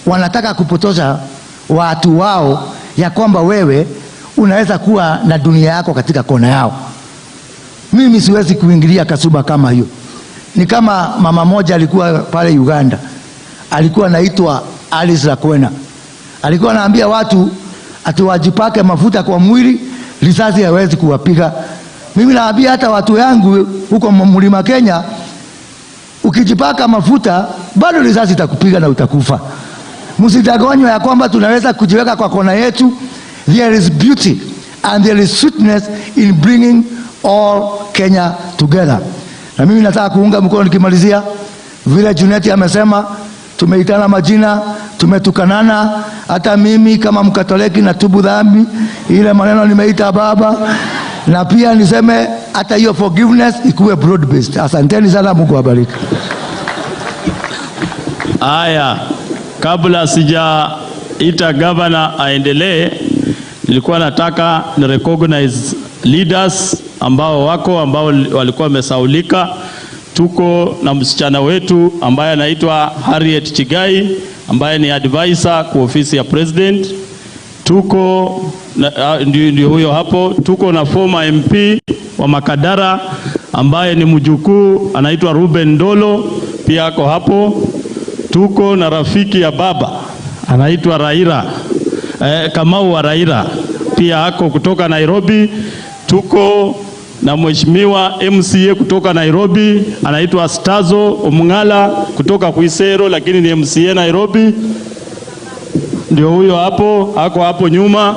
wanataka kupotosha watu wao ya kwamba wewe unaweza kuwa na dunia yako katika kona yao. Mimi siwezi kuingilia kasuba kama hiyo. Ni kama mama moja alikuwa pale Uganda, alikuwa anaitwa Alice Lakwena, alikuwa anaambia watu ati wajipake mafuta kwa mwili, risasi haiwezi kuwapiga. Mimi naambia hata watu yangu huko mlima Kenya, ukijipaka mafuta bado risasi itakupiga na utakufa. Msidanganywe ya kwamba tunaweza kujiweka kwa kona yetu. There is beauty and there is sweetness in bringing all Kenya together. Na mimi nataka kuunga mkono nikimalizia, vile Junet amesema, tumeitana majina, tumetukanana. Hata mimi kama Mkatoliki natubu dhambi ile maneno nimeita baba, na pia niseme hata hiyo forgiveness ikuwe broad based. Asanteni sana, Mungu awabariki. Haya, kabla sijaita gavana aendelee, nilikuwa nataka ni recognize leaders ambao wako ambao walikuwa wamesaulika. Tuko na msichana wetu ambaye anaitwa Harriet Chigai ambaye ni advisor kwa ofisi ya president. Tuko na, ndio huyo hapo. Tuko na former MP wa Makadara ambaye ni mjukuu anaitwa Ruben Ndolo, pia ako hapo. Tuko na rafiki ya baba anaitwa Raila Kamau wa Raila pia ako kutoka Nairobi. Tuko na mheshimiwa MCA kutoka Nairobi anaitwa Stazo Omng'ala kutoka Kuisero, lakini ni MCA Nairobi, ndio huyo hapo, ako hapo nyuma,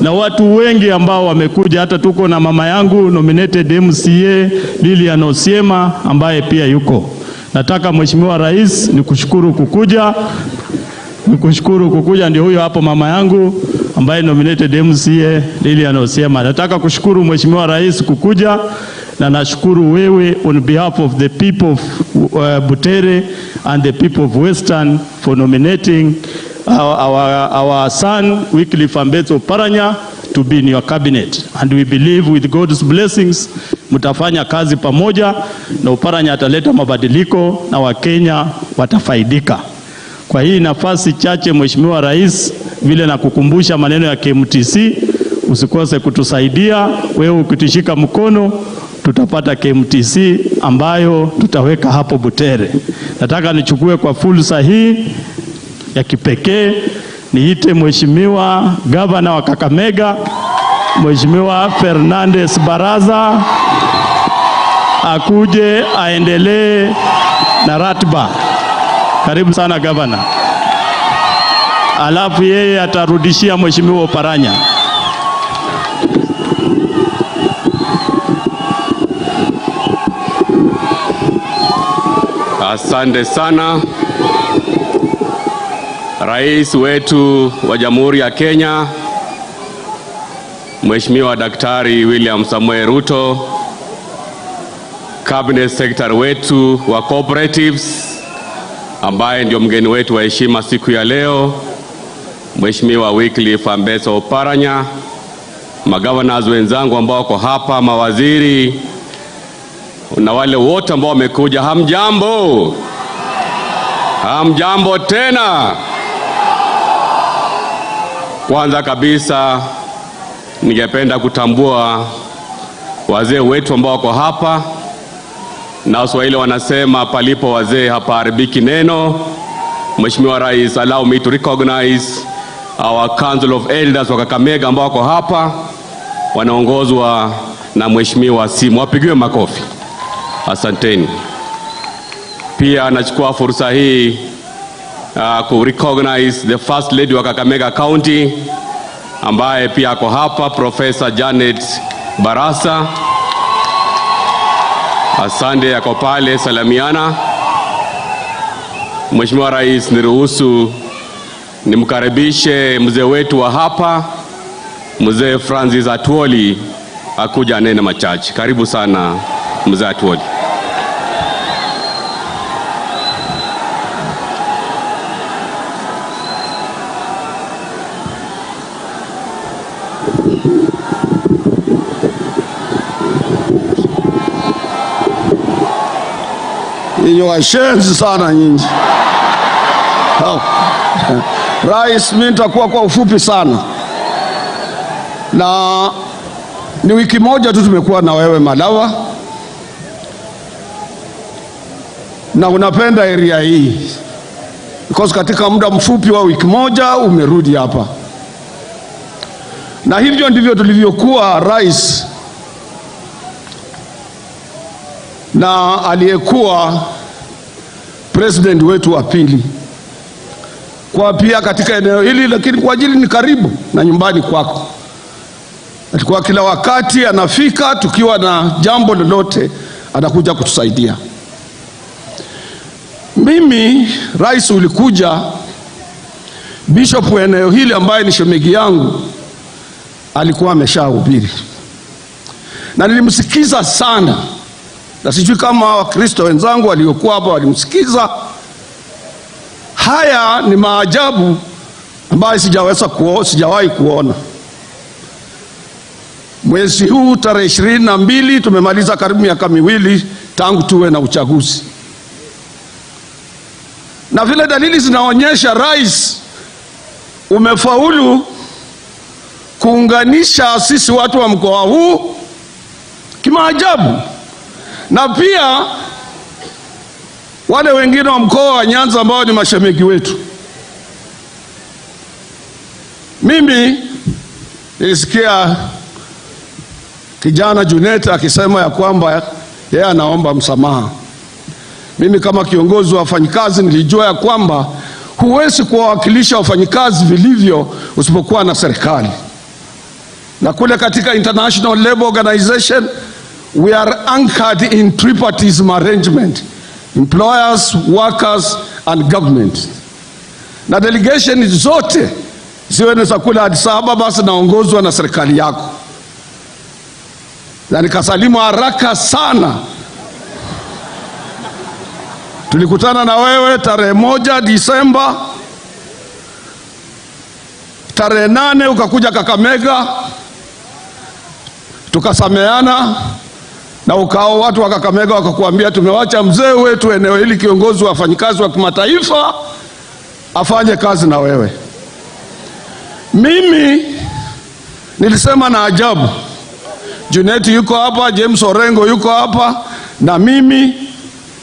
na watu wengi ambao wamekuja. Hata tuko na mama yangu nominated MCA Lilian Osiema ambaye pia yuko. Nataka Mheshimiwa Rais nikushukuru kukuja, nikushukuru kukuja. Ndio huyo hapo mama yangu ambaye nominated MCA Lilian Osiema. Nataka kushukuru Mheshimiwa Rais kukuja na nashukuru wewe on behalf of the people of Butere and the people of Western for nominating our son Wycliffe Ambetsa Oparanya to be in your cabinet, and we believe with God's blessings mtafanya kazi pamoja na Oparanya ataleta mabadiliko na Wakenya watafaidika. Kwa hii nafasi chache, Mheshimiwa Rais, vile nakukumbusha maneno ya KMTC, usikose kutusaidia. Wewe ukitushika mkono tutapata KMTC ambayo tutaweka hapo Butere. Nataka nichukue kwa fursa hii ya kipekee niite Mheshimiwa Gavana wa Kakamega, Mheshimiwa Fernandes Baraza. akuje aendelee na ratiba. Karibu sana, gavana. Alafu yeye atarudishia Mheshimiwa Oparanya. Asante sana, Rais wetu wa Jamhuri ya Kenya, Mheshimiwa Daktari William Samoei Ruto, Cabinet Secretary wetu wa Cooperatives ambaye ndio mgeni wetu wa heshima siku ya leo, Mheshimiwa Wycliffe Ambetsa Oparanya, magovernors wenzangu ambao wako hapa, mawaziri na wale wote ambao wamekuja, hamjambo? Hamjambo tena. Kwanza kabisa ningependa kutambua wazee wetu ambao wako hapa, na Waswahili wanasema palipo wazee hapaharibiki neno. Mheshimiwa Rais, allow me to recognize our Council of Elders wa Kakamega ambao wako hapa, wanaongozwa na Mheshimiwa Simu. Wapigiwe makofi. Asanteni. Pia nachukua fursa hii ku recognize the First Lady wa Kakamega County ambaye pia ako hapa, Professor Janet Barasa. Asante, yako pale, salamiana. Mheshimiwa Rais, niruhusu nimkaribishe mzee wetu wa hapa, Mzee Francis Atwoli akuja anene machache. Karibu sana, Mzee Atwoli. Nyinyi washenzi sana nyinyi. Oh. Rais, mimi nitakuwa kwa ufupi sana, na ni wiki moja tu tumekuwa na wewe Malava, na unapenda area hii because katika muda mfupi wa wiki moja umerudi hapa, na hivyo ndivyo tulivyokuwa, rais, na aliyekuwa president wetu wa pili kwa pia katika eneo hili, lakini kwa ajili ni karibu na nyumbani kwako. Alikuwa kila wakati anafika, tukiwa na jambo lolote anakuja kutusaidia. Mimi, rais, ulikuja, bishop wa eneo hili ambaye ni shemegi yangu alikuwa ameshahubiri na nilimsikiza sana, na sijui kama Wakristo wenzangu waliokuwa hapa walimsikiza. Haya ni maajabu ambayo sijawahi kuona. Mwezi huu tarehe 22 tumemaliza karibu miaka 2 tangu tuwe na uchaguzi, na vile dalili zinaonyesha, rais, umefaulu kuunganisha sisi watu wa mkoa huu kimaajabu, na pia wale wengine wa mkoa wa Nyanza ambao ni mashemeji wetu. Mimi nilisikia kijana Junet akisema ya kwamba yeye anaomba msamaha. Mimi kama kiongozi wa wafanyikazi nilijua ya kwamba huwezi kuwawakilisha wafanyikazi vilivyo usipokuwa na serikali. Na kule katika International Labour Organization we are anchored in tripartism arrangement: employers, workers and government. Na delegation zote ziwe ni za kule Addis Ababa zinaongozwa na serikali yako. Na nikasalimu haraka sana. Tulikutana na wewe tarehe 1 Disemba, tarehe 8 ukakuja Kakamega, tukasameana na ukao watu wa Kakamega wakakuambia tumewacha mzee wetu eneo hili, kiongozi wa wafanyikazi wa kimataifa, afanye kazi na wewe. Mimi nilisema na ajabu, Juneti yuko hapa, James Orengo yuko hapa, na mimi,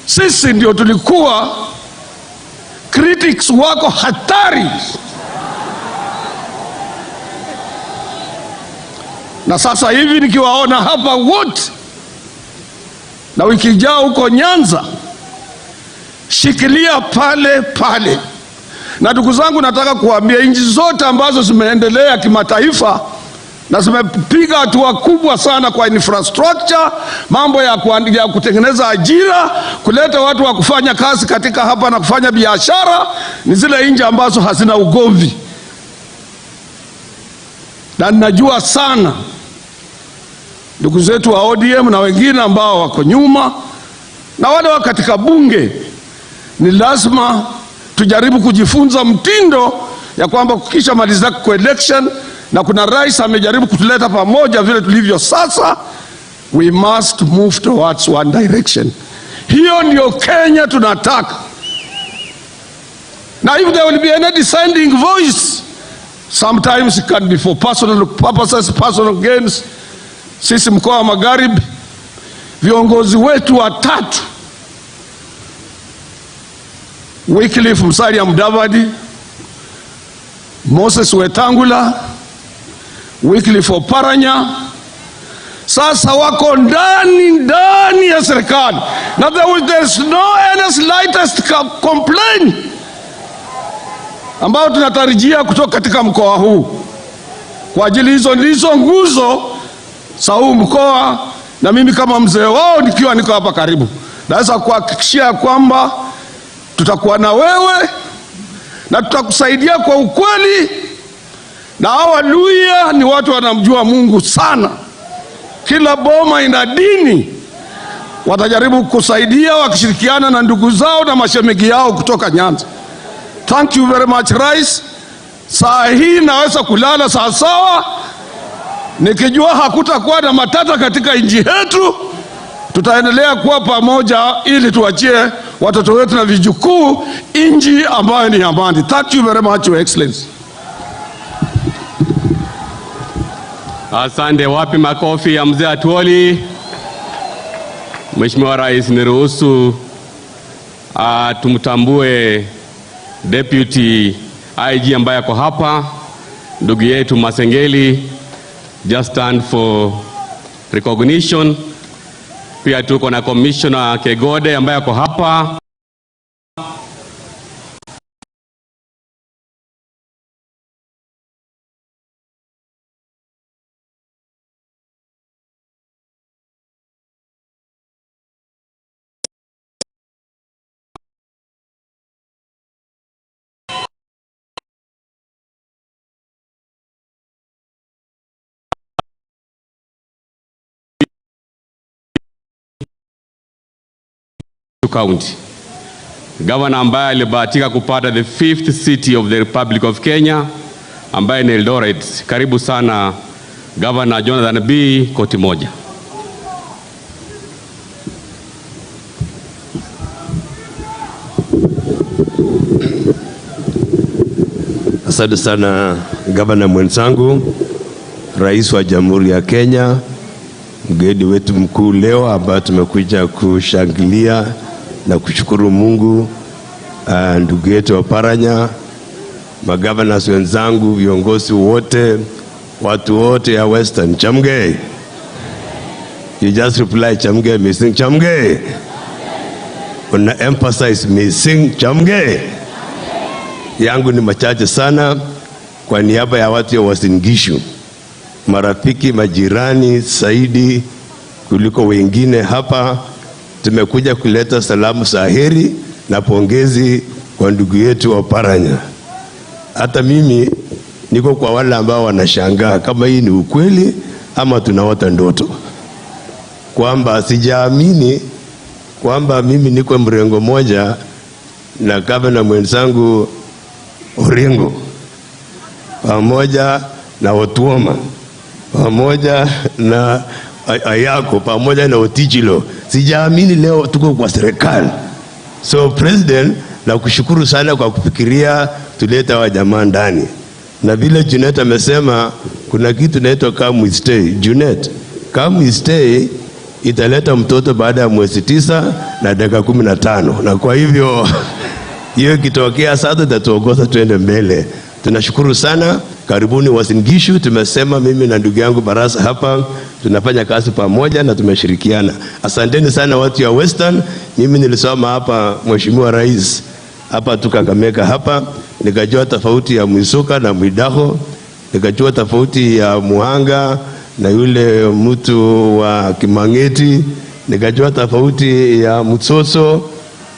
sisi ndio tulikuwa critics wako hatari. Na sasa hivi nikiwaona hapa wote na wiki ijao huko Nyanza, shikilia pale pale. Na ndugu zangu, nataka kuambia nchi zote ambazo zimeendelea kimataifa na zimepiga hatua kubwa sana kwa infrastructure, mambo ya kutengeneza ajira, kuleta watu wa kufanya kazi katika hapa na kufanya biashara, ni zile nchi ambazo hazina ugomvi. Na ninajua sana ndugu zetu wa ODM na wengine ambao wako nyuma na wale wa katika bunge, ni lazima tujaribu kujifunza mtindo ya kwamba kukisha maliza kwa election, na kuna rais amejaribu kutuleta pamoja vile tulivyo sasa, we must move towards one direction. Hiyo ndio Kenya tunataka. Na if there will be any dissenting voice, sometimes it can be for personal purposes, personal gains. Sisi mkoa wa Magharibi, viongozi wetu watatu, Wycliffe Musalia Mudavadi, Moses Wetangula, Wycliffe Oparanya, sasa wako ndani ya serikali, na there is no any slightest complaint ambayo tunatarajia kutoka katika mkoa huu. Kwa ajili hizo ndizo nguzo za huu mkoa, na mimi kama mzee wao nikiwa niko hapa karibu, naweza kuhakikishia kwamba tutakuwa na wewe na tutakusaidia kwa ukweli. Na hawa Luhya ni watu wanamjua Mungu sana, kila boma ina dini, watajaribu kusaidia wakishirikiana na ndugu zao na mashemeji yao kutoka Nyanza. Thank you very much, Rais. Saa hii naweza kulala sawa sawa nikijua hakutakuwa na matata katika nchi yetu. Tutaendelea kuwa pamoja ili tuachie watoto wetu na vijukuu nchi ambayo ni amani. Thank you very much, Your Excellency. Asante. Wapi makofi ya mzee Atwoli? Mheshimiwa Rais, niruhusu tumtambue Deputy IG ambaye ako hapa, ndugu yetu Masengeli, just stand for recognition. Pia tuko na Commissioner Kegode ambaye ako hapa. County. Governor ambaye alibahatika kupata the fifth city of the Republic of Kenya ambaye ni Eldoret. Karibu sana Governor Jonathan B. Koti moja. Asante sana gavana mwenzangu, Rais wa Jamhuri ya Kenya, mgeni wetu mkuu leo ambaye tumekuja kushangilia na kushukuru Mungu, ndugu yetu Oparanya, magavanas wenzangu, viongozi wote, watu wote ya Western. Chamge. You just reply chamge, missing chamge. Una emphasize missing chamge. Yangu ni machache sana kwa niaba ya watu ya Uasin Gishu, marafiki, majirani zaidi kuliko wengine hapa. Tumekuja kuleta salamu za heri na pongezi kwa ndugu yetu Oparanya. Hata mimi niko kwa wale ambao wanashangaa kama hii ni ukweli ama tunaota ndoto, kwamba sijaamini kwamba mimi niko mrengo moja na gavana mwenzangu Orengo pamoja na Otuoma pamoja na Ayako pamoja na Otichilo. Sijaamini leo tuko kwa serikali. So President, nakushukuru sana kwa kufikiria tuleta wa jamaa ndani. Na vile Junet amesema kuna kitu inaitwa come we stay. Junet, come we stay italeta mtoto baada ya mwezi 9 na dakika 15. Na kwa hivyo hiyo ikitokea sasa itatuongoza tuende mbele. Tunashukuru sana. Karibuni Uasin Gishu. Tumesema mimi na ndugu yangu Barasa hapa tunafanya kazi pamoja na tumeshirikiana. Asanteni sana watu ya Western. Mimi nilisoma hapa, Mheshimiwa Rais, hapa tu Kakamega hapa, nikajua tofauti ya Mwisuka na Mwidaho, nikajua tofauti ya Muhanga na yule mtu wa Kimangeti, nikajua tofauti ya Mutsoso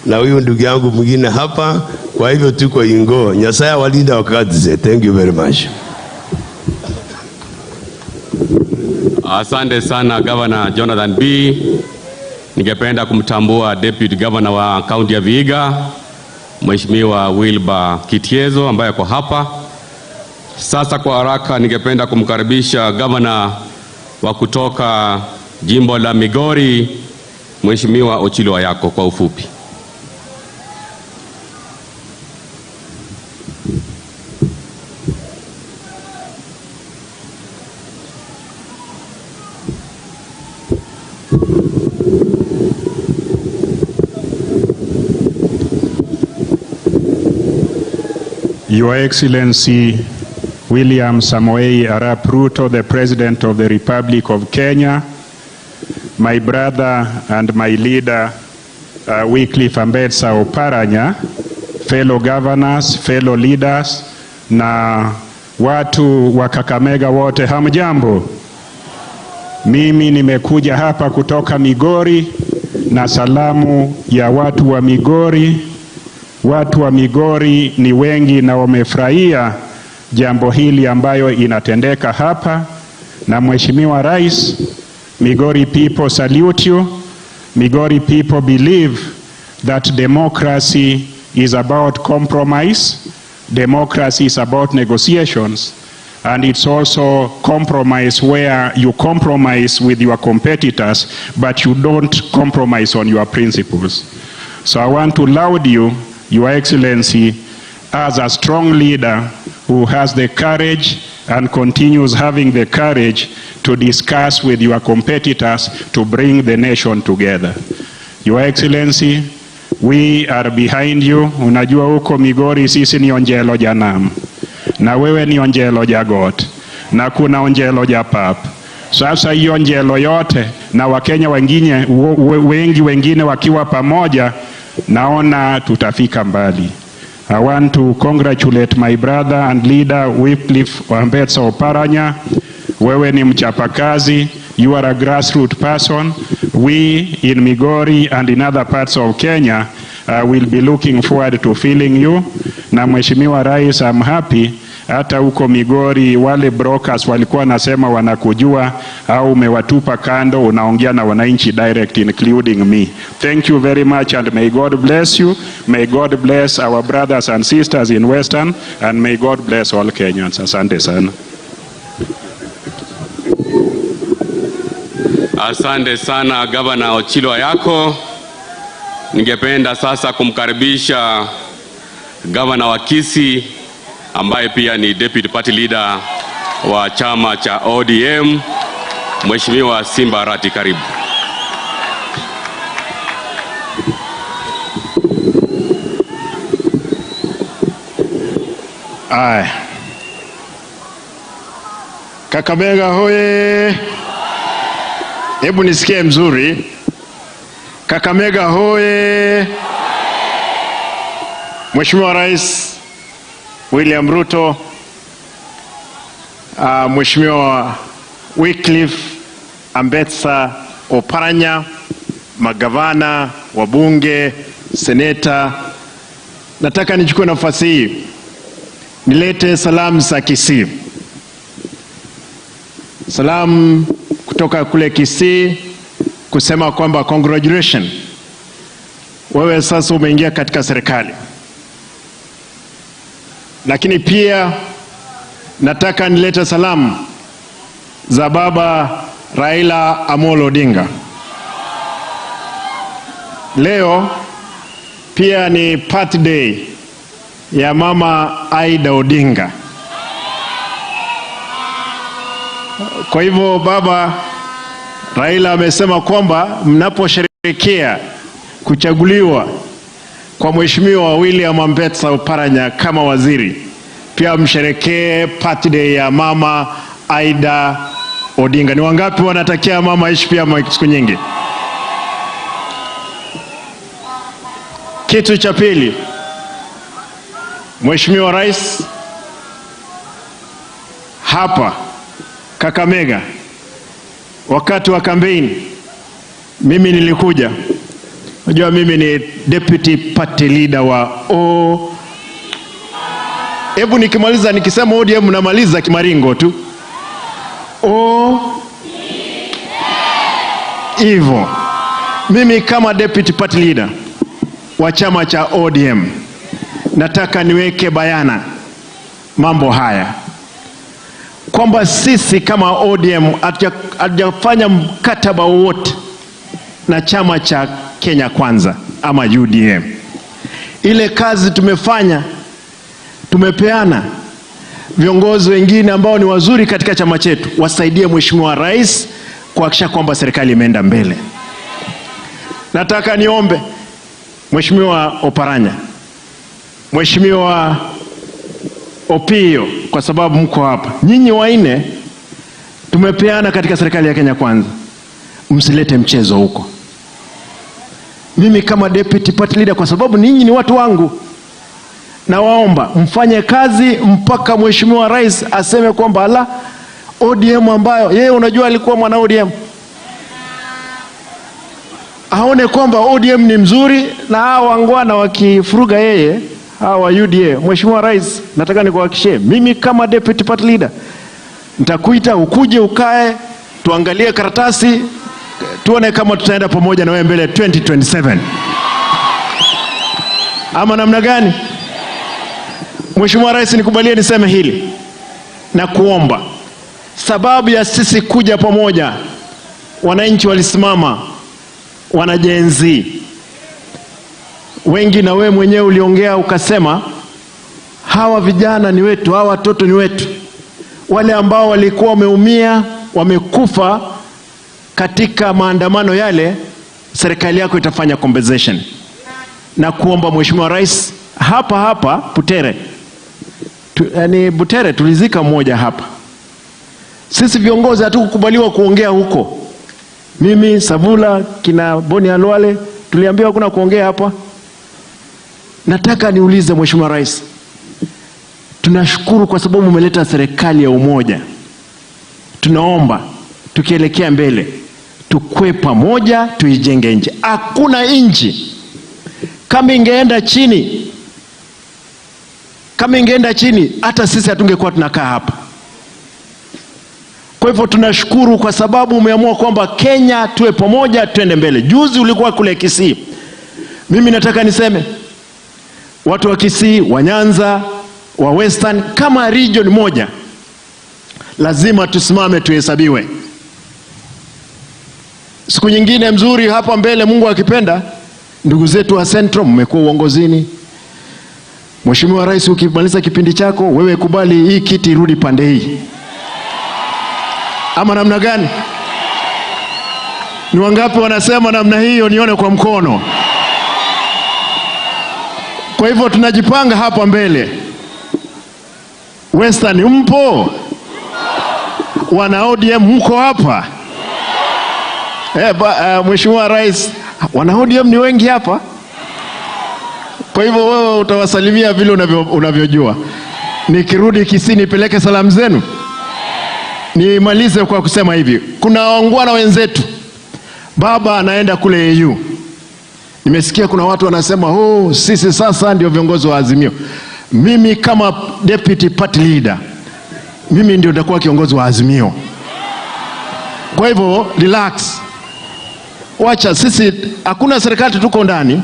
na huyu ndugu yangu mwingine hapa. Kwa hivyo tuko ingo. Nyasaye walinda wakati. Thank you very much. Asante sana, Governor Jonathan Bii. Ningependa kumtambua Deputy Governor wa kaunti ya Vihiga, Mheshimiwa Wilbur Kitiezo, ambaye ako hapa. Sasa kwa haraka ningependa kumkaribisha Governor wa kutoka jimbo la Migori, Mheshimiwa Ochilo Ayacko, kwa ufupi. Your Excellency William Samoei Arap Ruto, the President of the Republic of Kenya, my brother and my leader, Wycliffe Ambetsa Oparanya, fellow governors, fellow leaders, na watu wa Kakamega wote, hamjambo. Mimi nimekuja hapa kutoka Migori na salamu ya watu wa Migori. Watu wa Migori ni wengi na wamefurahia jambo hili ambayo inatendeka hapa. Na Mheshimiwa Rais, Migori people salute you. Migori people believe that democracy is about compromise. Democracy is about negotiations. And it's also compromise where you compromise with your competitors, but you don't compromise on your principles. So I want to laud you, Your Excellency, as a strong leader who has the courage and continues having the courage to discuss with your competitors to bring the nation together. Your Excellency, we are behind you. Unajua huko Migori sisi ni Onjelo Janam, na wewe ni Onjelo Jagot, na kuna Onjelo Japap. Sasa hiyo Onjelo yote na Wakenya wengine wengi wengine wakiwa pamoja, naona tutafika mbali. I want to congratulate my brother and leader, Wycliffe Ambetsa Oparanya. Wewe ni mchapakazi, you are a grassroots person. We in Migori and in other parts of Kenya will be looking forward to feeling you. Na Mheshimiwa Rais, I'm happy hata huko Migori wale brokers walikuwa nasema wanakujua au umewatupa kando, unaongea na wananchi direct, including me. Thank you very much and may God bless you. May God bless our brothers and sisters in Western and may God bless all Kenyans. Asante sana. Asante sana, Gavana Ochilo Ayacko. Ningependa sasa kumkaribisha Gavana wa Kisii, ambaye pia ni Deputy Party Leader wa chama cha ODM, Mheshimiwa Simba Arati, karibu. Aya. Kakamega hoye! Hebu nisikie mzuri. Kakamega hoye! Mheshimiwa Rais William Ruto, Mheshimiwa Wycliffe Ambetsa Oparanya, magavana, wabunge, seneta, nataka nichukue nafasi hii nilete salamu za Kisii. Salamu kutoka kule Kisii kusema kwamba congratulations, wewe sasa umeingia katika serikali. Lakini pia nataka nilete salamu za baba Raila Amolo Odinga. Leo pia ni birthday ya mama Aida Odinga. Kwa hivyo baba Raila amesema kwamba mnaposherehekea kuchaguliwa kwa Mheshimiwa William Ambetsa Oparanya kama waziri, pia Pia msherekee birthday ya Mama Aida Odinga. Ni wangapi wanatakia mama aishi pia siku nyingi? Kitu cha pili, Mheshimiwa Rais, hapa Kakamega wakati wa kampeni mimi nilikuja. Unajua mimi ni deputy party leader wa O. Hebu nikimaliza nikisema ODM namaliza kimaringo tu. O hivyo. Mimi kama deputy party leader wa chama cha ODM nataka niweke bayana mambo haya kwamba sisi kama ODM hatujafanya mkataba wowote na chama cha Kenya Kwanza ama UDM. Ile kazi tumefanya, tumepeana viongozi wengine ambao ni wazuri katika chama chetu wasaidie Mheshimiwa Rais kuhakikisha kwamba serikali imeenda mbele. Nataka niombe Mheshimiwa Oparanya, Mheshimiwa Opiyo, kwa sababu mko hapa nyinyi wanne, tumepeana katika serikali ya Kenya Kwanza, msilete mchezo huko. Mimi kama deputy party leader, kwa sababu ninyi ni watu wangu, nawaomba mfanye kazi mpaka Mheshimiwa Rais aseme kwamba la ODM, ambayo yeye unajua alikuwa mwana ODM, aone kwamba ODM ni mzuri, na hawa wangwana wakifuruga yeye, hawa wa UDA. Mheshimiwa Rais, nataka nikuhakikishie mimi kama deputy party leader nitakuita ukuje ukae, tuangalie karatasi, tuone kama tutaenda pamoja na wewe mbele 2027 ama namna gani? Mheshimiwa Rais, nikubalie niseme hili na kuomba, sababu ya sisi kuja pamoja, wananchi walisimama, wana Gen Z wengi, na wewe mwenyewe uliongea ukasema, hawa vijana ni wetu, hawa watoto ni wetu, wale ambao walikuwa wameumia, wamekufa katika maandamano yale, serikali yako itafanya compensation. Na kuomba Mheshimiwa Rais, hapa hapa Butere yani Butere tulizika mmoja hapa. Sisi viongozi hatukukubaliwa kuongea huko. Mimi Savula, kina Boni Alwale tuliambiwa hakuna kuongea hapa. Nataka niulize Mheshimiwa Rais, tunashukuru kwa sababu umeleta serikali ya umoja. Tunaomba tukielekea mbele tukue pamoja, tuijenge nchi. Hakuna nchi kama ingeenda chini, kama ingeenda chini, hata sisi hatungekuwa tunakaa hapa. Kwa hivyo tunashukuru kwa sababu umeamua kwamba Kenya tuwe pamoja, tuende mbele. Juzi ulikuwa kule Kisii. Mimi nataka niseme watu wa Kisii, wa Nyanza, wa Western, kama region moja lazima tusimame tuhesabiwe. Siku nyingine mzuri hapa mbele, Mungu akipenda, ndugu zetu wa Central mmekuwa uongozini. Mheshimiwa Rais, ukimaliza kipindi chako wewe kubali hii kiti irudi pande hii, ama namna gani? Ni wangapi wanasema namna hiyo? Nione kwa mkono. Kwa hivyo tunajipanga hapa mbele. Western mpo? Wana ODM mko hapa? Mheshimiwa Rais, wana ODM ni wengi hapa. Kwa hivyo wewe utawasalimia vile unavyojua. Nikirudi Kisii nipeleke salamu zenu. Nimalize kwa kusema hivi, kuna waungwana wenzetu, baba anaenda kule AU. Nimesikia kuna watu wanasema, oh, sisi sasa ndio viongozi wa Azimio. Mimi kama deputy party leader, mimi ndio nitakuwa kiongozi wa Azimio. Kwa hivyo relax, wacha sisi, hakuna serikali, tuko ndani,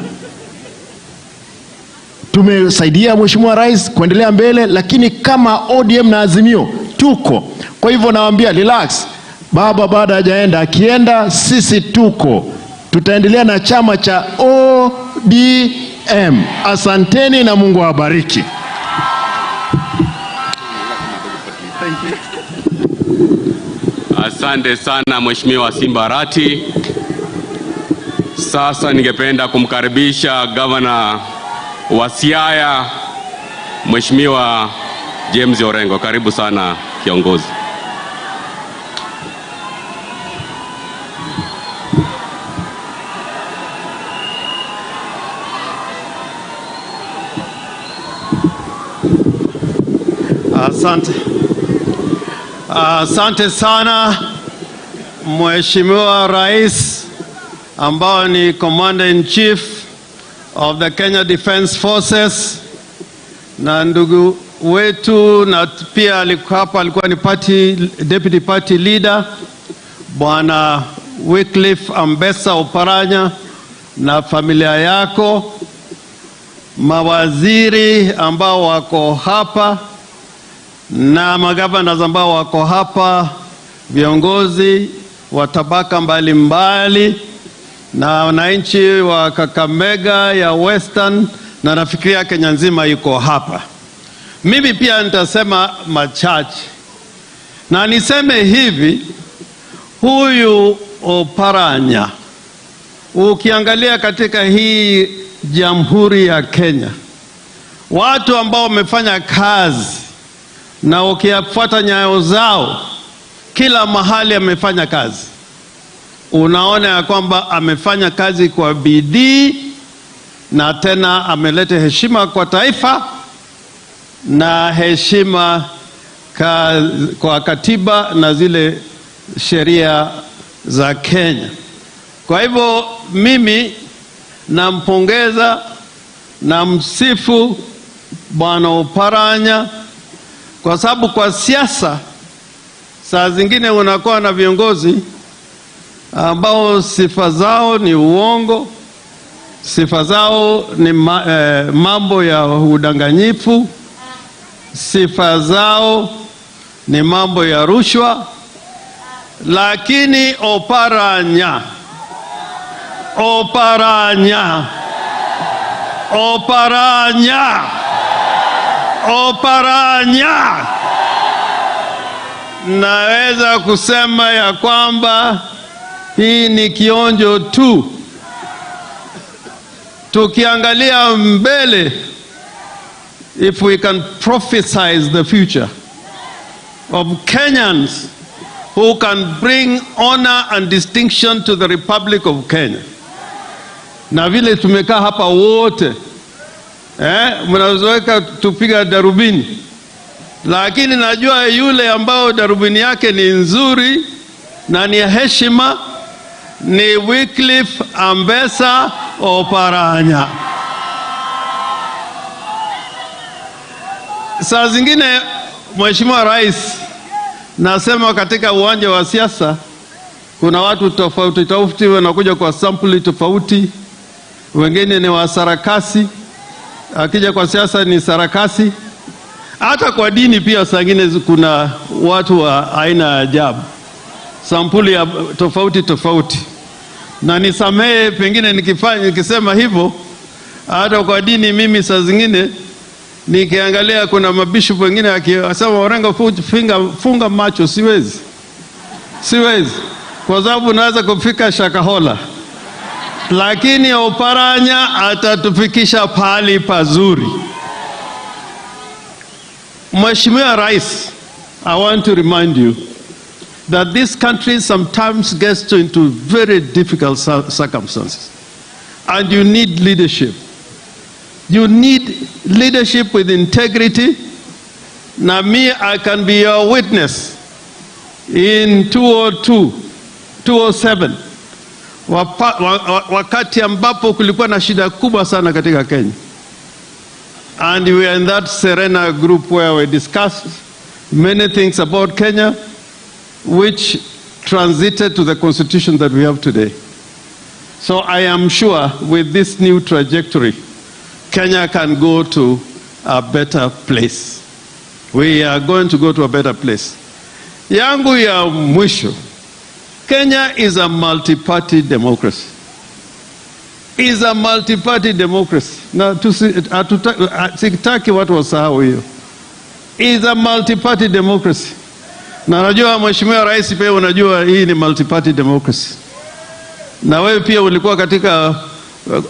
tumesaidia Mheshimiwa Rais kuendelea mbele, lakini kama ODM na Azimio tuko. Kwa hivyo nawaambia relax, baba bado hajaenda, akienda sisi tuko, tutaendelea na chama cha ODM. Asanteni na Mungu awabariki. Asante sana Mheshimiwa Simba Arati. Sasa ningependa kumkaribisha gavana wa Siaya, Mheshimiwa James Orengo. Karibu sana kiongozi. Asante. Asante sana, Mheshimiwa Rais ambao ni Commander in Chief of the Kenya Defence Forces, na ndugu wetu na pia alikuwa hapa, alikuwa ni deputy party leader, Bwana Wycliffe Ambetsa Oparanya na familia yako, mawaziri ambao wako hapa na magavana ambao wako hapa, viongozi wa tabaka mbalimbali na wananchi wa Kakamega ya Western, na nafikiria Kenya nzima iko hapa. Mimi pia nitasema machache na niseme hivi, huyu Oparanya, ukiangalia katika hii Jamhuri ya Kenya, watu ambao wamefanya kazi na ukiyafuata nyayo zao, kila mahali amefanya kazi, unaona ya kwamba amefanya kazi kwa bidii na tena ameleta heshima kwa taifa na heshima kwa katiba na zile sheria za Kenya. Kwa hivyo mimi nampongeza na msifu Bwana Oparanya, kwa sababu kwa siasa saa zingine unakuwa na viongozi ambao sifa zao ni uongo, sifa zao ni mambo ya udanganyifu, sifa zao ni mambo ya rushwa, lakini Oparanya, Oparanya, Oparanya, Oparanya, naweza kusema ya kwamba hii ni kionjo tu. Tukiangalia mbele, if we can prophesize the future of Kenyans who can bring honor and distinction to the Republic of Kenya. Na vile tumekaa hapa wote, mnaweza tupiga darubini, lakini najua yule ambao darubini yake ni nzuri na ni heshima ni Wycliffe Ambetsa Oparanya. Saa zingine, Mheshimiwa Rais, nasema katika uwanja wa siasa kuna watu tofauti tofauti wanakuja kwa sampuli tofauti. Wengine ni wa sarakasi, akija kwa siasa ni sarakasi. Hata kwa dini pia saa zingine kuna watu wa aina ya ajabu, sampuli ya tofauti tofauti. Na nisamehe pengine nikisema hivyo, hata kwa dini mimi saa zingine nikiangalia kuna mabishop wengine akisema Orengo funga macho, siwezi. Siwezi. Kwa sababu naweza kufika Shakahola. Lakini Oparanya atatufikisha pahali pazuri. Mheshimiwa Rais, I want to remind you that this country sometimes gets into very difficult circumstances. And you need leadership. You need leadership with integrity. Now me, I can be your witness. In 2002, 2007, wakati ambapo kulikuwa na shida kubwa sana katika Kenya. And we were in that Serena group where we discussed many things about Kenya, which transited to the constitution that we have today. So I am sure with this new trajectory, Kenya can go to a better place. We are going to go to a better place. Yangu ya mwisho, Kenya is a multi-party democracy. Is a multi-party democracy. Na sitaki watu wasahau hiyo. Is a multi-party democracy. Na najua Mheshimiwa Rais pia unajua hii ni multi-party democracy. Na wewe pia ulikuwa katika,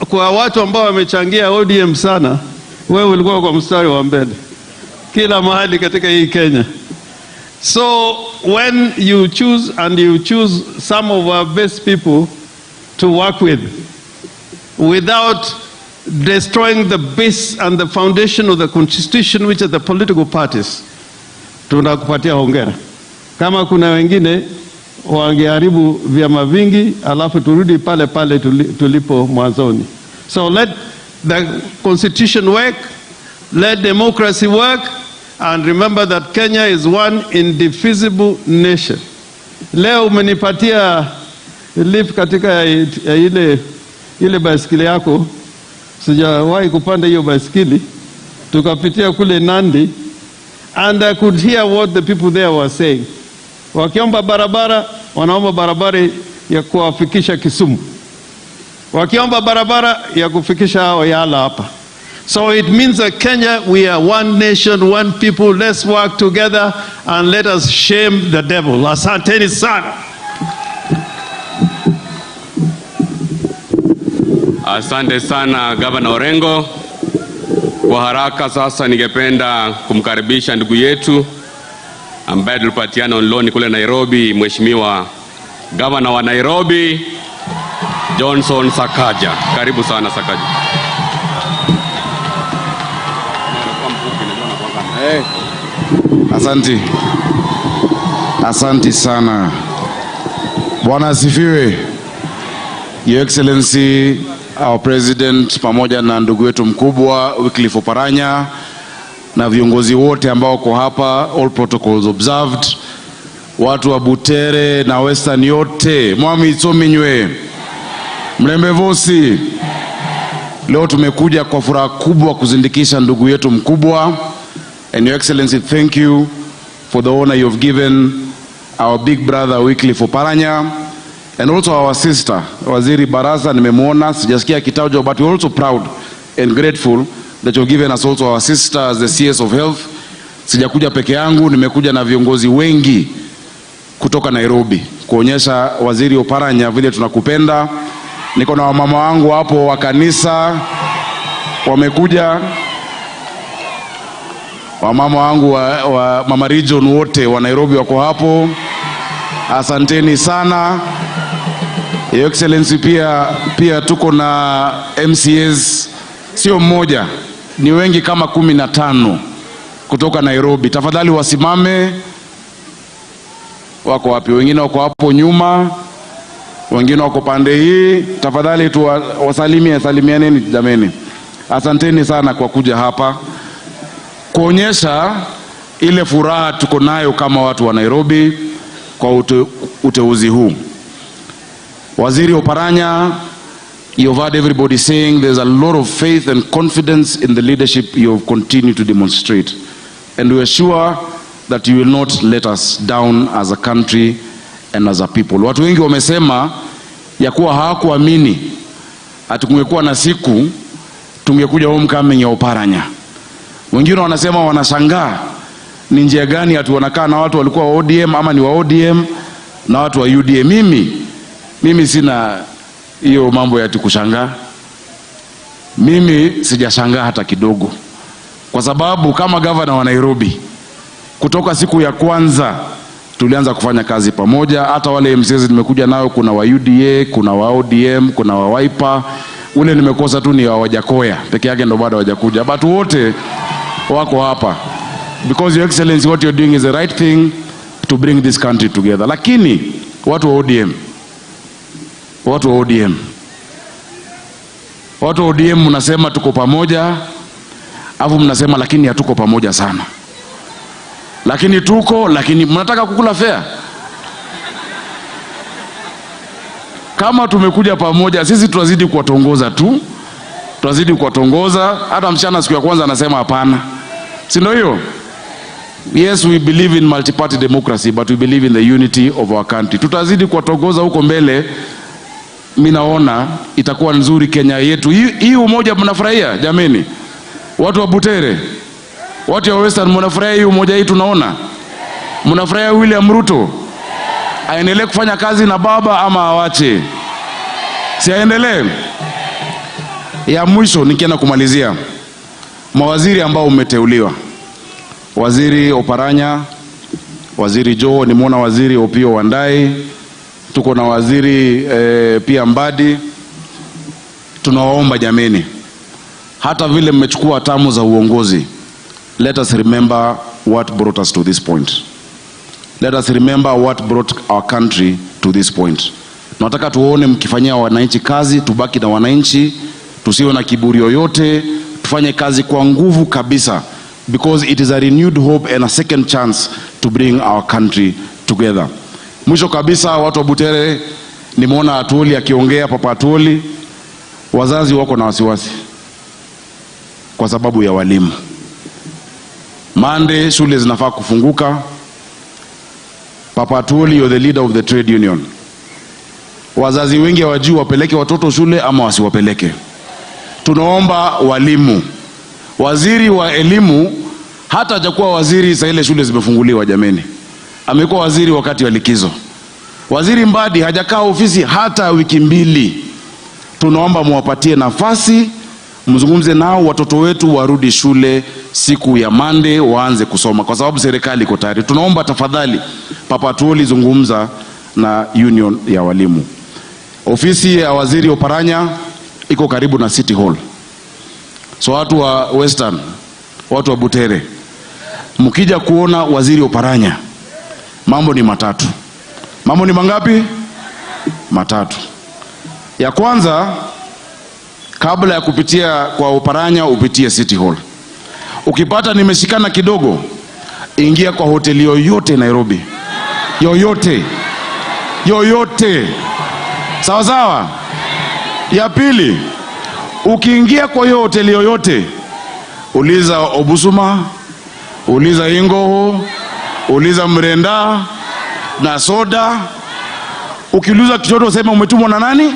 kwa watu ambao wamechangia ODM sana, wewe ulikuwa kwa mstari wa mbele. Kila mahali katika hii Kenya. So when you choose, and you choose some of our best people to work with without destroying the base and the foundation of the constitution, which are the political parties, tunakupatia hongera. Kama kuna wengine wangeharibu vyama vingi, alafu turudi pale pale tulipo mwanzoni. So let the constitution work, let democracy work, and remember that Kenya is one indivisible nation. Leo umenipatia lift katika ya ile baiskeli yako, sijawahi kupanda hiyo baiskeli, tukapitia kule Nandi, and I could hear what the people there were saying. Wakiomba barabara, wanaomba barabara ya kuwafikisha Kisumu, wakiomba barabara ya kufikisha hao Yala hapa. So it means that Kenya, we are one nation, one people. Let's work together and let us shame the devil. Asanteni sana. Asante sana, Governor Orengo. Kwa haraka sasa ningependa kumkaribisha ndugu yetu ambaye tulipatiana on loan kule Nairobi, Mheshimiwa Governor wa Nairobi, Johnson Sakaja. Karibu sana, Sakaja. Hey. Asante. Asante sana. Bwana asifiwe. Your Excellency, our President, pamoja na ndugu wetu mkubwa Wycliffe Oparanya na viongozi wote ambao wako hapa, all protocols observed. Watu wa Butere na Western yote, mwami itsominywe, mlembe vosi. Leo tumekuja kwa furaha kubwa kuzindikisha ndugu yetu mkubwa. And Your Excellency, thank you for the honor you've given our big brother Wycliffe Oparanya and also our sister Waziri Barasa. Nimemwona, sijasikia kitajwa, but we're also proud and grateful that you've given us also our sister as the CS of Health. Sijakuja peke yangu, nimekuja na viongozi wengi kutoka Nairobi kuonyesha Waziri Oparanya vile tunakupenda. Niko na wamama wangu hapo wa kanisa wamekuja, wamama wangu wa mama region wote wa Nairobi wako hapo. Asanteni sana. Your Excellency, pia tuko na MCAs, sio mmoja, ni wengi kama 15 kutoka Nairobi. Tafadhali wasimame. Wako wapi? Wengine wako hapo nyuma, wengine wako pande hii. Tafadhali tu wasalimie, salimianeni jameni. Asanteni sana kwa kuja hapa kuonyesha ile furaha tuko nayo kama watu wa Nairobi kwa uteuzi huu. Waziri Oparanya, you've heard everybody saying there's a lot of faith and confidence in the leadership you've continued to demonstrate. And we are sure that you will not let us down as a country and as a people. Watu wengi wamesema ya kuwa hawakuamini ati kungekuwa na siku tungekuja homecoming ya Oparanya. Wengine wanasema wanashangaa ni njia gani ati wanakaa na watu walikuwa wa ODM ama ni wa ODM na watu wa UDA. Mimi sina hiyo mambo ya ati kushangaa. Mimi sijashangaa hata kidogo, kwa sababu kama governor wa Nairobi kutoka siku ya kwanza tulianza kufanya kazi pamoja. Hata wale MCAs nimekuja nao, kuna wa UDA, kuna wa ODM, kuna wa Wiper. Ule nimekosa tu ni wa Wajakoya peke yake ndo bado hawajakuja, but wote wako hapa because Your Excellency, what you're doing is the right thing to bring this country together. Lakini watu wa ODM, watu wa ODM, watu wa ODM mnasema tuko pamoja, afu mnasema lakini hatuko pamoja sana, lakini tuko, lakini mnataka kukula fair. Kama tumekuja pamoja sisi tutazidi kuwatongoza tu, tutazidi kuwatongoza. Hata msichana siku ya kwanza anasema hapana, si ndio hiyo? Yes, we believe in multi-party democracy, but we believe in the unity of our country. Tutazidi kuwatongoza huko mbele. Mimi naona itakuwa nzuri Kenya yetu. Hii umoja mnafurahia jameni? Watu wa Butere, watu wa Western mnafurahia hii umoja hii tunaona? Mnafurahia William Ruto aendelee kufanya kazi na baba ama awache? Si aendelee? Ya mwisho nikienda kumalizia, mawaziri ambao umeteuliwa, Waziri Oparanya, Waziri Joho, nimeona Waziri Opiyo Wandayi, tuko na Waziri pia Mbadi. Tunawaomba jameni, hata vile mmechukua hatamu za uongozi, let us remember what brought us to this point. Let us remember what brought our country to this point. Tunataka tuone mkifanyia wananchi kazi, tubaki na wananchi, tusiwe na kiburi yoyote, tufanye kazi kwa nguvu kabisa, because it is a renewed hope and a second chance to bring our country together. Mwisho kabisa, watu wa Butere, nimeona Atwoli akiongea, Papa Atwoli, wazazi wako na wasiwasi kwa sababu ya walimu. Monday shule zinafaa kufunguka. Papa Atwoli, you're the leader of the trade union. Wazazi wengi hawajui wapeleke watoto shule ama wasiwapeleke. Tunaomba walimu, waziri wa elimu hata hajakuwa waziri saa ile shule zimefunguliwa, jameni, amekuwa waziri wakati wa likizo. Waziri Mbadi hajakaa ofisi hata wiki 2. Tunaomba muwapatie nafasi, mzungumze nao, watoto wetu warudi shule siku ya Monday waanze kusoma, kwa sababu serikali iko tayari. Tunaomba tafadhali, Papa Atwoli, zungumza na union ya walimu. Ofisi ya Waziri Oparanya iko karibu na City Hall. So watu wa Western, watu wa Butere, mkija kuona Waziri Oparanya, mambo ni matatu. Mambo ni mangapi? Matatu. Ya kwanza, kabla ya kupitia kwa Oparanya upitie City Hall. Ukipata nimeshikana kidogo, ingia kwa hoteli yoyote Nairobi. Yoyote. Yoyote. Sawa sawa? Ya pili, ukiingia kwa hiyo hoteli yoyote, uliza Obusuma, uliza Ingoho, uliza Mrenda na soda. Ukiuliza chochote useme umetumwa na nani?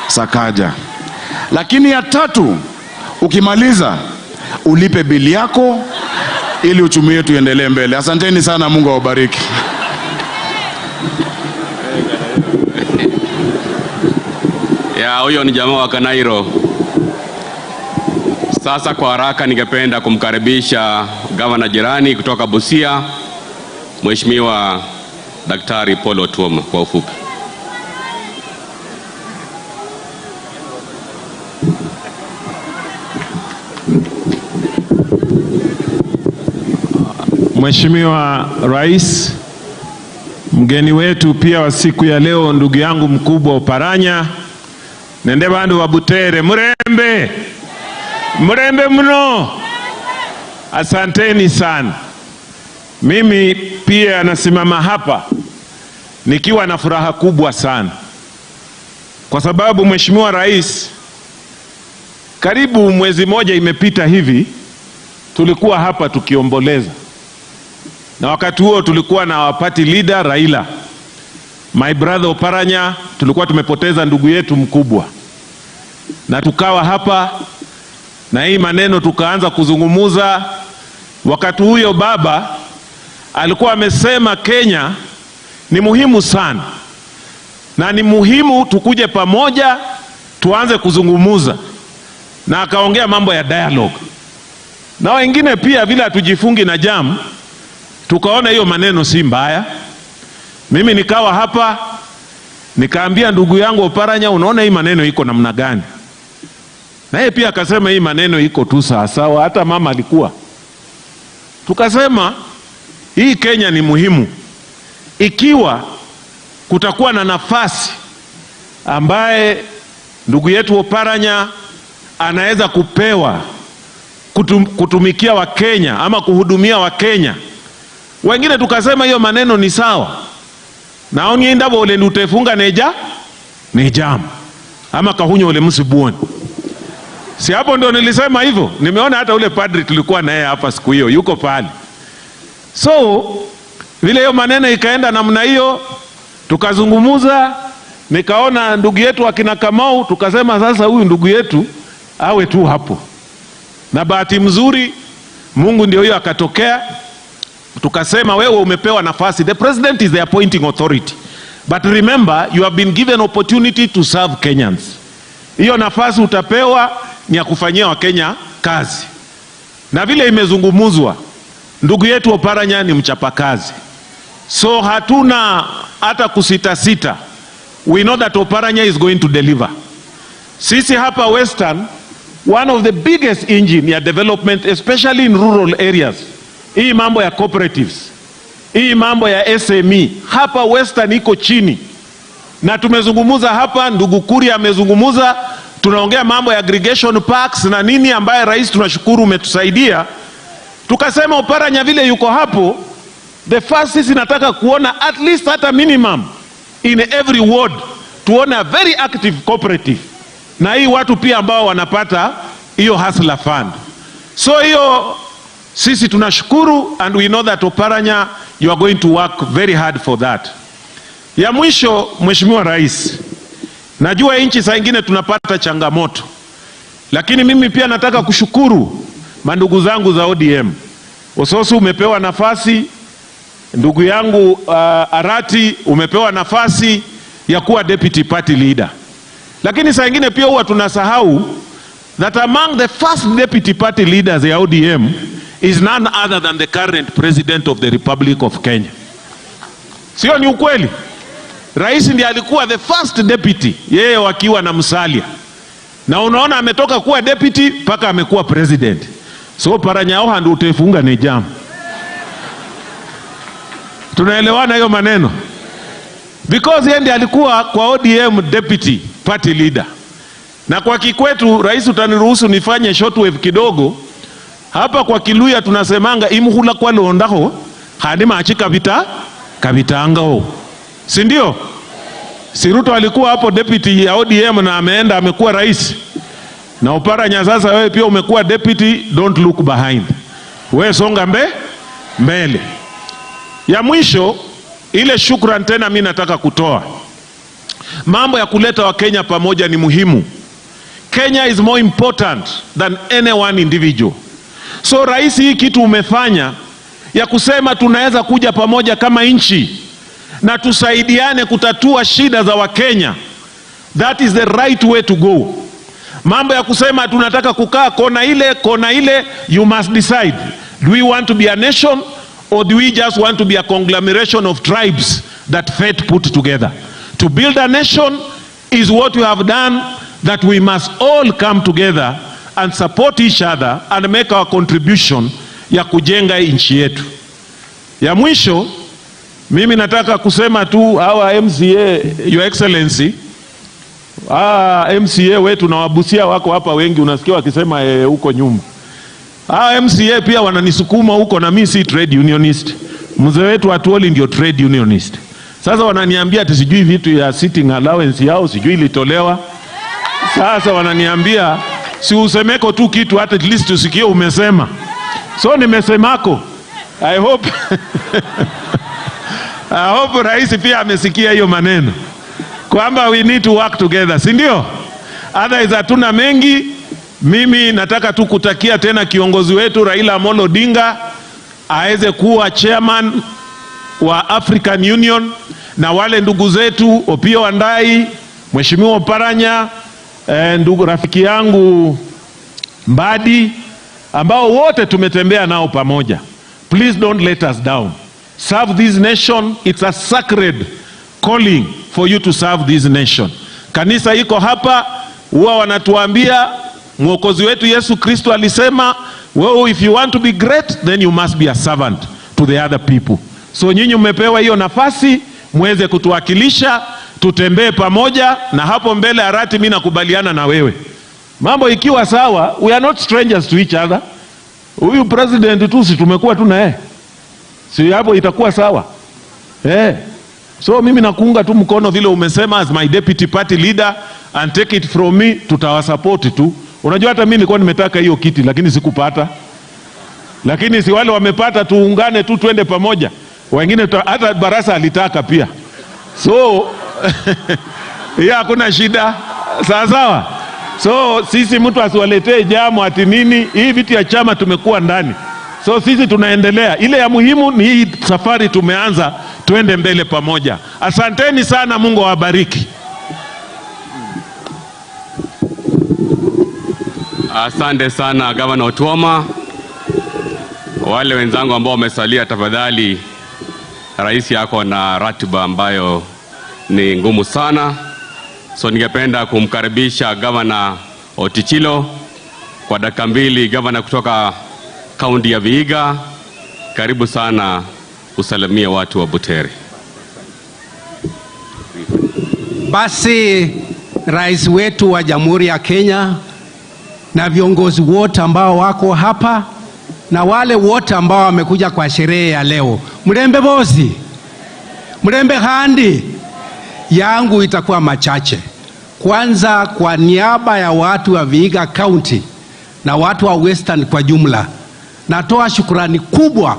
Sakaja. Lakini ya tatu, ukimaliza ulipe bili yako ili uchumi wetu uendelee mbele. Asanteni sana, Mungu awabariki. Ya, huyo ni jamaa wa Kanairo. Sasa kwa haraka ningependa kumkaribisha gavana jirani kutoka Busia, Mheshimiwa Daktari Paul Otuoma kwa ufupi. Mheshimiwa Rais, mgeni wetu pia wa siku ya leo, ndugu yangu mkubwa Oparanya, nende bandu wa Butere, murembe murembe mno, asanteni sana. Mimi pia nasimama hapa nikiwa na furaha kubwa sana, kwa sababu Mheshimiwa Rais, karibu mwezi moja imepita hivi tulikuwa hapa tukiomboleza, na wakati huo tulikuwa na party leader Raila, my brother Oparanya, tulikuwa tumepoteza ndugu yetu mkubwa, na tukawa hapa na hii maneno tukaanza kuzungumuza. Wakati huyo baba alikuwa amesema Kenya ni muhimu sana, na ni muhimu tukuje pamoja tuanze kuzungumuza, na akaongea mambo ya dialogue na wengine pia, vile hatujifungi na jam, tukaona hiyo maneno si mbaya. Mimi nikawa hapa nikaambia ndugu yangu Oparanya, unaona hii maneno iko namna gani? Na yeye pia akasema hii maneno iko tu sawa sawa, hata mama alikuwa. Tukasema hii Kenya ni muhimu, ikiwa kutakuwa na nafasi ambaye ndugu yetu Oparanya anaweza kupewa kutumikia Wakenya ama kuhudumia Wakenya wengine, tukasema hiyo maneno ni sawa, na onienda bole nutefunga neja nejam ama kahunyo ule msibuoni. Si hapo ndio nilisema hivyo? Nimeona hata ule padri tulikuwa naye hapa siku hiyo yuko pale. So vile hiyo maneno ikaenda namna hiyo, tukazungumuza, nikaona ndugu yetu akina Kamau, tukasema sasa huyu ndugu yetu awe tu hapo. Na bahati mzuri Mungu ndio hiyo akatokea. Tukasema wewe umepewa nafasi, the president is the appointing authority, but remember you have been given opportunity to serve Kenyans. Hiyo nafasi utapewa ni ya kufanyia Wakenya kazi. Na vile imezungumzwa, Ndugu yetu Oparanya ni mchapakazi, so hatuna hata kusitasita. We know that Oparanya is going to deliver. Sisi hapa Western, one of the biggest engine ya development, especially in rural areas, hii mambo ya cooperatives, hii mambo ya SME hapa Western iko chini, na tumezungumuza hapa, ndugu Kuria amezungumuza, tunaongea mambo ya aggregation parks na nini, ambaye rais tunashukuru umetusaidia. Tukasema Oparanya vile yuko hapo, the first, sisi nataka kuona at least hata minimum in every ward tuone a very active cooperative, na hii watu pia ambao wanapata hiyo Hustler Fund. So hiyo sisi tunashukuru and we know that Oparanya, you are going to work very hard for that. Ya mwisho, Mheshimiwa Rais, najua nchi saa ingine tunapata changamoto, lakini mimi pia nataka kushukuru mandugu zangu za ODM. Ososi, umepewa nafasi, ndugu yangu Arati, umepewa nafasi ya kuwa deputy party leader, lakini saa ingine pia huwa tunasahau that among the first deputy party leaders ya ODM is none other than the current president of the Republic of Kenya. Sio ni ukweli? Rais ndiye alikuwa the first deputy, yeye wakiwa na Musalia, na unaona ametoka kuwa deputy mpaka amekuwa president. So Oparanya handu utefunga ni jam. Tunaelewana hiyo maneno? Because yeye ndiye alikuwa kwa ODM deputy party leader. Na kwa Kikwetu, rais, utaniruhusu nifanye shortwave kidogo hapa. Kwa Kiluya tunasemanga imukhula kwalondakho khandi machi kabita kabitangao, si ndio? Si Ruto alikuwa hapo deputy ya ODM na ameenda amekuwa rais. Na Oparanya sasa wewe pia umekuwa deputy, don't look behind. Wewe songa mbele. Ya mwisho ile shukran tena mi nataka kutoa. Mambo ya kuleta Wakenya pamoja ni muhimu. Kenya is more important than any one individual. So rais, hii kitu umefanya ya kusema tunaweza kuja pamoja kama nchi na tusaidiane kutatua shida za Wakenya, that is the right way to go. Mambo ya kusema tunataka kukaa kona ile kona ile, you must decide, do we want to be a nation or do we just want to be a conglomeration of tribes that fate put together? To build a nation is what we have done, that we must all come together and support each other and make our contribution ya kujenga nchi yetu. Ya mwisho, mimi nataka kusema tu hawa MCA, Your Excellency, MCA wetu na Wabusia wako hapa wengi, unasikia wakisema huko nyuma. MCA pia wananisukuma huko, na mimi si trade unionist. Mzee wetu Atwoli ndio trade unionist. Sasa wananiambia ati sijui vitu ya sitting allowance yao sijui ilitolewa. Sasa wananiambia si usemeko tu kitu hata at least tusikie umesema. So nimesemako. I hope rais pia amesikia hiyo maneno kwamba we need to work together, si ndio? Otherwise hatuna mengi. Mimi nataka tu kutakia tena kiongozi wetu Raila Amolo Odinga aweze kuwa chairman wa African Union na wale ndugu zetu Opiyo Wandayi, Mheshimiwa Oparanya, ndugu rafiki yangu Mbadi, ambao wote tumetembea nao pamoja. Please don't let us down. Serve this nation. It's a sacred calling for you to serve this nation. Kanisa iko hapa, huwa wanatuambia Mwokozi wetu Yesu Kristo alisema, well, if you want to be great then you must be a servant to the other people. So nyinyi mmepewa hiyo nafasi muweze kutuwakilisha, tutembee pamoja, na hapo mbele Arati, mimi nakubaliana na wewe. Mambo ikiwa sawa, we are not strangers to each other. Huyu president tu si tumekuwa tu na yeye, si hapo itakuwa sawa eh? So mimi nakuunga tu mkono vile umesema as my deputy party leader, and take it from me, tutawasupport tu. Unajua hata mimi nilikuwa nimetaka hiyo kiti lakini sikupata, lakini si wale wamepata, tuungane tu twende pamoja. Wengine hata Barasa alitaka pia, so hiyo hakuna shida, sawa sawa. So sisi mtu asiwaletee jamu ati nini, hii vitu ya chama tumekuwa ndani, so sisi tunaendelea. Ile ya muhimu ni hii safari tumeanza, tuende mbele pamoja. Asanteni sana, Mungu awabariki. Asante sana, Gavana Otuoma. Wale wenzangu ambao wamesalia, tafadhali, rais yako na ratiba ambayo ni ngumu sana, so ningependa kumkaribisha Gavana Ottichilo kwa dakika 2. Gavana kutoka kaunti ya Vihiga, karibu sana usalimie watu wa Butere. Basi rais wetu wa Jamhuri ya Kenya na viongozi wote ambao wako hapa na wale wote ambao wamekuja kwa sherehe ya leo, mlembe bosi, mlembe handi yangu itakuwa machache. Kwanza, kwa niaba ya watu wa Vihiga County na watu wa Western kwa jumla, natoa shukurani kubwa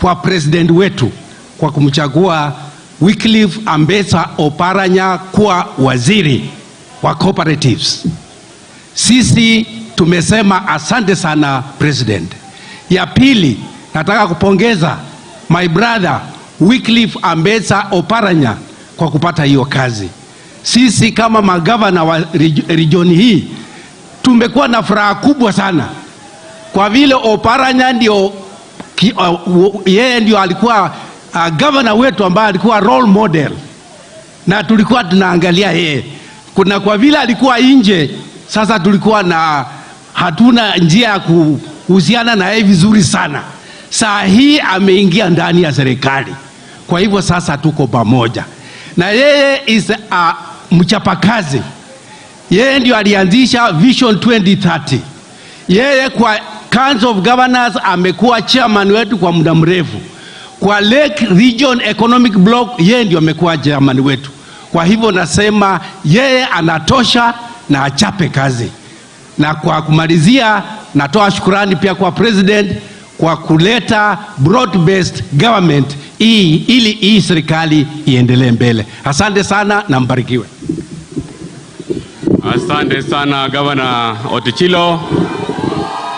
kwa president wetu kwa kumchagua Wycliffe Ambetsa Oparanya kuwa waziri wa cooperatives. Sisi tumesema asante sana, president. Ya pili, nataka kupongeza my brother Wycliffe Ambetsa Oparanya kwa kupata hiyo kazi. Sisi kama magavana wa region hii tumekuwa na furaha kubwa sana kwa vile Oparanya ndio yeye ndio alikuwa governor wetu ambaye alikuwa role model na tulikuwa tunaangalia yeye. Kuna kwa vile alikuwa nje, sasa tulikuwa na hatuna njia ya kuhusiana na yeye vizuri sana. Saa hii ameingia ndani ya serikali, kwa hivyo sasa tuko pamoja na yeye. Is a mchapakazi. Yeye ndio alianzisha Vision 2030. Yeye kwa Council of Governors amekuwa chairman wetu kwa muda mrefu. Kwa Lake Region Economic Block yeye ndio amekuwa chairman wetu. Kwa hivyo nasema yeye anatosha na achape kazi. Na kwa kumalizia, natoa shukurani pia kwa president kwa kuleta broad based government hii ili hii serikali iendelee mbele. Asante sana na mbarikiwe. Asante sana, Gavana Ottichilo.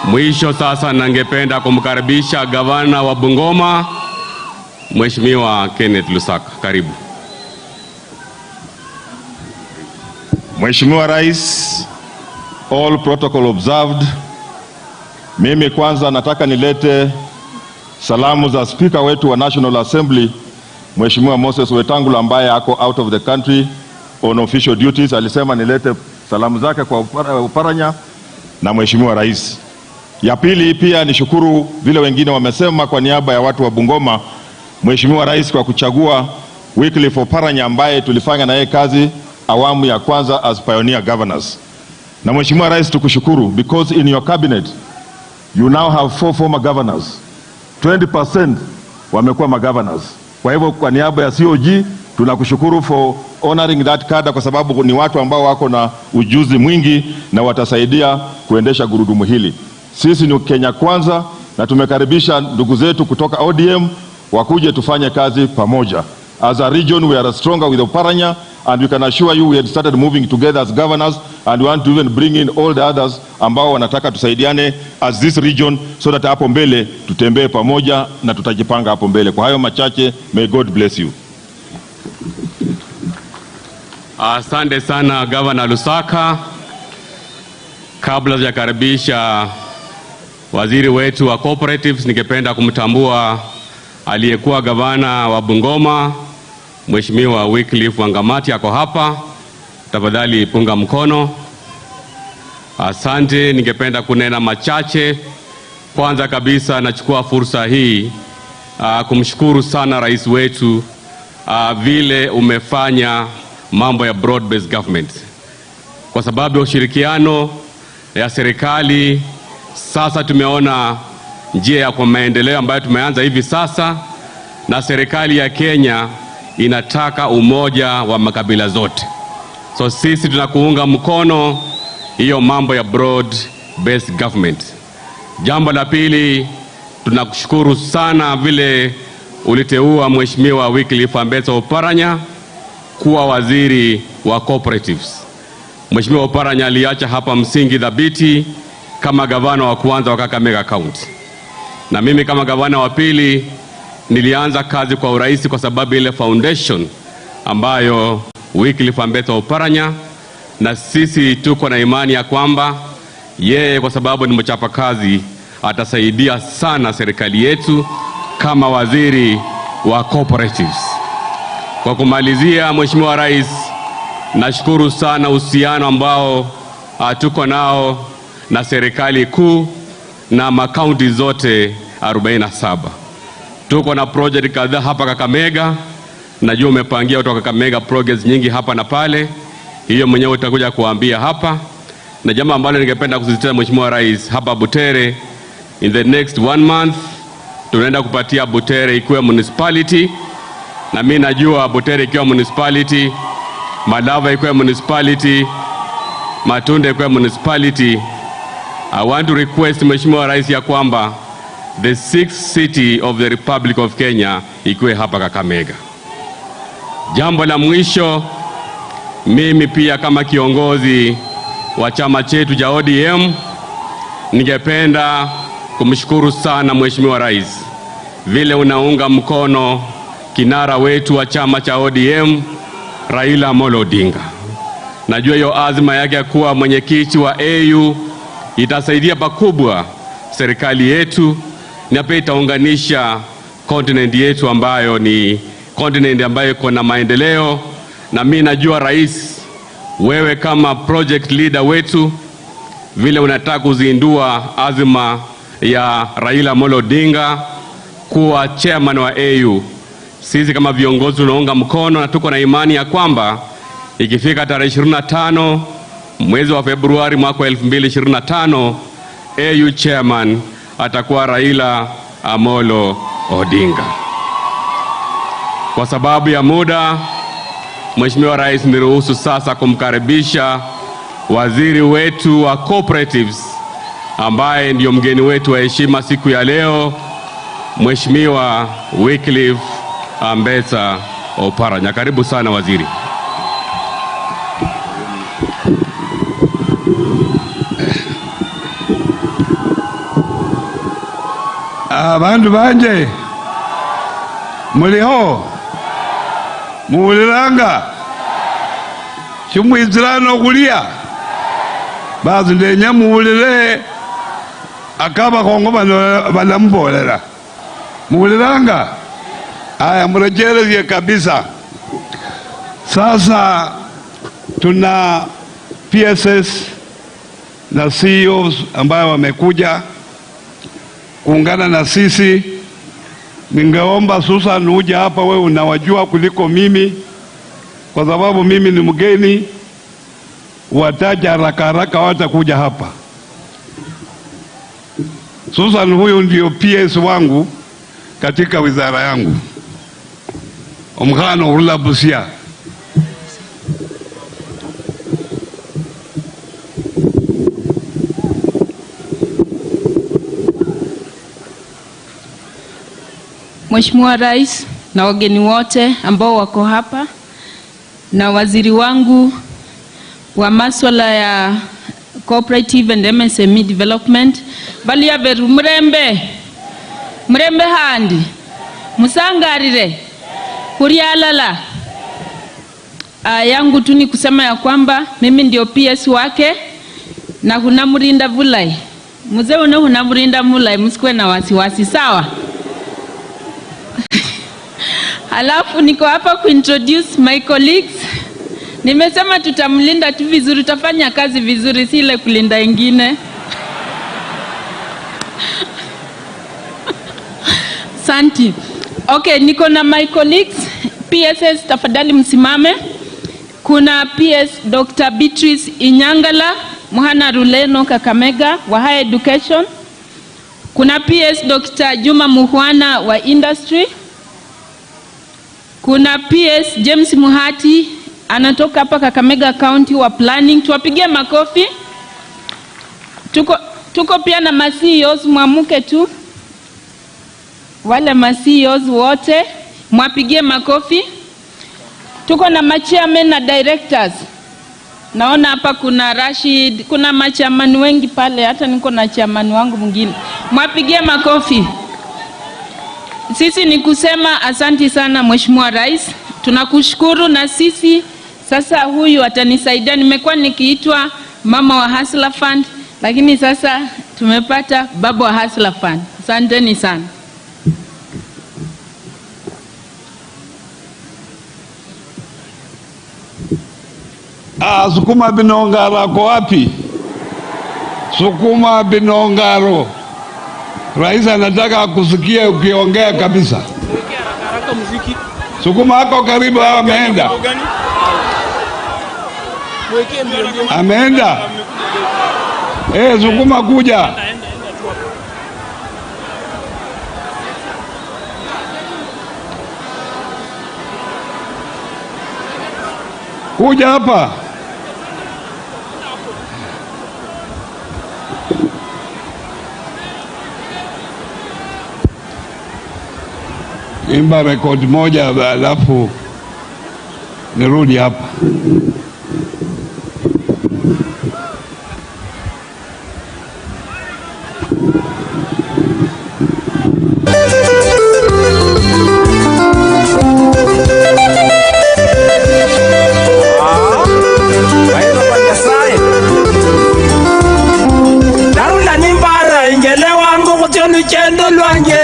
Mwisho sasa, ningependa kumkaribisha gavana wa Bungoma, Mheshimiwa Kenneth Lusaka. Karibu. Mheshimiwa Rais, all protocol observed. Mimi kwanza nataka nilete salamu za speaker wetu wa National Assembly, Mheshimiwa Moses Wetangula, ambaye ako out of the country on official duties. Alisema nilete salamu zake kwa Oparanya na Mheshimiwa Rais. Ya pili, pia nishukuru vile wengine wamesema, kwa niaba ya watu wa Bungoma, Mheshimiwa Rais kwa kuchagua Wycliffe Oparanya ambaye tulifanya na yeye kazi awamu ya kwanza as pioneer governors. Na Mheshimiwa Rais, tukushukuru because in your cabinet you now have four former governors. 20% wamekuwa magovernors. Kwa hivyo kwa niaba ya COG tunakushukuru for honoring that cadre, kwa sababu ni watu ambao wako na ujuzi mwingi na watasaidia kuendesha gurudumu hili. Sisi ni Kenya Kwanza na tumekaribisha ndugu zetu kutoka ODM wakuje tufanye kazi pamoja. As a region, we are stronger with Oparanya, and we can assure you we had started moving together as governors, and we want to even bring in all the others ambao wanataka tusaidiane as this region so that hapo mbele tutembee pamoja na tutajipanga hapo mbele. Kwa hayo machache, may God bless you. Asante sana, Gavana Lusaka. Kabla sijakaribisha waziri wetu wa cooperatives, ningependa kumtambua aliyekuwa gavana wa Bungoma, Mheshimiwa Wycliffe Wangamati, ako hapa. Tafadhali punga mkono. Asante. Ningependa kunena machache. Kwanza kabisa nachukua fursa hii kumshukuru sana rais wetu vile umefanya mambo ya broad based government. Kwa sababu ya ushirikiano ya serikali, sasa tumeona njia ya kwa maendeleo ambayo tumeanza hivi sasa, na serikali ya Kenya inataka umoja wa makabila zote. So sisi tunakuunga mkono hiyo mambo ya broad based government. Jambo la pili, tunakushukuru sana vile uliteua Mheshimiwa Wycliffe Ambetsa Oparanya kuwa waziri wa cooperatives. Mheshimiwa Oparanya aliacha hapa msingi thabiti kama gavana wa kwanza wa Kakamega County, na mimi kama gavana wa pili nilianza kazi kwa urahisi kwa sababu ile foundation ambayo Wycliffe Ambetsa Oparanya, na sisi tuko na imani ya kwamba yeye kwa sababu ni mchapakazi atasaidia sana serikali yetu kama waziri wa cooperatives. Kwa kumalizia, Mheshimiwa Rais, nashukuru sana uhusiano ambao tuko nao na serikali kuu na makaunti zote 47. Tuko na project kadhaa hapa Kakamega. Najua umepangia watu wa Kakamega projects nyingi hapa na pale, hiyo mwenyewe utakuja kuambia hapa. Na jambo ambalo ningependa kusisitiza Mheshimiwa Rais, hapa Butere, in the next one month tunaenda kupatia Butere ikiwa municipality, na mimi najua Butere ikiwa municipality, Malava ikiwa municipality, Matunda ikiwa municipality. I want to request Mheshimiwa Rais ya kwamba the sixth city of the Republic of Kenya ikiwe hapa Kakamega. Jambo la mwisho, mimi pia kama kiongozi wa chama chetu cha ODM ningependa kumshukuru sana Mheshimiwa Rais vile unaunga mkono kinara wetu wa chama cha ODM Raila Amolo Odinga. Najua hiyo azma yake ya kuwa mwenyekiti wa AU itasaidia pakubwa serikali yetu na pia itaunganisha continent yetu ambayo ni continent ambayo iko na maendeleo. Na mimi najua Rais, wewe kama project leader wetu, vile unataka kuzindua azma ya Raila Amolo Odinga kuwa chairman wa AU, sisi kama viongozi tunaunga mkono na tuko na imani ya kwamba ikifika tarehe 25 mwezi wa Februari mwaka wa 2025 AU chairman atakuwa Raila Amolo Odinga. Kwa sababu ya muda, Mheshimiwa Rais, niruhusu sasa kumkaribisha waziri wetu wa cooperatives ambaye ndiyo mgeni wetu wa heshima siku ya leo, Mheshimiwa Wycliffe Ambetsa Oparanya. Karibu sana waziri. Abandu banje muliho muwulilanga shimwizilana okhulia basi ndenya muwulile akabakhongo bano balamubolela muwulilanga. Aya, murejelesye kabisa. Sasa tuna PSS na CEOs ambayo wamekuja kuungana na sisi. Ningeomba Susan uje hapa, wewe unawajua kuliko mimi, kwa sababu mimi ni mgeni. Wataja haraka haraka watakuja hapa. Susan huyu ndio PS wangu katika wizara yangu, omkhana urula Busia. Mheshimiwa Rais na wageni wote ambao wako hapa na waziri wangu wa masuala ya Cooperative and MSME Development bali yaveru murembe murembe handi musangarire kurialala. Yangu tu ni kusema ya kwamba mimi ndio PS wake na hunamurinda vulai mzee une hunamurinda mulai, msikuwe na wasiwasi, sawa? Alafu niko hapa kuintroduce my colleagues. Nimesema tutamlinda tu vizuri, tutafanya kazi vizuri, si ile kulinda ingine. Santi. Okay, niko na my colleagues PSS, tafadhali msimame. Kuna PS Dr. Beatrice Inyangala Muhana Ruleno Kakamega wa Higher Education. Kuna PS Dr. Juma Muhwana wa Industry. Kuna PS James Muhati anatoka hapa Kakamega County wa Planning. Tuwapigie makofi. Tuko pia na ma CEOs, mwamuke tu. Wale ma CEOs wote mwapigie makofi. Tuko na ma chairman na directors. Naona hapa kuna Rashid, kuna ma chairman wengi pale, hata niko na chairman wangu mwingine. Mwapigie makofi. Sisi ni kusema asanti sana Mheshimiwa Rais, tunakushukuru. Na sisi sasa huyu atanisaidia. Nimekuwa nikiitwa mama wa Hustler Fund, lakini sasa Tumepata baba wa Hustler Fund. Asanteni sana. Ah, Sukuma Binongaro ako wapi? Sukuma Binongaro, rais anataka kusikia ukiongea kabisa. Sukuma ako karibu, hao ameenda, ameenda. Sukuma kuja. Kuja hapa. Imba rekodi moja alafu nirudi hapa. Chendo lwange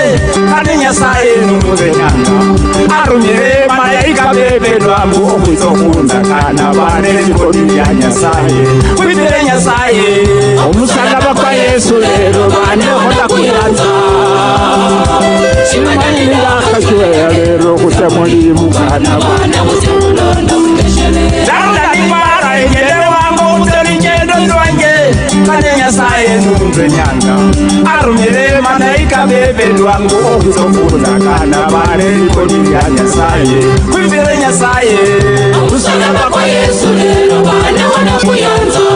kane Nyasaye numuzenyanga arumire malaika bebe lwangu okwitokunda kana bane likoni ya Nyasaye kwibire Nyasaye omusalaba kwa Yesu lero bane hola kuyanza simanira kachuya lero kutemuli mukana bane darula nimbara ingele wangu uteri chendo lwange kane Nyasaye numuzenyanga arumire malaika bebe lwangu okuzokunda kana bane likoni ya Nyasaye kwibire Nyasaye omusalaba kwa Yesu lero bane wanakuyanza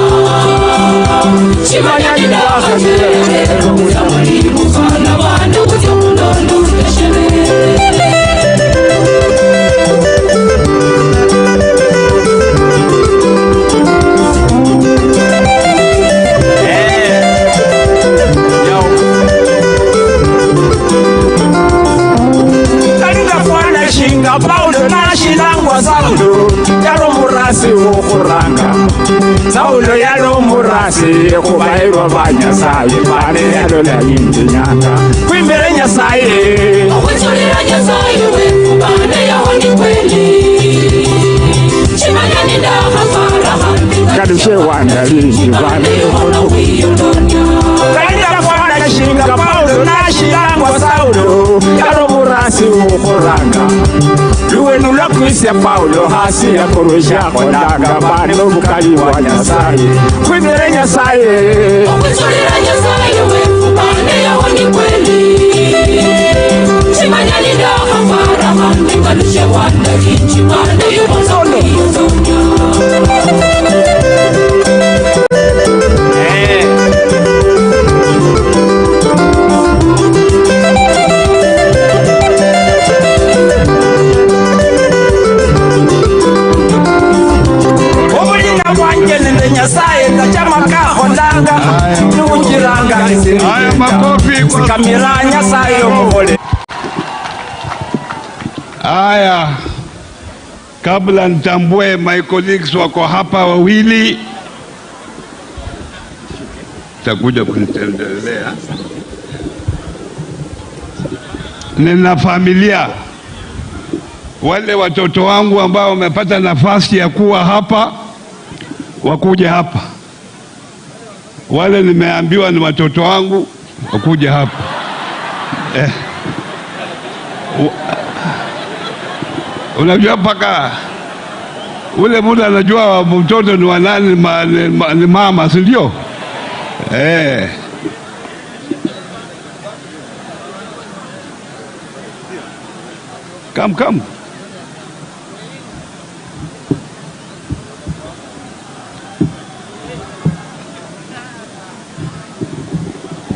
chimanyanira lero kutamuli mukana bane kutyomulonda uteshele. Paulo nashilangwa Saulo yalo murasi wokuranga Saulo yalo murasi kubairwa ba Nyasaye bane yalo la yinjinyanga kwimbere Nyasaye okwitulira Nyasaye wefu bane yaho ni kweli chimanyani ndakhafara kalushe wandalindi bane kaenda kwana shinga Paulo nashilangwa Saulo yalo murasi wokuranga luwenu lwakwisia Paulo hasi yakorwesha konanga bane obukali bwa Nyasaye kwibire Nyasaye okwitulira Nyasaye wefu bane yaho ni kweli chimanyani ndakhafara handi kalushe wandalindi bane Haya, kabla nitambue my colleagues wako hapa wawili, takuja kunitembelea. Nina familia, wale watoto wangu ambao wamepata nafasi ya kuwa hapa wakuja hapa, wale nimeambiwa ni watoto wangu wakuja hapa. Unajua paka ule muda anajua mtoto ni wa nani, ni mama, si ndio? Come, come.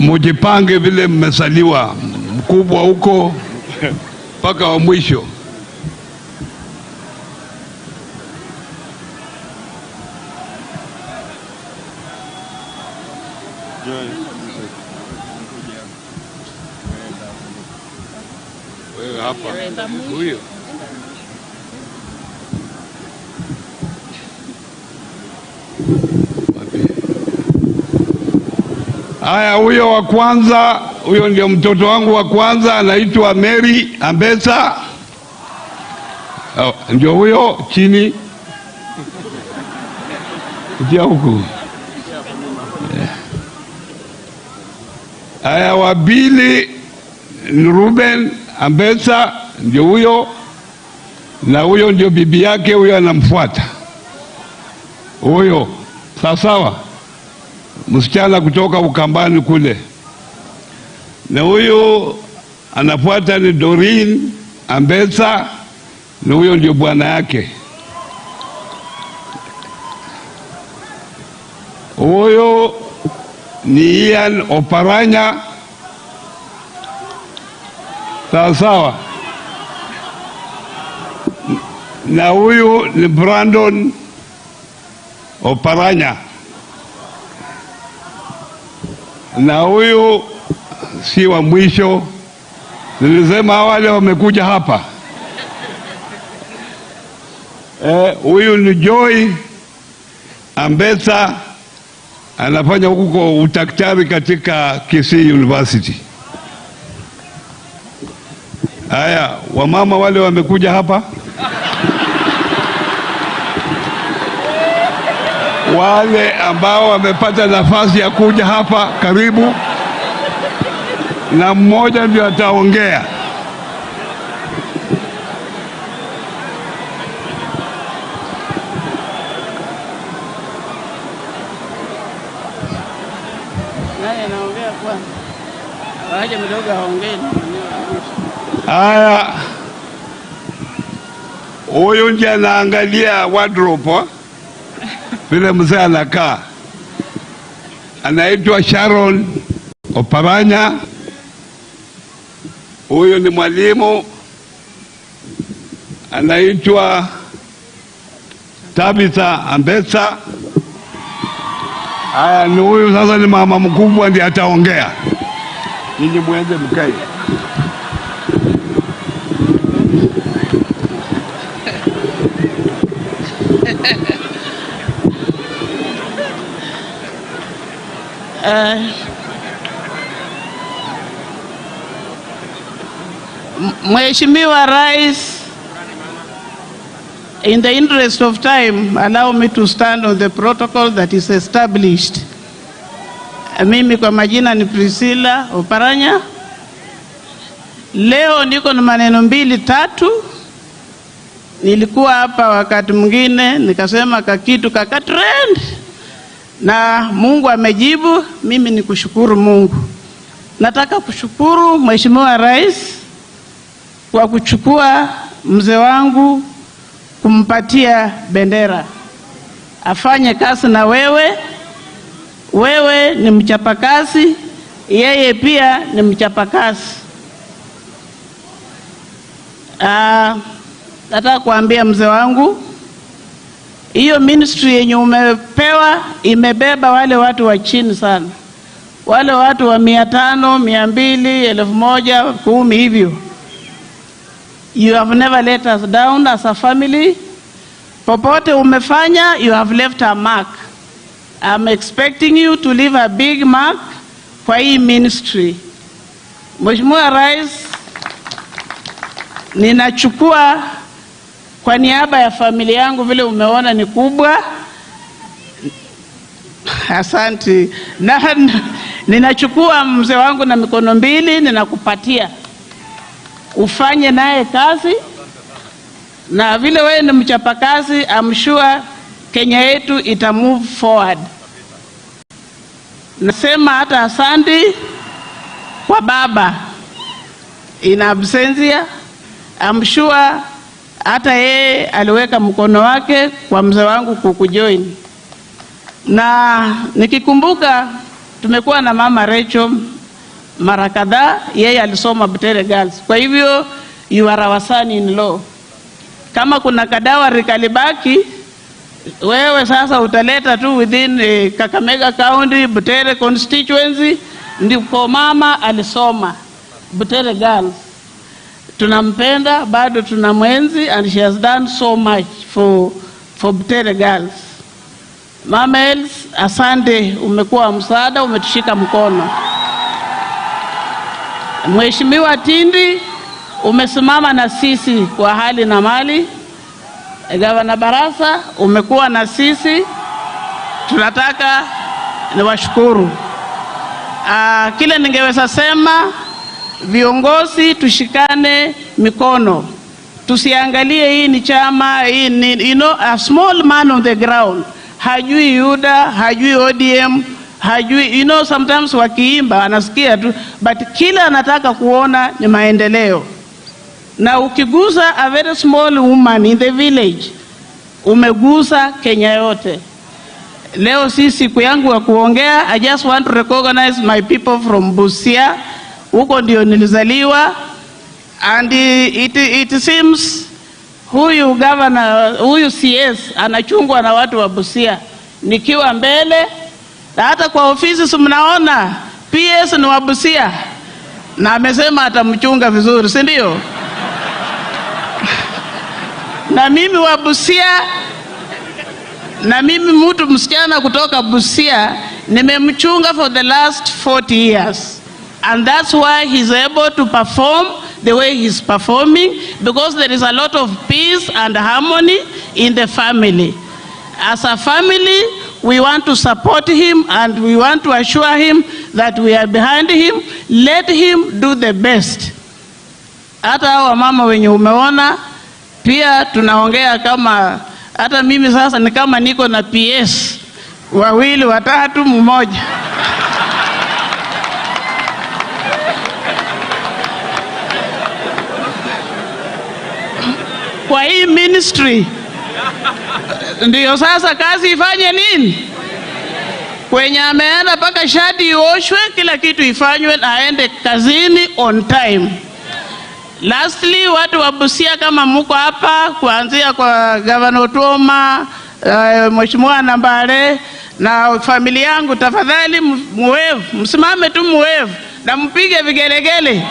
Mujipange vile mmesaliwa, mkubwa huko mpaka wa mwisho. Wewe hapa huyo. Haya, huyo wa kwanza, huyo ndio mtoto wangu wa kwanza, anaitwa Mary Ambetsa. Oh, ndio huyo chini. Kuja huku. Haya, wa pili ni Ruben Ambetsa, ndio huyo, na huyo ndio bibi yake, huyo anamfuata huyo, sawa sawa, msichana kutoka Ukambani kule. Na huyu anafuata ni Doreen Ambetsa, na huyo ndio bwana yake. Huyo ni Ian Oparanya, sawa sawa, na huyu ni Brandon Oparanya, na huyu si wa mwisho. Nilisema wale wamekuja hapa. Huyu ni Joy Ambetsa, anafanya huko udaktari katika Kisii University. Haya, wamama wale wamekuja hapa, wale ambao wamepata nafasi ya kuja hapa, karibu, na mmoja ndio ataongea. Nani anaongea kwanza? Waje mdogo aongee. Haya, huyu ndiye anaangalia wardrobe vile mzee anakaa, anaitwa Sharon Oparanya. Huyu ni mwalimu anaitwa Tabitha Ambetsa. Haya, ni huyu sasa, ni mama mkubwa ndiye ataongea. Nyinyi muende mkae. Mheshimiwa Rais, in the interest of time, allow me to stand on the protocol that is established. Mimi kwa majina ni Priscilla Oparanya. Leo niko na maneno mbili tatu. Nilikuwa hapa wakati mwingine nikasema kakitu kaka trend, na Mungu amejibu. Mimi ni kushukuru Mungu. Nataka kushukuru Mheshimiwa Rais kwa kuchukua mzee wangu kumpatia bendera afanye kazi na wewe. Wewe ni mchapakazi, yeye pia ni mchapakazi. Nataka kuambia mzee wangu, hiyo ministry yenye umepewa imebeba wale watu wa chini sana, wale watu wa 500, 200, 1000, 10 hivyo. You have never let us down as a family. Popote umefanya, you have left a mark. I'm expecting you to leave a big mark kwa hii ministry. Mheshimiwa Rais, ninachukua kwa niaba ya familia yangu, vile umeona ni kubwa. Asante. Na ninachukua mzee wangu na mikono mbili, ninakupatia ufanye naye kazi, na vile wewe ni mchapakazi, I'm sure Kenya yetu ita move forward. Nasema hata asante kwa baba in absentia. I'm sure hata yeye aliweka mkono wake kwa mzee wangu kukujoin. Na nikikumbuka tumekuwa na mama Rachel mara kadhaa, yeye alisoma Butere Girls. Kwa hivyo you are our son in law. Kama kuna kadowry kalibaki, wewe sasa utaleta tu within Kakamega County, Butere constituency, ndipo mama alisoma Butere Girls. Tunampenda, bado tunamwenzi, and she has done so much for Butere Girls. Mama Els, asante, umekuwa msaada, umetushika mkono. Mheshimiwa Tindi, umesimama na sisi kwa hali na mali. Gavana Barasa, umekuwa na sisi, tunataka niwashukuru. Kile ningeweza sema, viongozi tushikane mikono, tusiangalie hii ni chama, hii ni, a small man on the ground hajui UDA, hajui ODM, hajui, sometimes wakiimba anasikia tu, but kila anataka kuona ni maendeleo. Na ukigusa a very small woman in the village, umegusa Kenya yote. Leo si siku yangu ya kuongea. I just want to recognize my people from Busia. Huko ndio nilizaliwa, and it seems huyu governor, huyu CS anachungwa na watu wa Busia. Nikiwa mbele na hata kwa ofisi, si mnaona PS ni wa Busia na amesema atamchunga vizuri, si ndio? Na mimi wa Busia, na mimi mtu msichana kutoka Busia nimemchunga for the last 40 years, and that's why he's able to perform the way he's performing, because there is a lot of peace and harmony in the family. As a family, we want to support him and we want to assure him that we are behind him. Let him do the best. Hata hao wamama wenye umeona pia tunaongea kama hata mimi sasa ni kama niko na PS wawili, watatu, mmoja. Kwa hii ministry ndiyo sasa kazi ifanye nini? Kwenye ameenda mpaka shati ioshwe, kila kitu ifanywe na aende kazini on time. Lastly, watu wa Busia kama muko hapa, kuanzia kwa Governor Otuoma, Mheshimiwa Nambale na familia yangu, tafadhali muwave, msimame tu muwave na mpige vigelegele.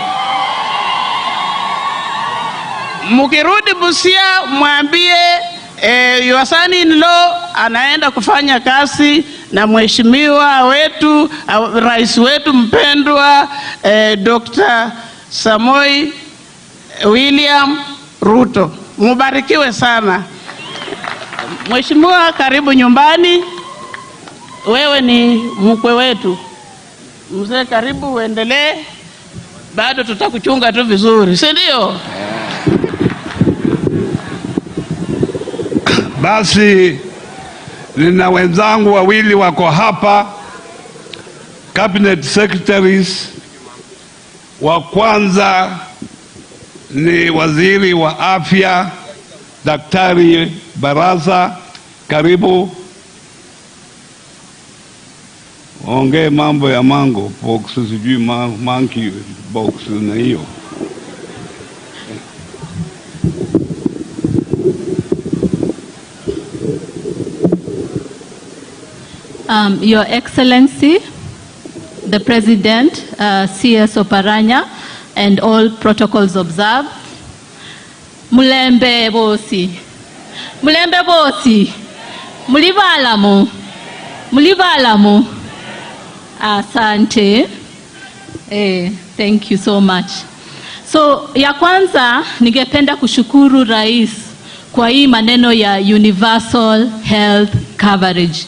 Mukirudi Busia mwambie your son in law anaenda kufanya kazi na mheshimiwa wetu, rais wetu mpendwa, Dr. Samoei William Ruto. Mubarikiwe sana. Mheshimiwa, karibu nyumbani. Wewe ni mkwe wetu. Mzee, karibu uendelee. Bado tutakuchunga tu vizuri, si ndio? Basi nina wenzangu wawili wako hapa, cabinet secretaries. Wa kwanza ni waziri wa afya Daktari Barasa, karibu ongee mambo ya mango pox, sijui monkey pox na hiyo. Your Excellency, the President, CS Oparanya, and all protocols observed. Mulembe bosi. Mulembe bosi. Mulibalamu. Mulibalamu. Asante. Thank you so much. So, ya kwanza ningependa kushukuru Rais kwa hii maneno ya universal health coverage.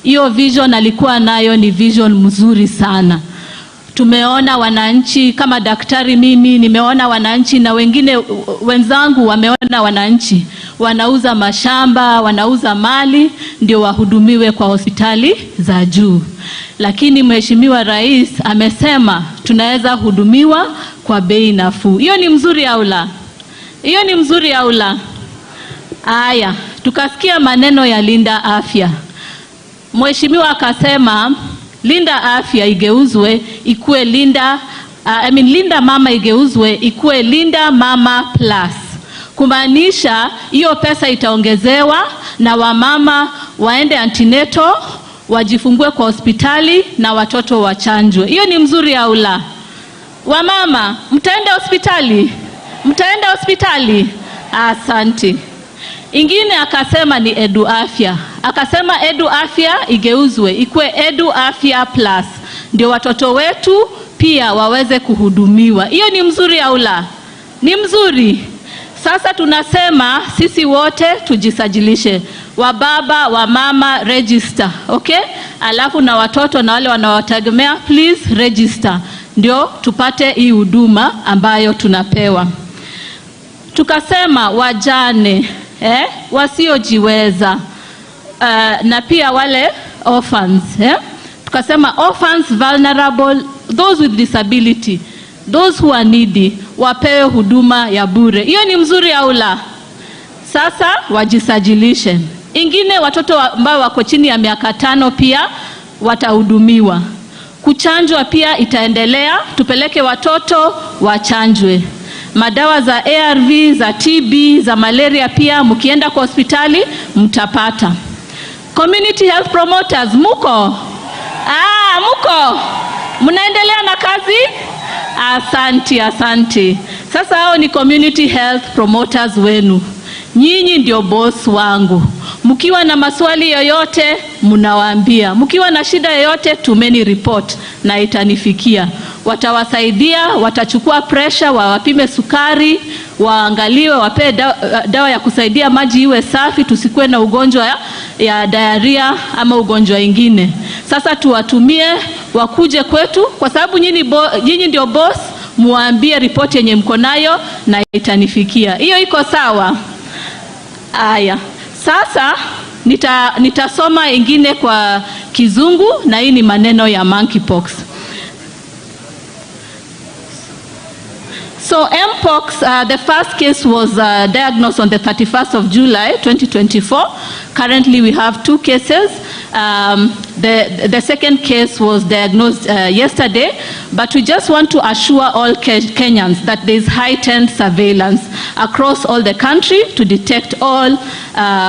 Hiyo vision alikuwa nayo ni vision mzuri sana. Tumeona wananchi kama daktari, mimi nimeona wananchi na wengine wenzangu wameona wananchi wanauza mashamba, wanauza mali ndio wahudumiwe kwa hospitali za juu. Lakini Mheshimiwa Rais amesema tunaweza hudumiwa kwa bei nafuu. Hiyo ni mzuri au la? Hiyo ni mzuri au la? Aya, tukasikia maneno ya Linda Afya. Mheshimiwa akasema Linda Afya igeuzwe ikue Linda, I mean Linda Mama igeuzwe ikue Linda Mama Plus. Kumaanisha hiyo pesa itaongezewa na wamama waende antenatal, wajifungue kwa hospitali na watoto wachanjwe. Hiyo ni mzuri au la? Wamama, mtaenda hospitali? Mtaenda hospitali? Asante. Ingine akasema ni Edu Afya, akasema Edu Afya igeuzwe ikuwe Edu Afya Plus, ndio watoto wetu pia waweze kuhudumiwa. Hiyo ni mzuri au la? Ni mzuri. Sasa tunasema sisi wote tujisajilishe, wababa, wamama, register, okay? Alafu na watoto na wale wanaotegemea, please register, ndio tupate hii huduma ambayo tunapewa. Tukasema wajane, wasiojiweza, na pia wale orphans, eh? Tukasema orphans, vulnerable, those with disability, those who are needy wapewe huduma ya bure. Hiyo ni mzuri au la? Sasa wajisajilishe. Ingine, watoto ambao wako chini ya miaka 5 pia watahudumiwa. Kuchanjwa pia itaendelea, tupeleke watoto wachanjwe. Madawa za ARV, za TB, za malaria pia mkienda kwa hospitali mtapata. Community health promoters muko? Ah, muko? Mnaendelea na kazi? Asanti, asanti. Sasa hao ni community health promoters wenu. Nyinyi ndio boss wangu. Mkiwa na maswali yoyote mnawaambia. Mkiwa na shida yoyote tumeni report na itanifikia. Watawasaidia, watachukua pressure, wawapime sukari, waangaliwe, wapewe dawa ya kusaidia maji iwe safi, tusikuwe na ugonjwa ya diarrhea ama ugonjwa ingine. Sasa tuwatumie wakuje kwetu, kwa sababu nyinyi ndio boss, muambie ripoti yenye mko nayo na itanifikia. Hiyo iko sawa? Aya, sasa nitasoma ingine kwa Kizungu na hii ni maneno ya monkeypox. So Mpox, the first case was diagnosed on the 31st of July, 2024. Currently, we have 2 cases. The second case was diagnosed yesterday, but we just want to assure all Kenyans that there is heightened surveillance across all the country to detect all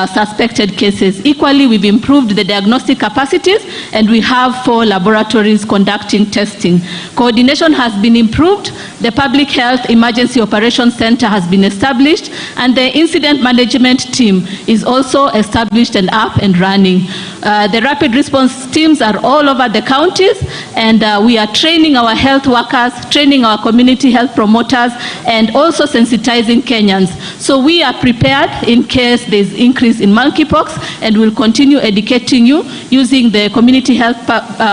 suspected cases. Equally, we've improved the diagnostic capacities and we have 4 laboratories conducting testing. Coordination has been improved. The Public Health Emergency Operations Center has been established, and the incident management team is also established and up and running. The rapid response teams are all over the counties, and we are training our health workers, training our community health promoters, and also sensitizing Kenyans. So we are prepared in case there's increase in monkeypox, and we'll continue educating you using the community health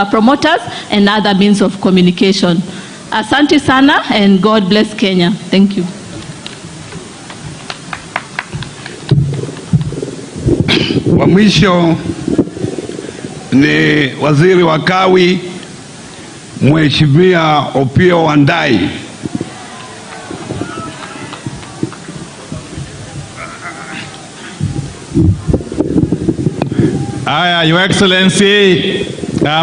promoters and other means of communication. Asante sana, and God bless Kenya. Thank you. Wa mwisho ni waziri wa kawi Mheshimiwa Opiyo Wandayi. Aya, Your Excellency,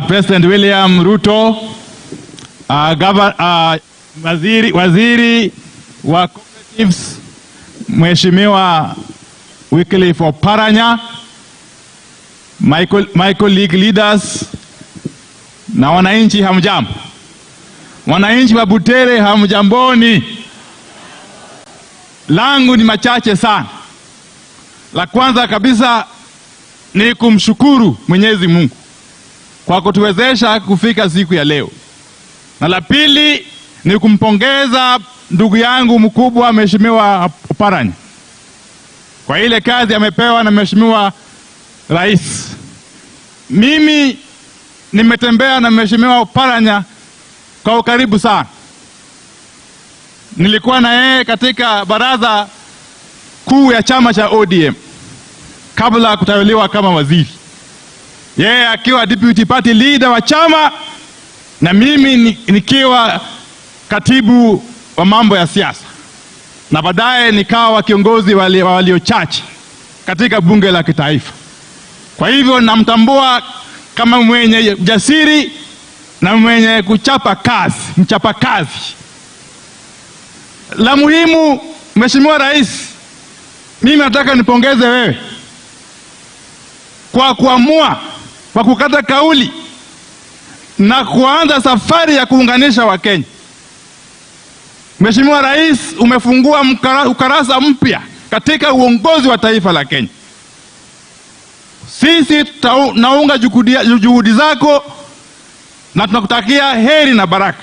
President William Ruto, waziri wa cooperatives Mheshimiwa Wycliffe Oparanya, Michael League leaders na wananchi, hamjambo. Wananchi wa Butere hamjamboni. Langu ni machache sana. La kwanza kabisa ni kumshukuru Mwenyezi Mungu kwa kutuwezesha kufika siku ya leo. Na la pili ni kumpongeza ndugu yangu mkubwa Mheshimiwa Oparanya kwa ile kazi amepewa na Mheshimiwa Rais. Mimi nimetembea na Mheshimiwa Oparanya kwa ukaribu sana. Nilikuwa na yeye katika baraza kuu ya chama cha ODM kabla ya kuteuliwa kama waziri. Yeye akiwa deputy party leader wa chama na mimi nikiwa katibu wa mambo ya siasa, na baadaye nikawa kiongozi wa walio chache katika bunge la kitaifa. Kwa hivyo namtambua kama mwenye jasiri na mwenye kuchapa kazi, mchapa kazi. La muhimu, Mheshimiwa Rais, mimi nataka nipongeze wewe kwa kuamua, kwa kukata kauli na kuanza safari ya kuunganisha Wakenya. Mheshimiwa Rais, umefungua ukarasa mpya katika uongozi wa taifa la Kenya. Sisi tunaunga juhudi zako na tunakutakia heri na baraka.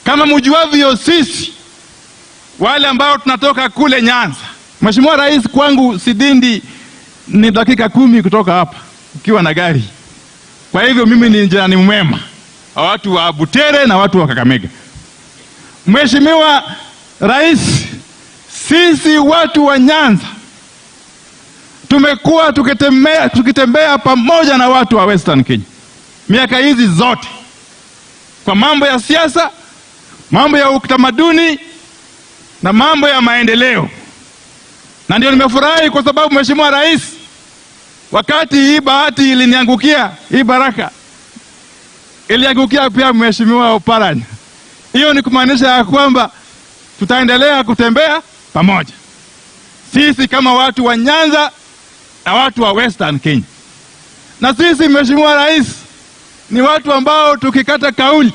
Kama mjuavyo, sisi wale ambao tunatoka kule Nyanza, Mheshimiwa Rais, kwangu Sidindi ni dakika 10 kutoka hapa ukiwa na gari. Kwa hivyo mimi ni jirani mwema wa watu wa Butere na watu wa Kakamega. Mheshimiwa Rais, sisi watu wa Nyanza tumekuwa tukitembea pamoja na watu wa Western Kenya miaka hizi zote kwa mambo ya siasa, mambo ya utamaduni na mambo ya maendeleo. Na ndio nimefurahi kwa sababu Mheshimiwa Rais, wakati hii bahati iliniangukia, hii baraka iliangukia pia Mheshimiwa Oparanya. Hiyo ni kumaanisha ya kwamba tutaendelea kutembea pamoja sisi kama watu wa Nyanza na watu wa Western Kenya. Na sisi Mheshimiwa Rais ni watu ambao tukikata kauli,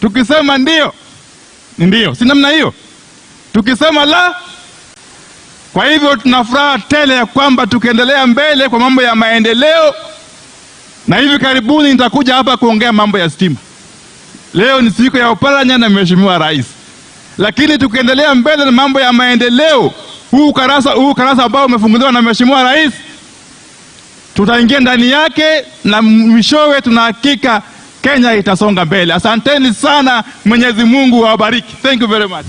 tukisema ndio ni ndio, si namna hiyo, tukisema la. Kwa hivyo tuna furaha tele ya kwamba tukiendelea mbele kwa mambo ya maendeleo, na hivi karibuni nitakuja hapa kuongea mambo ya stima. Leo ni siku ya Oparanya na Mheshimiwa Rais, lakini tukiendelea mbele na mambo ya maendeleo, huu ukarasa ambao umefunguliwa na Mheshimiwa Rais, tutaingia ndani yake na mwishowe tunahakika Kenya itasonga mbele. Asanteni sana, Mwenyezi Mungu awabariki. Thank you very much.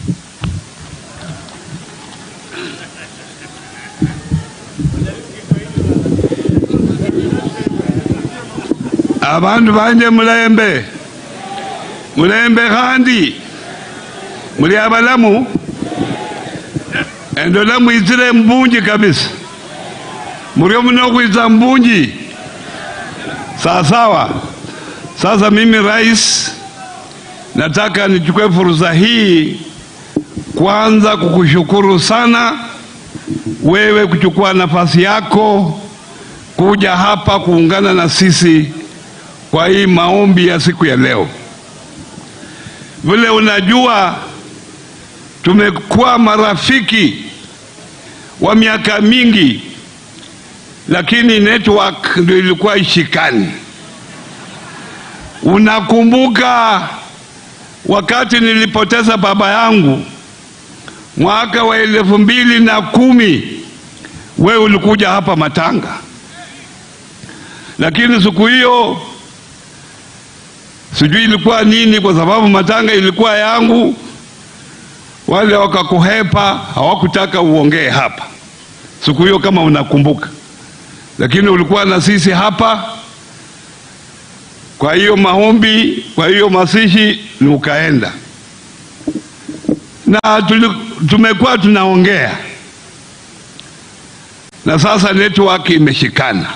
Abantu banje mulembe, mulembe khandi muli abalamu endola mwitsile mbunji kabisa, mulio muno khwitsa mbunji sawasawa. Sasa mimi rais, nataka nichukue fursa hii kwanza kukushukuru sana wewe kuchukua nafasi yako kuja hapa kuungana na sisi kwa hii maombi ya siku ya leo. Vile unajua tumekuwa marafiki wa miaka mingi, lakini network ndio ilikuwa ishikani. Unakumbuka wakati nilipoteza baba yangu mwaka wa 2010, wewe ulikuja hapa Matanga, lakini siku hiyo sijui ilikuwa nini, kwa sababu Matanga ilikuwa yangu, wale wakakuhepa, hawakutaka uongee hapa siku hiyo kama unakumbuka, lakini ulikuwa na sisi hapa. Kwa hiyo maombi, kwa hiyo masishi ni ukaenda, na tumekuwa tunaongea, na sasa network imeshikana.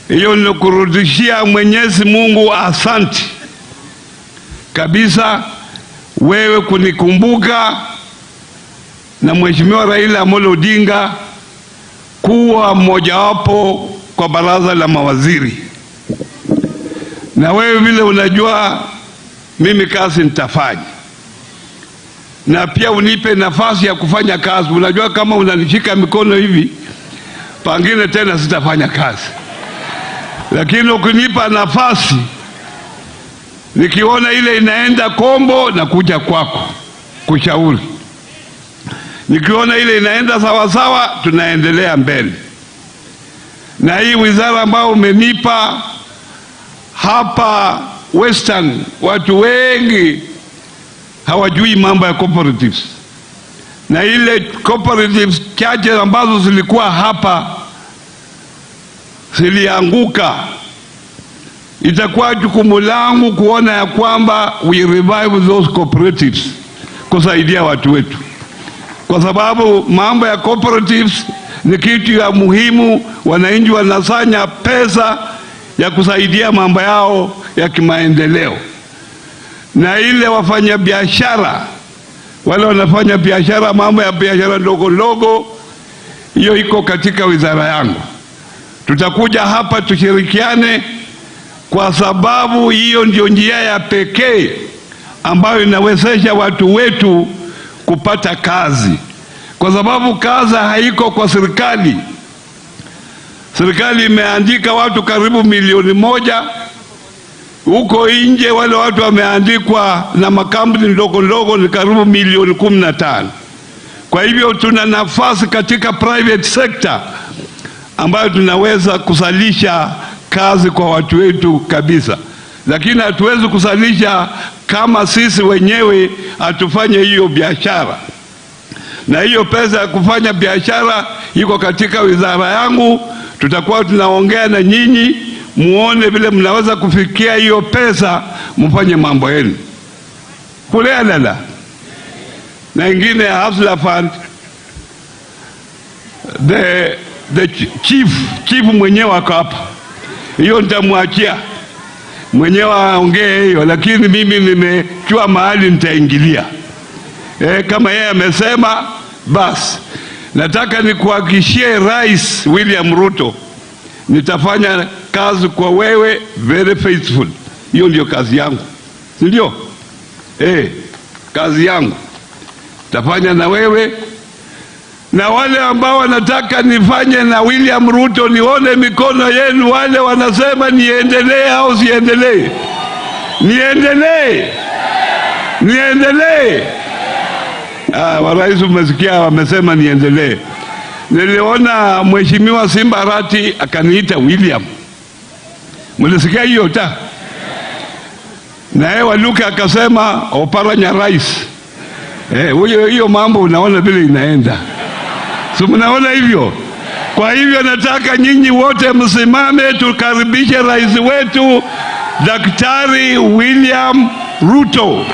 Hiyo ni kurudishia Mwenyezi Mungu asante kabisa wewe kunikumbuka na Mheshimiwa Raila Amolo Odinga kuwa mmojawapo kwa baraza la mawaziri. Na wewe vile unajua mimi kazi nitafanya, na pia unipe nafasi ya kufanya kazi. Unajua kama unanishika mikono hivi pangine tena sitafanya kazi, lakini ukinipa nafasi, nikiona ile inaenda kombo na kuja kwako kushauri, nikiona ile inaenda sawa sawa tunaendelea mbele. Na hii wizara ambayo umenipa hapa Western, watu wengi hawajui mambo ya cooperatives, na ile cooperatives chache ambazo zilikuwa hapa zilianguka. Itakuwa jukumu langu kuona ya kwamba we revive those cooperatives, kusaidia watu wetu, kwa sababu mambo ya cooperatives ni kitu ya muhimu. Wananchi wanasanya pesa ya kusaidia mambo yao ya kimaendeleo, na ile wafanya biashara wale wanafanya biashara, mambo ya biashara ndogo ndogo, hiyo iko katika wizara yangu. Tutakuja hapa tushirikiane, kwa sababu hiyo ndio njia ya pekee ambayo inawezesha watu wetu kupata kazi. Kwa sababu kazi haiko kwa serikali. Serikali imeandika watu karibu 1 milioni huko nje, wale watu wameandikwa na makampuni ndogo ndogo ni karibu milioni 15. Kwa hivyo tuna nafasi katika private sector ambayo tunaweza kuzalisha kazi kwa watu wetu kabisa, lakini hatuwezi kuzalisha kama sisi wenyewe hatufanye hiyo biashara, na hiyo pesa ya kufanya biashara iko katika wizara yangu. Tutakuwa tunaongea na nyinyi muone vile mnaweza kufikia hiyo pesa, mfanye mambo yenu kulealala na ingine ya Hustler Fund, the chief mwenyewe ako hapa, hiyo nitamwachia mwenyewe aongee hiyo, lakini mimi nimejua mahali nitaingilia. Kama yeye amesema basi, nataka nikuhakikishie Rais William Ruto, nitafanya kazi kwa wewe very faithful. Hiyo ndio kazi yangu, si ndio? Kazi yangu tafanya na wewe na wale ambao wanataka nifanye na William Ruto, nione mikono yenu. Wale wanasema niendelee au siendelee? Niendelee, niendelee. Ah, marais umesikia wamesema niendelee. Niliona Mheshimiwa Simba Arati akaniita William, mlisikia hiyo ta? Na yeye Waluke akasema Oparanya rais. Huyo hiyo mambo unaona vile inaenda, si mnaona hivyo? Kwa hivyo nataka nyinyi wote msimame tukaribishe rais wetu Daktari William Ruto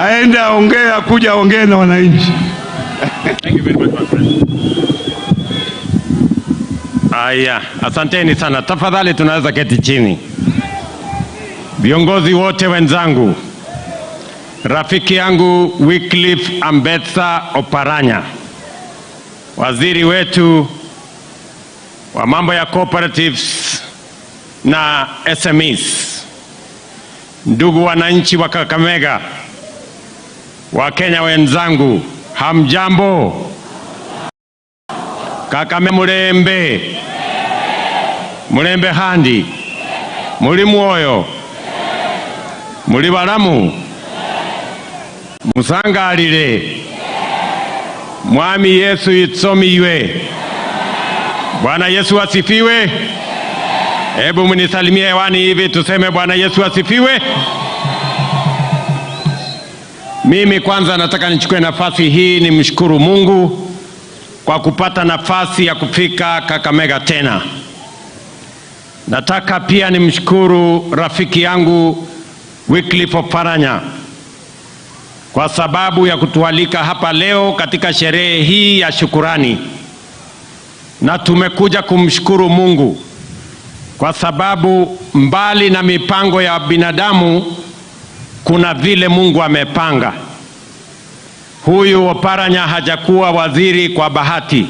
aende aongee, akuja aongee na wananchi. Thank you very much, my friend. Aya, asanteni sana. Tafadhali tunaweza keti chini. Viongozi wote wenzangu, rafiki yangu Wycliffe Ambetsa Oparanya, waziri wetu wa mambo ya cooperatives na SMEs, ndugu wananchi wa Kakamega, Wakenya wenzangu, hamjambo? Kakamega mulembe, mulembe handi, muli mwoyo, muli balamu, musangalile, Mwami Yesu itsomiwe. Bwana Yesu asifiwe. Hebu mnisalimie hewani hivi tuseme Bwana Yesu asifiwe. Mimi kwanza nataka nichukue nafasi hii nimshukuru Mungu kwa kupata nafasi ya kufika Kakamega tena. Nataka pia nimshukuru rafiki yangu Wycliffe Oparanya kwa sababu ya kutualika hapa leo katika sherehe hii ya shukurani, na tumekuja kumshukuru Mungu kwa sababu mbali na mipango ya binadamu kuna vile Mungu amepanga. Huyu Oparanya hajakuwa waziri kwa bahati,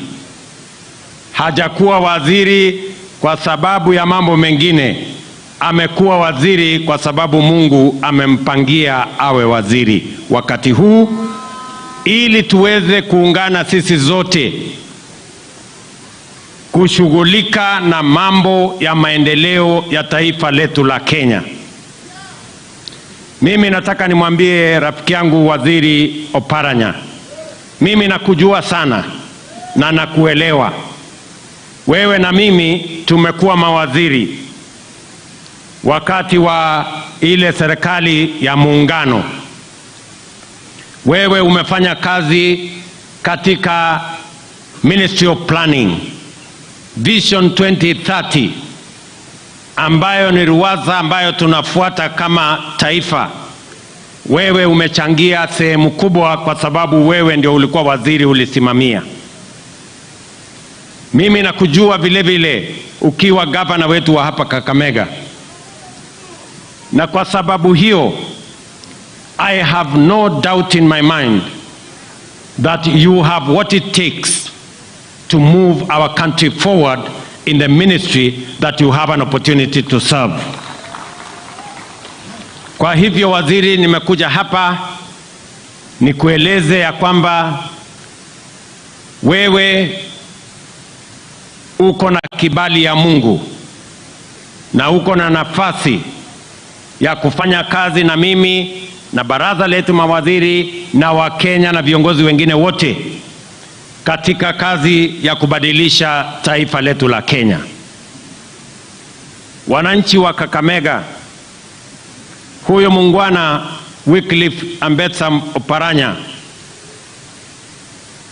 hajakuwa waziri kwa sababu ya mambo mengine, amekuwa waziri kwa sababu Mungu amempangia awe waziri wakati huu, ili tuweze kuungana sisi zote kushughulika na mambo ya maendeleo ya taifa letu la Kenya. Mimi nataka nimwambie rafiki yangu Waziri Oparanya, mimi nakujua sana na nakuelewa. Wewe na mimi tumekuwa mawaziri wakati wa ile serikali ya muungano. Wewe umefanya kazi katika Ministry of Planning, Vision 2030 ambayo ni ruwaza ambayo tunafuata kama taifa. Wewe umechangia sehemu kubwa, kwa sababu wewe ndio ulikuwa waziri, ulisimamia. Mimi nakujua vile vile ukiwa gavana wetu wa hapa Kakamega, na kwa sababu hiyo I have no doubt in my mind that you have what it takes to move our country forward in the ministry that you have an opportunity to serve. Kwa hivyo waziri, nimekuja hapa nikueleze ya kwamba Wewe uko na kibali ya Mungu na uko na nafasi ya kufanya kazi na mimi na baraza letu mawaziri na Wakenya na viongozi wengine wote katika kazi ya kubadilisha taifa letu la Kenya. Wananchi wa Kakamega, huyo muungwana Wycliffe Ambetsa Oparanya,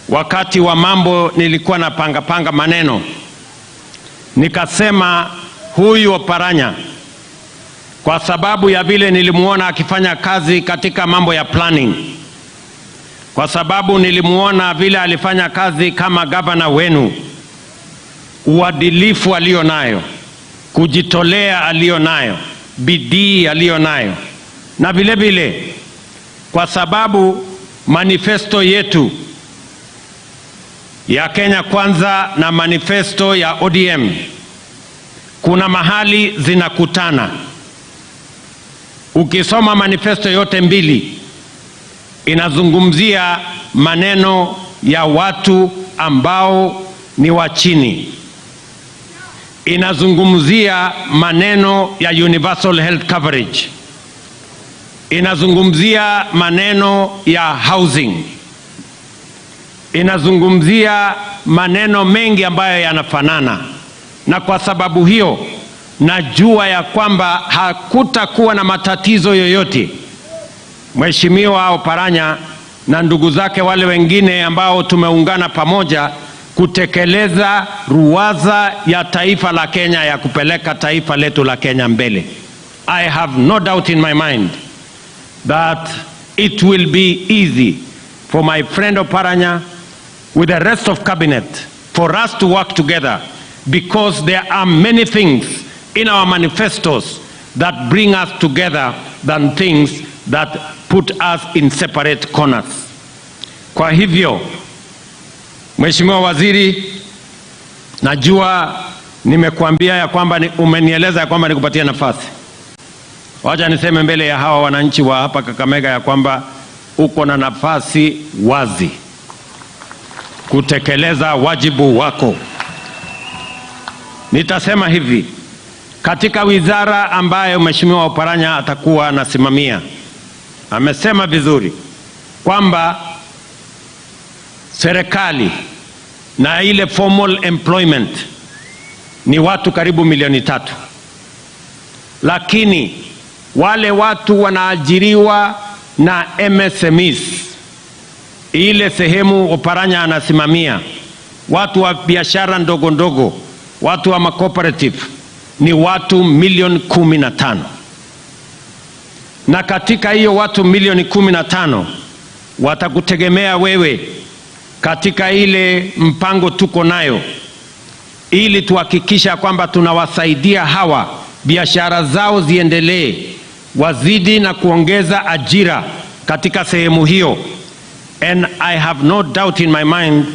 wakati wa mambo nilikuwa napanga panga maneno, nikasema huyu Oparanya, kwa sababu ya vile nilimuona akifanya kazi katika mambo ya planning, kwa sababu nilimuona vile alifanya kazi kama gavana wenu, uadilifu alio nayo, kujitolea alio nayo, bidii aliyo nayo, na vile vile kwa sababu manifesto yetu ya Kenya Kwanza na manifesto ya ODM kuna mahali zinakutana. Ukisoma manifesto yote mbili inazungumzia maneno ya watu ambao ni wa chini, inazungumzia maneno ya universal health coverage, inazungumzia maneno ya housing, inazungumzia maneno mengi ambayo yanafanana, na kwa sababu hiyo najua ya kwamba hakutakuwa na matatizo yoyote. Mheshimiwa Oparanya na ndugu zake wale wengine ambao tumeungana pamoja kutekeleza ruwaza ya taifa la Kenya ya kupeleka taifa letu la Kenya mbele. I have no doubt in my mind that it will be easy for my friend Oparanya with the rest of cabinet for us to work together, because there are many things in our manifestos that bring us together than things that put us in separate corners. Kwa hivyo, Mheshimiwa Waziri, najua nimekuambia ya kwamba umenieleza ya kwamba nikupatie nafasi. Wacha niseme mbele ya hawa wananchi wa hapa Kakamega ya kwamba uko na nafasi wazi kutekeleza wajibu wako. Nitasema hivi, katika wizara ambayo Mheshimiwa Oparanya atakuwa anasimamia, amesema vizuri kwamba serikali na ile formal employment ni watu karibu milioni 3, lakini wale watu wanaajiriwa na MSMEs, ile sehemu Oparanya anasimamia, watu wa biashara ndogo ndogo, watu wa macooperative ni watu milioni 15, na katika hiyo watu milioni 15 watakutegemea wewe katika ile mpango tuko nayo, ili tuhakikisha kwamba tunawasaidia hawa biashara zao ziendelee, wazidi na kuongeza ajira katika sehemu hiyo. And I have no doubt in my mind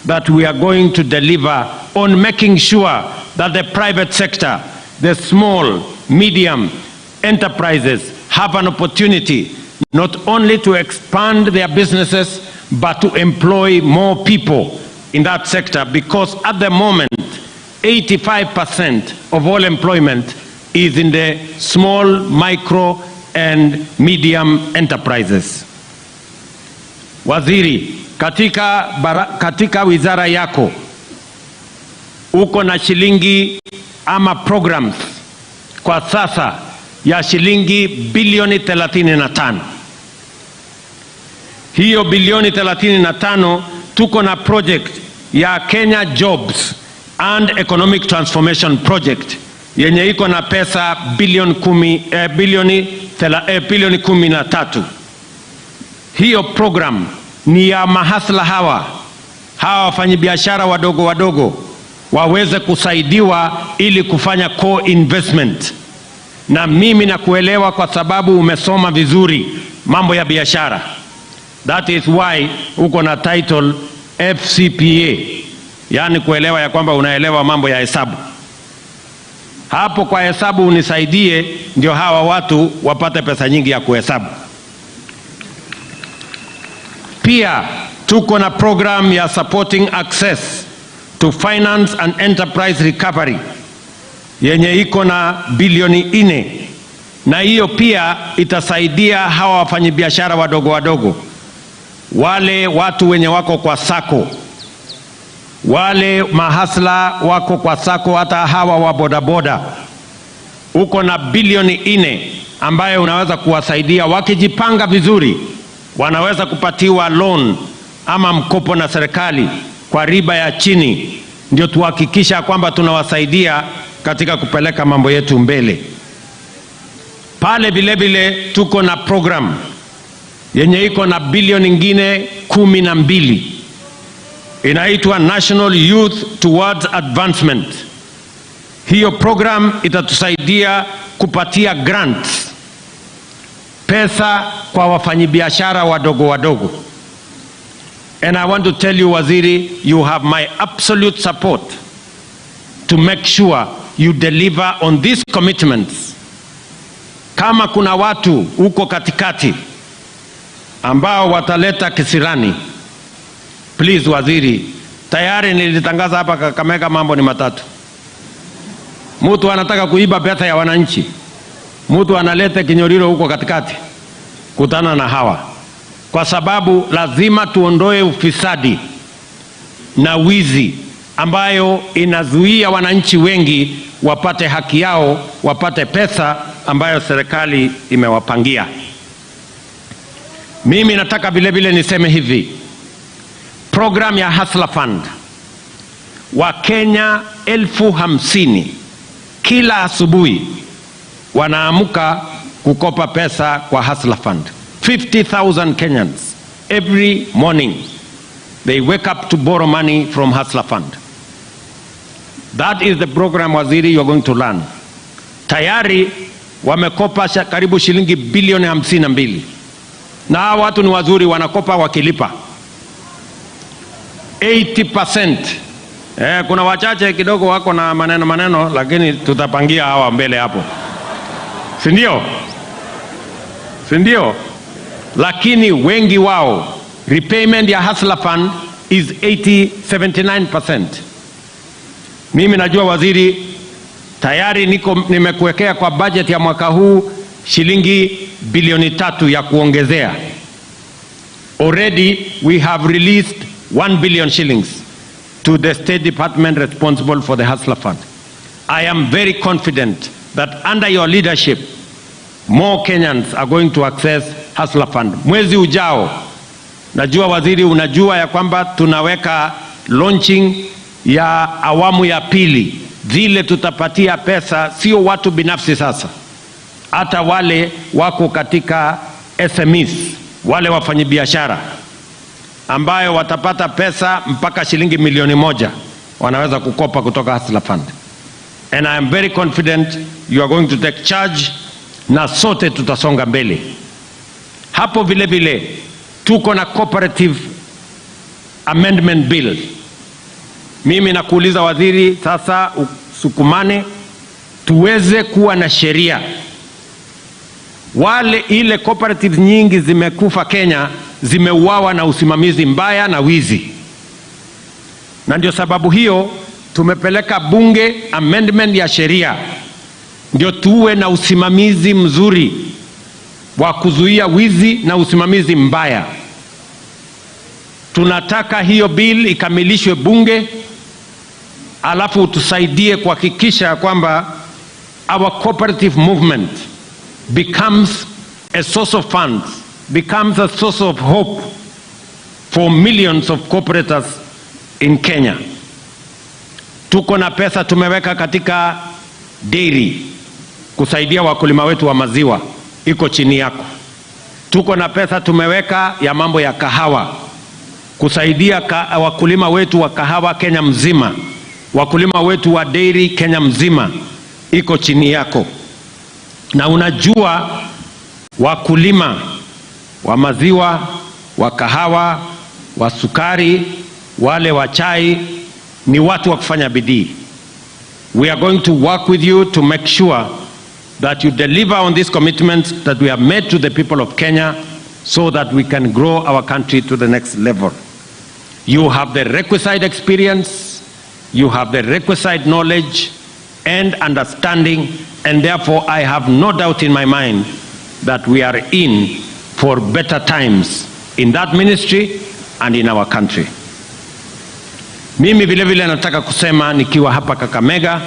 that we are going to deliver on making sure that the private sector, the small, medium enterprises have an opportunity not only to expand their businesses but to employ more people in that sector, because at the moment 85% of all employment is in the small, micro and medium enterprises. Waziri, katika wizara yako uko na shilingi ama programs kwa sasa ya shilingi bilioni 35. Hiyo bilioni 35 tuko na project ya Kenya Jobs and Economic Transformation Project yenye iko na pesa bilioni 10, bilioni 13. Hiyo program ni ya mahasla hawa hawa wafanyabiashara wadogo wadogo waweze kusaidiwa ili kufanya co-investment. Na mimi nakuelewa kwa sababu umesoma vizuri mambo ya biashara. That is why uko na title FCPA, yaani kuelewa ya kwamba unaelewa mambo ya hesabu. Hapo kwa hesabu unisaidie, ndio hawa watu wapate pesa nyingi ya kuhesabu. Pia Tuko na program ya supporting access to finance and enterprise recovery yenye iko na bilioni 4, na hiyo pia itasaidia hawa wafanyabiashara wadogo wadogo, wale watu wenye wako kwa sacco, wale mahustler wako kwa sacco, hata hawa wa bodaboda. Uko na bilioni 4 ambayo unaweza kuwasaidia. Wakijipanga vizuri, wanaweza kupatiwa loan ama mkopo na serikali kwa riba ya chini, ndio tuhakikisha kwamba tunawasaidia katika kupeleka mambo yetu mbele. Pale vile vile tuko na program yenye iko na bilioni ingine 12, inaitwa National Youth Towards Advancement. Hiyo program itatusaidia kupatia grants, pesa kwa wafanyabiashara wadogo wadogo. And I want to tell you, Waziri, you have my absolute support to make sure you deliver on these commitments. Kama kuna watu huko katikati ambao wataleta kisirani, please waziri, tayari nilitangaza hapa Kakamega, mambo ni matatu. Mtu anataka kuiba pesa ya wananchi, mtu analeta kinyoriro huko katikati, kutana na hawa, kwa sababu lazima tuondoe ufisadi na wizi ambayo inazuia wananchi wengi wapate haki yao, wapate pesa ambayo serikali imewapangia. Mimi nataka vile vile niseme hivi, program ya Hustler Fund, Wakenya 50,000 kila asubuhi wanaamka kukopa pesa kwa Hustler Fund. 50,000 Kenyans every morning, they wake up to borrow money from Hustler Fund. That is the program, Waziri, you are going to learn. Tayari wamekopa karibu shilingi bilioni 52, na hawa watu ni wazuri, wanakopa wakilipa 80%. Kuna wachache kidogo wako na maneno maneno, lakini tutapangia hawa mbele hapo, si ndio? Si ndio? Lakini wengi wao, repayment ya Hustler Fund is 80 79%. Mimi najua, waziri, tayari niko nimekuwekea kwa budget ya mwaka huu shilingi bilioni 3 ya kuongezea. Already we have released 1 billion shillings to the State Department responsible for the Hustler Fund. I am very confident that under your leadership, more Kenyans are going to access Hustler Fund. Mwezi ujao, najua waziri, unajua ya kwamba tunaweka launching ya awamu ya pili, vile tutapatia pesa sio watu binafsi sasa, hata wale wako katika SMEs, wale wafanyabiashara ambayo watapata pesa mpaka shilingi milioni 1 wanaweza kukopa kutoka Hustler Fund. And I am very confident you are going to take charge na sote tutasonga mbele. Hapo vile vile tuko na Cooperative Amendment Bill. Mimi nakuuliza waziri, sasa usukumane tuweze kuwa na sheria. Wale ile cooperatives nyingi zimekufa Kenya, zimeuawa na usimamizi mbaya na wizi, na ndio sababu hiyo tumepeleka bunge amendment ya sheria, ndio tuwe na usimamizi mzuri wa kuzuia wizi na usimamizi mbaya. Tunataka hiyo bill ikamilishwe bunge, alafu tusaidie kuhakikisha kwamba our cooperative movement becomes a source of funds, becomes a source of hope for millions of cooperators in Kenya. Tuko na pesa tumeweka katika dairy kusaidia wakulima wetu wa maziwa, iko chini yako. Tuko na pesa tumeweka ya mambo ya kahawa kusaidia wakulima wetu wa kahawa Kenya mzima, wakulima wetu wa dairy Kenya mzima, iko chini yako. Na unajua wakulima wa maziwa, wa kahawa, wa sukari, wale wa chai ni watu wa kufanya bidii. We are going to work with you to make sure that you deliver on these commitments that we have made to the people of Kenya so that we can grow our country to the next level. You have the requisite experience, you have the requisite knowledge and understanding, and therefore I have no doubt in my mind that we are in for better times in that ministry and in our country. Mimi vile vile nataka kusema nikiwa hapa Kakamega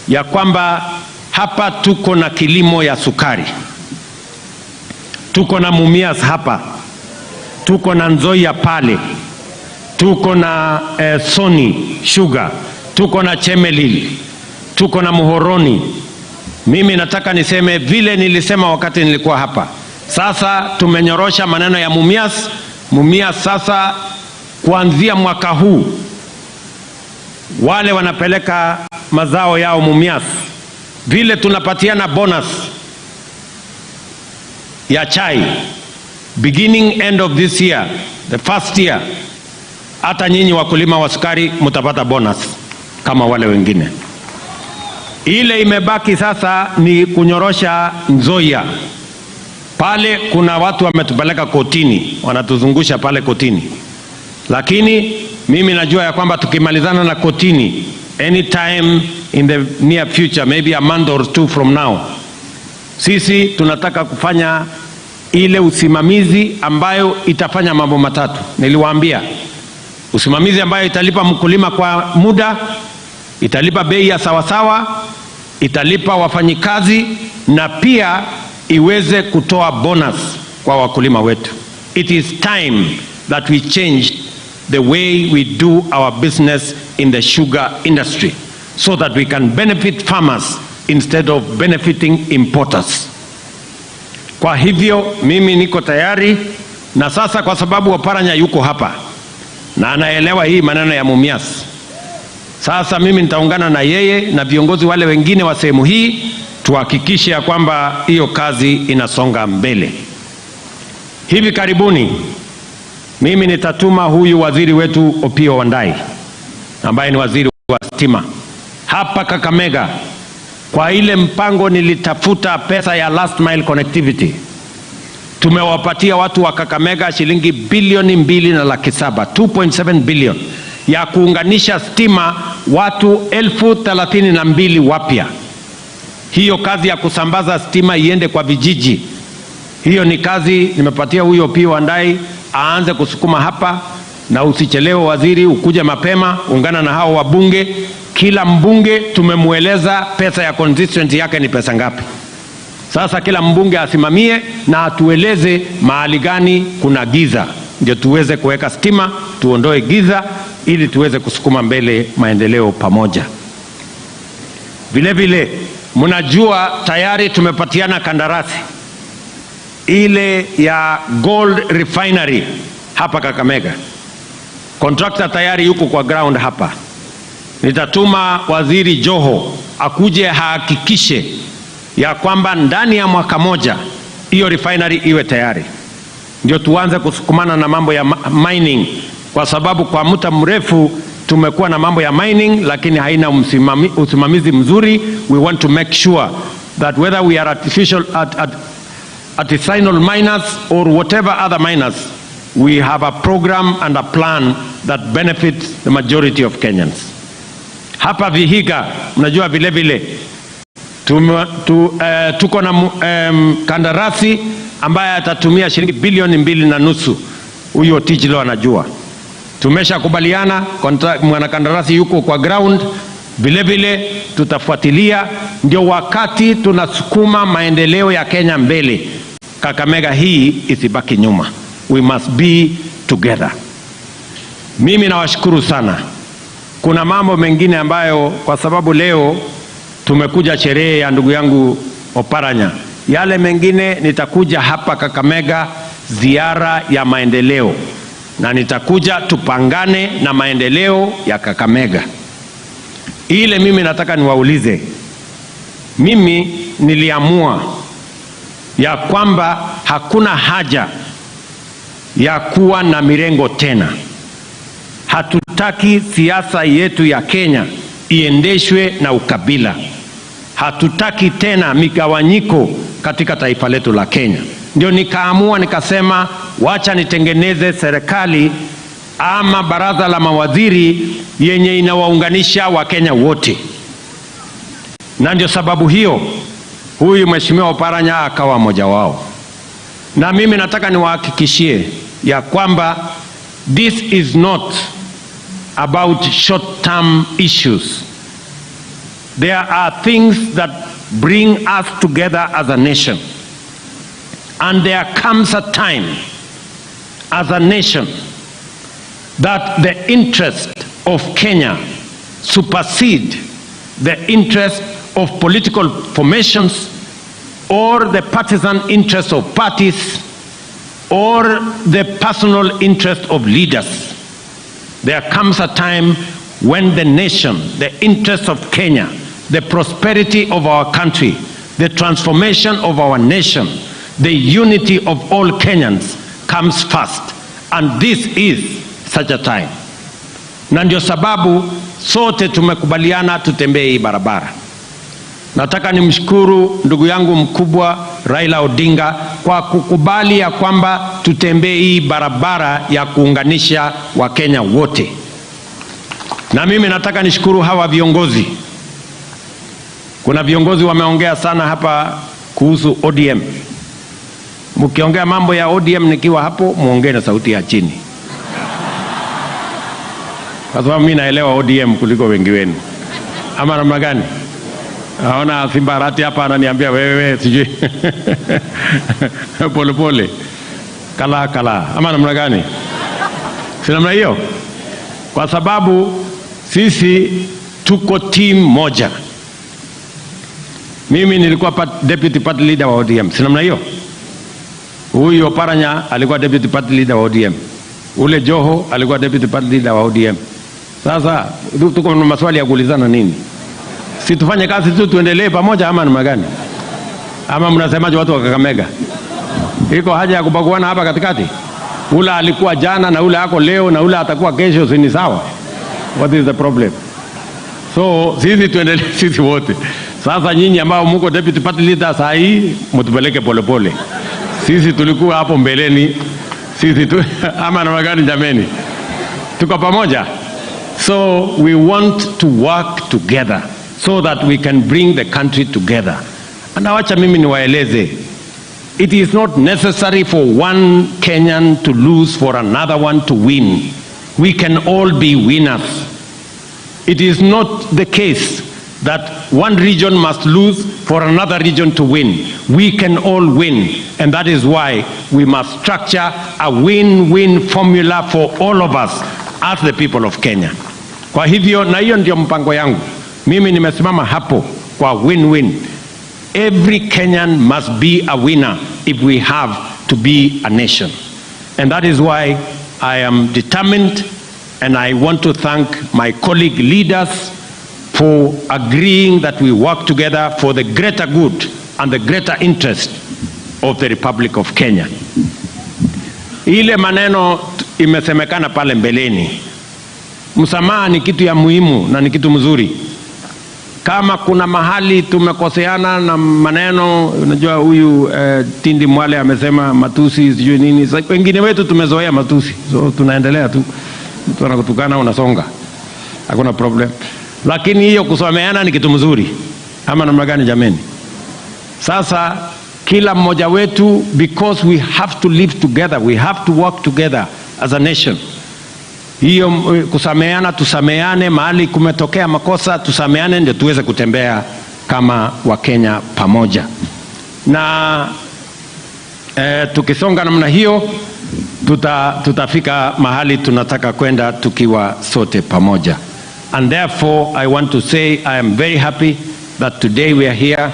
ya kwamba hapa tuko na kilimo ya sukari, tuko na Mumias hapa, tuko na Nzoia pale, tuko na Sony Sugar, tuko na Chemelil, tuko na Muhoroni. Mimi nataka niseme vile nilisema wakati nilikuwa hapa. Sasa tumenyorosha maneno ya Mumias. Mumias sasa kuanzia mwaka huu wale wanapeleka mazao yao Mumias, vile tunapatiana bonus ya chai beginning end of this year, the first year, hata nyinyi wakulima wa sukari mtapata bonus kama wale wengine. Ile imebaki sasa ni kunyorosha Nzoia. Pale kuna watu wametupeleka kotini, wanatuzungusha pale kotini, lakini mimi najua ya kwamba tukimalizana na kotini anytime in the near future, maybe a month or two from now, sisi tunataka kufanya ile usimamizi ambayo itafanya mambo matatu. Niliwaambia usimamizi ambayo italipa mkulima kwa muda, italipa bei ya sawasawa, italipa wafanyikazi na pia iweze kutoa bonus kwa wakulima wetu. It is time that we change the way we do our business in the sugar industry so that we can benefit farmers instead of benefiting importers. Kwa hivyo mimi niko tayari na sasa, kwa sababu Oparanya yuko hapa na anaelewa hii maneno ya Mumias, sasa mimi nitaungana na yeye na viongozi wale wengine wa sehemu hii tuhakikishe ya kwamba hiyo kazi inasonga mbele. Hivi karibuni mimi nitatuma huyu waziri wetu Opiyo Wandayi ambaye ni waziri wa stima hapa Kakamega kwa ile mpango nilitafuta pesa ya last mile connectivity. Tumewapatia watu wa Kakamega shilingi bilioni 2 na laki 7, 2.7 billion ya kuunganisha stima watu 32,000 wapya. Hiyo kazi ya kusambaza stima iende kwa vijiji, hiyo ni kazi nimepatia huyo Opiyo Wandayi aanze kusukuma hapa, na usichelewe waziri, ukuje mapema, ungana na hao wabunge. Kila mbunge tumemweleza pesa ya constituency yake ni pesa ngapi. Sasa kila mbunge asimamie na atueleze mahali gani kuna giza, ndio tuweze kuweka stima, tuondoe giza ili tuweze kusukuma mbele maendeleo pamoja. Vile vile mnajua tayari tumepatiana kandarasi ile ya gold refinery hapa Kakamega. Contractor tayari yuko kwa ground hapa. Nitatuma waziri Joho akuje ahakikishe ya kwamba ndani ya mwaka moja hiyo refinery iwe tayari, ndio tuanze kusukumana na mambo ya mining, kwa sababu kwa muda mrefu tumekuwa na mambo ya mining lakini haina usimamizi mzuri. We want to make sure that whether we are artisanal miners or whatever other miners, we have a program and a plan that benefits the majority of Kenyans. Hapa Vihiga, mnajua vile vile tuko na kandarasi ambaye atatumia shilingi bilioni 2.5. Huyo Tijilo anajua. Tumeshakubaliana, mwanakandarasi yuko kwa ground. Vile vile tutafuatilia, ndio wakati tunasukuma maendeleo ya Kenya mbele. Kakamega hii isibaki nyuma. We must be together. Mimi nawashukuru sana. Kuna mambo mengine ambayo kwa sababu leo tumekuja sherehe ya ndugu yangu Oparanya, yale mengine nitakuja hapa Kakamega ziara ya maendeleo, na nitakuja tupangane na maendeleo ya Kakamega. Ile mimi nataka niwaulize, mimi niliamua ya kwamba hakuna haja ya kuwa na mirengo tena. Hatutaki siasa yetu ya Kenya iendeshwe na ukabila. Hatutaki tena migawanyiko katika taifa letu la Kenya. Ndio nikaamua nikasema, wacha nitengeneze serikali ama baraza la mawaziri yenye inawaunganisha Wakenya wote, na ndio sababu hiyo huyu Mheshimiwa Oparanya akawa mmoja wao. Na mimi nataka niwahakikishie ya kwamba this is not about short term issues. There are things that bring us together as a nation. And there comes a time as a nation that the interest of Kenya supersede the interest of political formations or the partisan interest of parties or the personal interest of leaders. There comes a time when the nation, the interest of Kenya, the prosperity of our country, the transformation of our nation, the unity of all Kenyans comes first. And this is such a time. Na ndio sababu sote tumekubaliana tutembee hii barabara. Nataka nimshukuru ndugu yangu mkubwa Raila Odinga kwa kukubali ya kwamba tutembee hii barabara ya kuunganisha Wakenya wote. Na mimi nataka nishukuru hawa viongozi. Kuna viongozi wameongea sana hapa kuhusu ODM. Mkiongea mambo ya ODM nikiwa hapo, muongee na sauti ya chini, kwa sababu mimi naelewa ODM kuliko wengi wenu, ama namna gani? Naona Simba Arati hapa ananiambia wewe, sijui pole pole, kala kala, ama namna gani? Si namna hiyo? Kwa sababu sisi tuko team moja. Mimi nilikuwa deputy party leader wa ODM, si namna hiyo? Huyu Oparanya alikuwa deputy party leader wa ODM, ule Joho alikuwa deputy party leader wa ODM. Sasa tuko na maswali ya kuulizana nini? Si tufanye kazi tu tuendelee pamoja, ama namna gani? Ama mnasemaje watu wa Kakamega? Iko haja ya kubaguana hapa katikati? Ula alikuwa jana na ule ako leo na ule atakuwa kesho, si ni sawa? What is the problem? So sisi tuendelee sisi wote. Sasa nyinyi ambao mko deputy party leader saa hii mtupeleke polepole. Sisi tulikuwa hapo mbeleni, sisi tu ama namna gani jameni? Tuko pamoja? So we want to work together so that we can bring the country together. Na wacha mimi niwaeleze, it is not necessary for one Kenyan to lose for another one to win. We can all be winners. It is not the case that one region must lose for another region to win. We can all win, and that is why we must structure a win-win formula for all of us as the people of Kenya. Kwa hivyo, na hiyo ndio mpango yangu. Mimi nimesimama hapo kwa win-win. Every Kenyan must be a winner if we have to be a nation. And that is why I am determined, and I want to thank my colleague leaders for agreeing that we work together for the greater good and the greater interest of the Republic of Kenya. Ile maneno imesemekana pale mbeleni, msamaha ni kitu ya muhimu na ni kitu mzuri. Kama kuna mahali tumekoseana na maneno, unajua huyu Tindi Mwale amesema matusi sijui nini. Sasa wengine wetu tumezoea matusi, so tunaendelea tu, mtu anakutukana unasonga, hakuna problem. Lakini hiyo kusameheana ni kitu mzuri, ama namna gani jameni? Sasa kila mmoja wetu, because we have to live together, we have to work together as a nation. Hiyo kusameheana, tusameheane mahali kumetokea makosa, tusameheane ndio tuweze kutembea kama Wakenya pamoja. Na tukisonga namna hiyo tutafika mahali tunataka kwenda tukiwa sote pamoja. And therefore I want to say I am very happy that today we are here.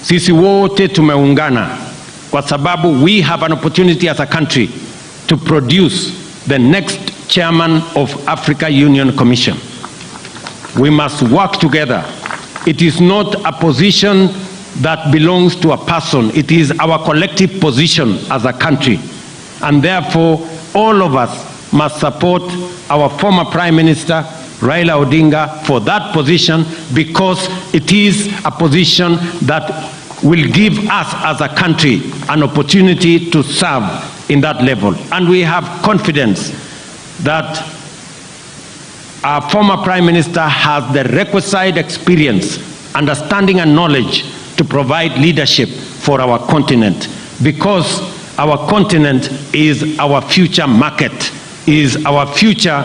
Sisi wote tumeungana kwa sababu we have an opportunity as a country to produce the next chairman of Africa Union Commission. We must work together. It is not a position that belongs to a person. It is our collective position as a country. And therefore, all of us must support our former Prime Minister, Raila Odinga, for that position, because it is a position that will give us as a country an opportunity to serve in that level. And we have confidence that our former Prime Minister has the requisite experience, understanding and knowledge to provide leadership for our continent, because our continent is our future market, is our future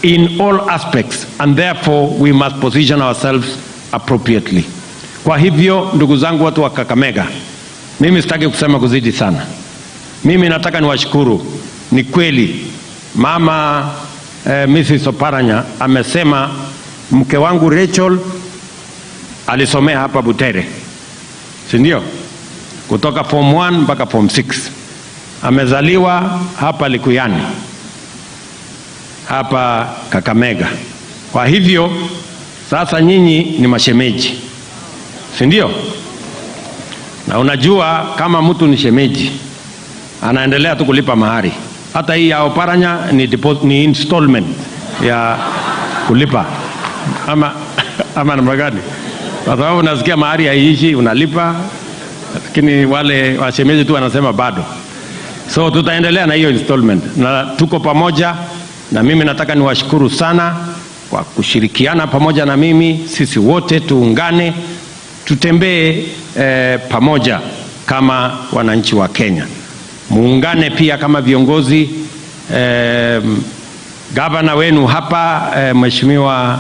in all aspects, and therefore we must position ourselves appropriately. Kwa hivyo, ndugu zangu watu wa Kakamega, mimi sitaki kusema kuzidi sana. Mimi nataka niwashukuru. Ni kweli mama Mrs. Oparanya amesema mke wangu Rachel alisomea hapa Butere, si ndio? Kutoka form 1 mpaka form 6. Amezaliwa hapa Likuyani, hapa Kakamega. Kwa hivyo sasa nyinyi ni mashemeji, si ndio? Na unajua kama mtu ni shemeji anaendelea tu kulipa mahari. Hata hii ya Oparanya ni deposit, ni installment ya kulipa ama namna gani? Kwa sababu unasikia mahari haiishi, unalipa, lakini wale washemeji tu wanasema bado. So tutaendelea na hiyo installment na tuko pamoja, na mimi nataka niwashukuru sana kwa kushirikiana pamoja na mimi. Sisi wote tuungane, tutembee pamoja kama wananchi wa Kenya. Muungane pia kama viongozi gavana wenu hapa Mheshimiwa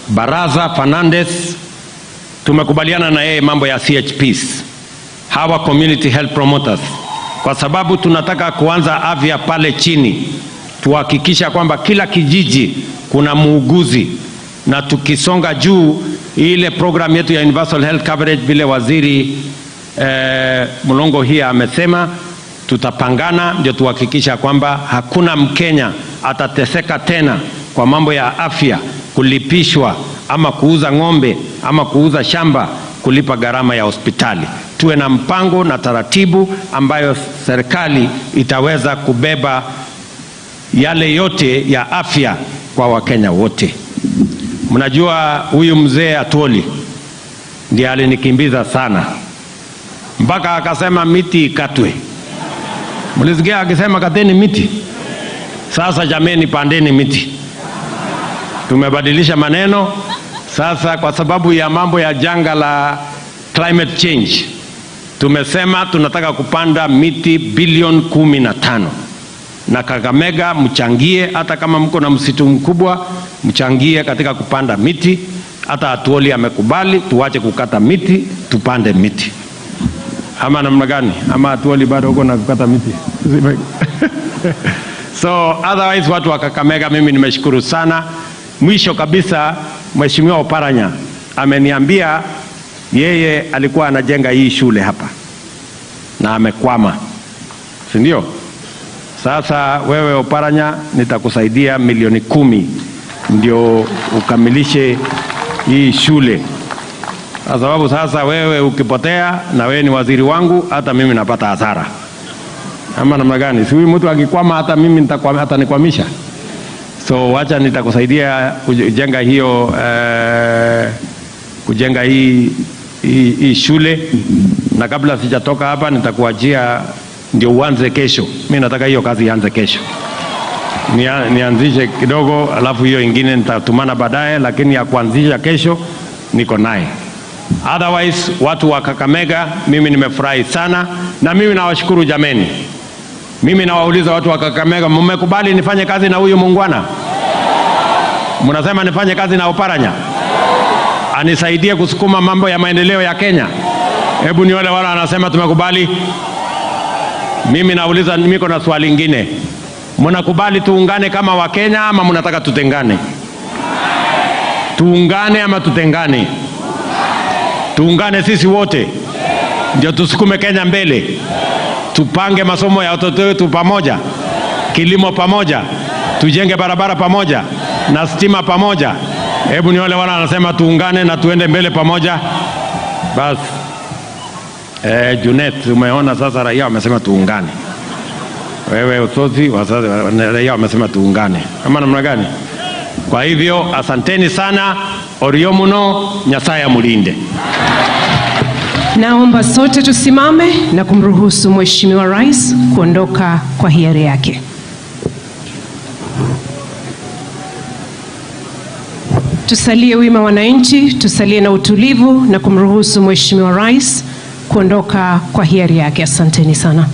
Baraza Fernandez, tumekubaliana na yeye mambo ya CHPs, hawa community health promoters, kwa sababu tunataka kuanza afya pale chini, tuhakikisha kwamba kila kijiji kuna muuguzi, na tukisonga juu ile program yetu ya universal health coverage vile waziri Mulongo hii amesema, tutapangana ndio tuhakikisha kwamba hakuna Mkenya atateseka tena kwa mambo ya afya, kulipishwa ama kuuza ng'ombe ama kuuza shamba kulipa gharama ya hospitali. Tuwe na mpango na taratibu ambayo serikali itaweza kubeba yale yote ya afya kwa Wakenya wote. Mnajua huyu mzee Atwoli ndiye alinikimbiza sana mpaka akasema miti ikatwe. Mlisikia akisema kateni miti? Sasa jameni, pandeni miti. Tumebadilisha maneno sasa kwa sababu ya mambo ya janga la climate change. Tumesema tunataka kupanda miti bilioni 15 na Kakamega mchangie, hata kama mko na msitu mkubwa mchangie katika kupanda miti. Hata Atwoli amekubali tuache kukata miti, tupande miti. Ama namna gani? Ama Atwoli bado uko na kukata miti? So otherwise, watu wa Kakamega, mimi nimeshukuru sana. Mwisho kabisa, Mheshimiwa Oparanya ameniambia yeye alikuwa anajenga hii shule hapa na amekwama, si ndio? Sasa wewe Oparanya, nitakusaidia milioni 10 ndio ukamilishe hii shule, kwa sababu sasa wewe ukipotea na wewe ni waziri wangu, hata mimi napata hasara. Ama namna gani? Si huyu mtu akikwama, hata mimi atanikwamisha. So wacha nitakusaidia kujenga hiyo kujenga hii shule, na kabla sijatoka hapa nitakuachia ndio uanze kesho. Mimi nataka hiyo kazi ianze kesho. Nianzishe kidogo, alafu hiyo ingine nitatumana baadaye, lakini ya kuanzisha kesho niko naye. Otherwise, watu wa Kakamega, mimi nimefurahi sana na mimi nawashukuru jameni. Mimi nawauliza watu wa Kakamega, mmekubali nifanye kazi na huyu muungwana? Mnasema nifanye kazi na Oparanya? Anisaidie kusukuma mambo ya maendeleo ya Kenya? Hebu ni wale wanasema tumekubali. Mimi nauliza, niko na swali lingine. Mnakubali tuungane kama Wakenya ama mnataka tutengane? Tuungane ama tutengane? Tuungane sisi wote ndio tusukume Kenya mbele. Tupange masomo ya watoto wetu pamoja, kilimo pamoja, tujenge barabara pamoja na stima pamoja. Hebu ni wale wanasema tuungane na tuende mbele pamoja. Bas. Junet, umeona sasa raia wamesema tuungane. Wewe Utozi, raia wamesema tuungane. Ama namna gani? Kwa hivyo asanteni sana. Oriomuno, Nyasaye amulinde. Naomba sote tusimame na kumruhusu Mheshimiwa Rais kuondoka kwa hiari yake. Tusalie wima wananchi, tusalie na utulivu na kumruhusu Mheshimiwa Rais kuondoka kwa hiari yake. Asanteni sana.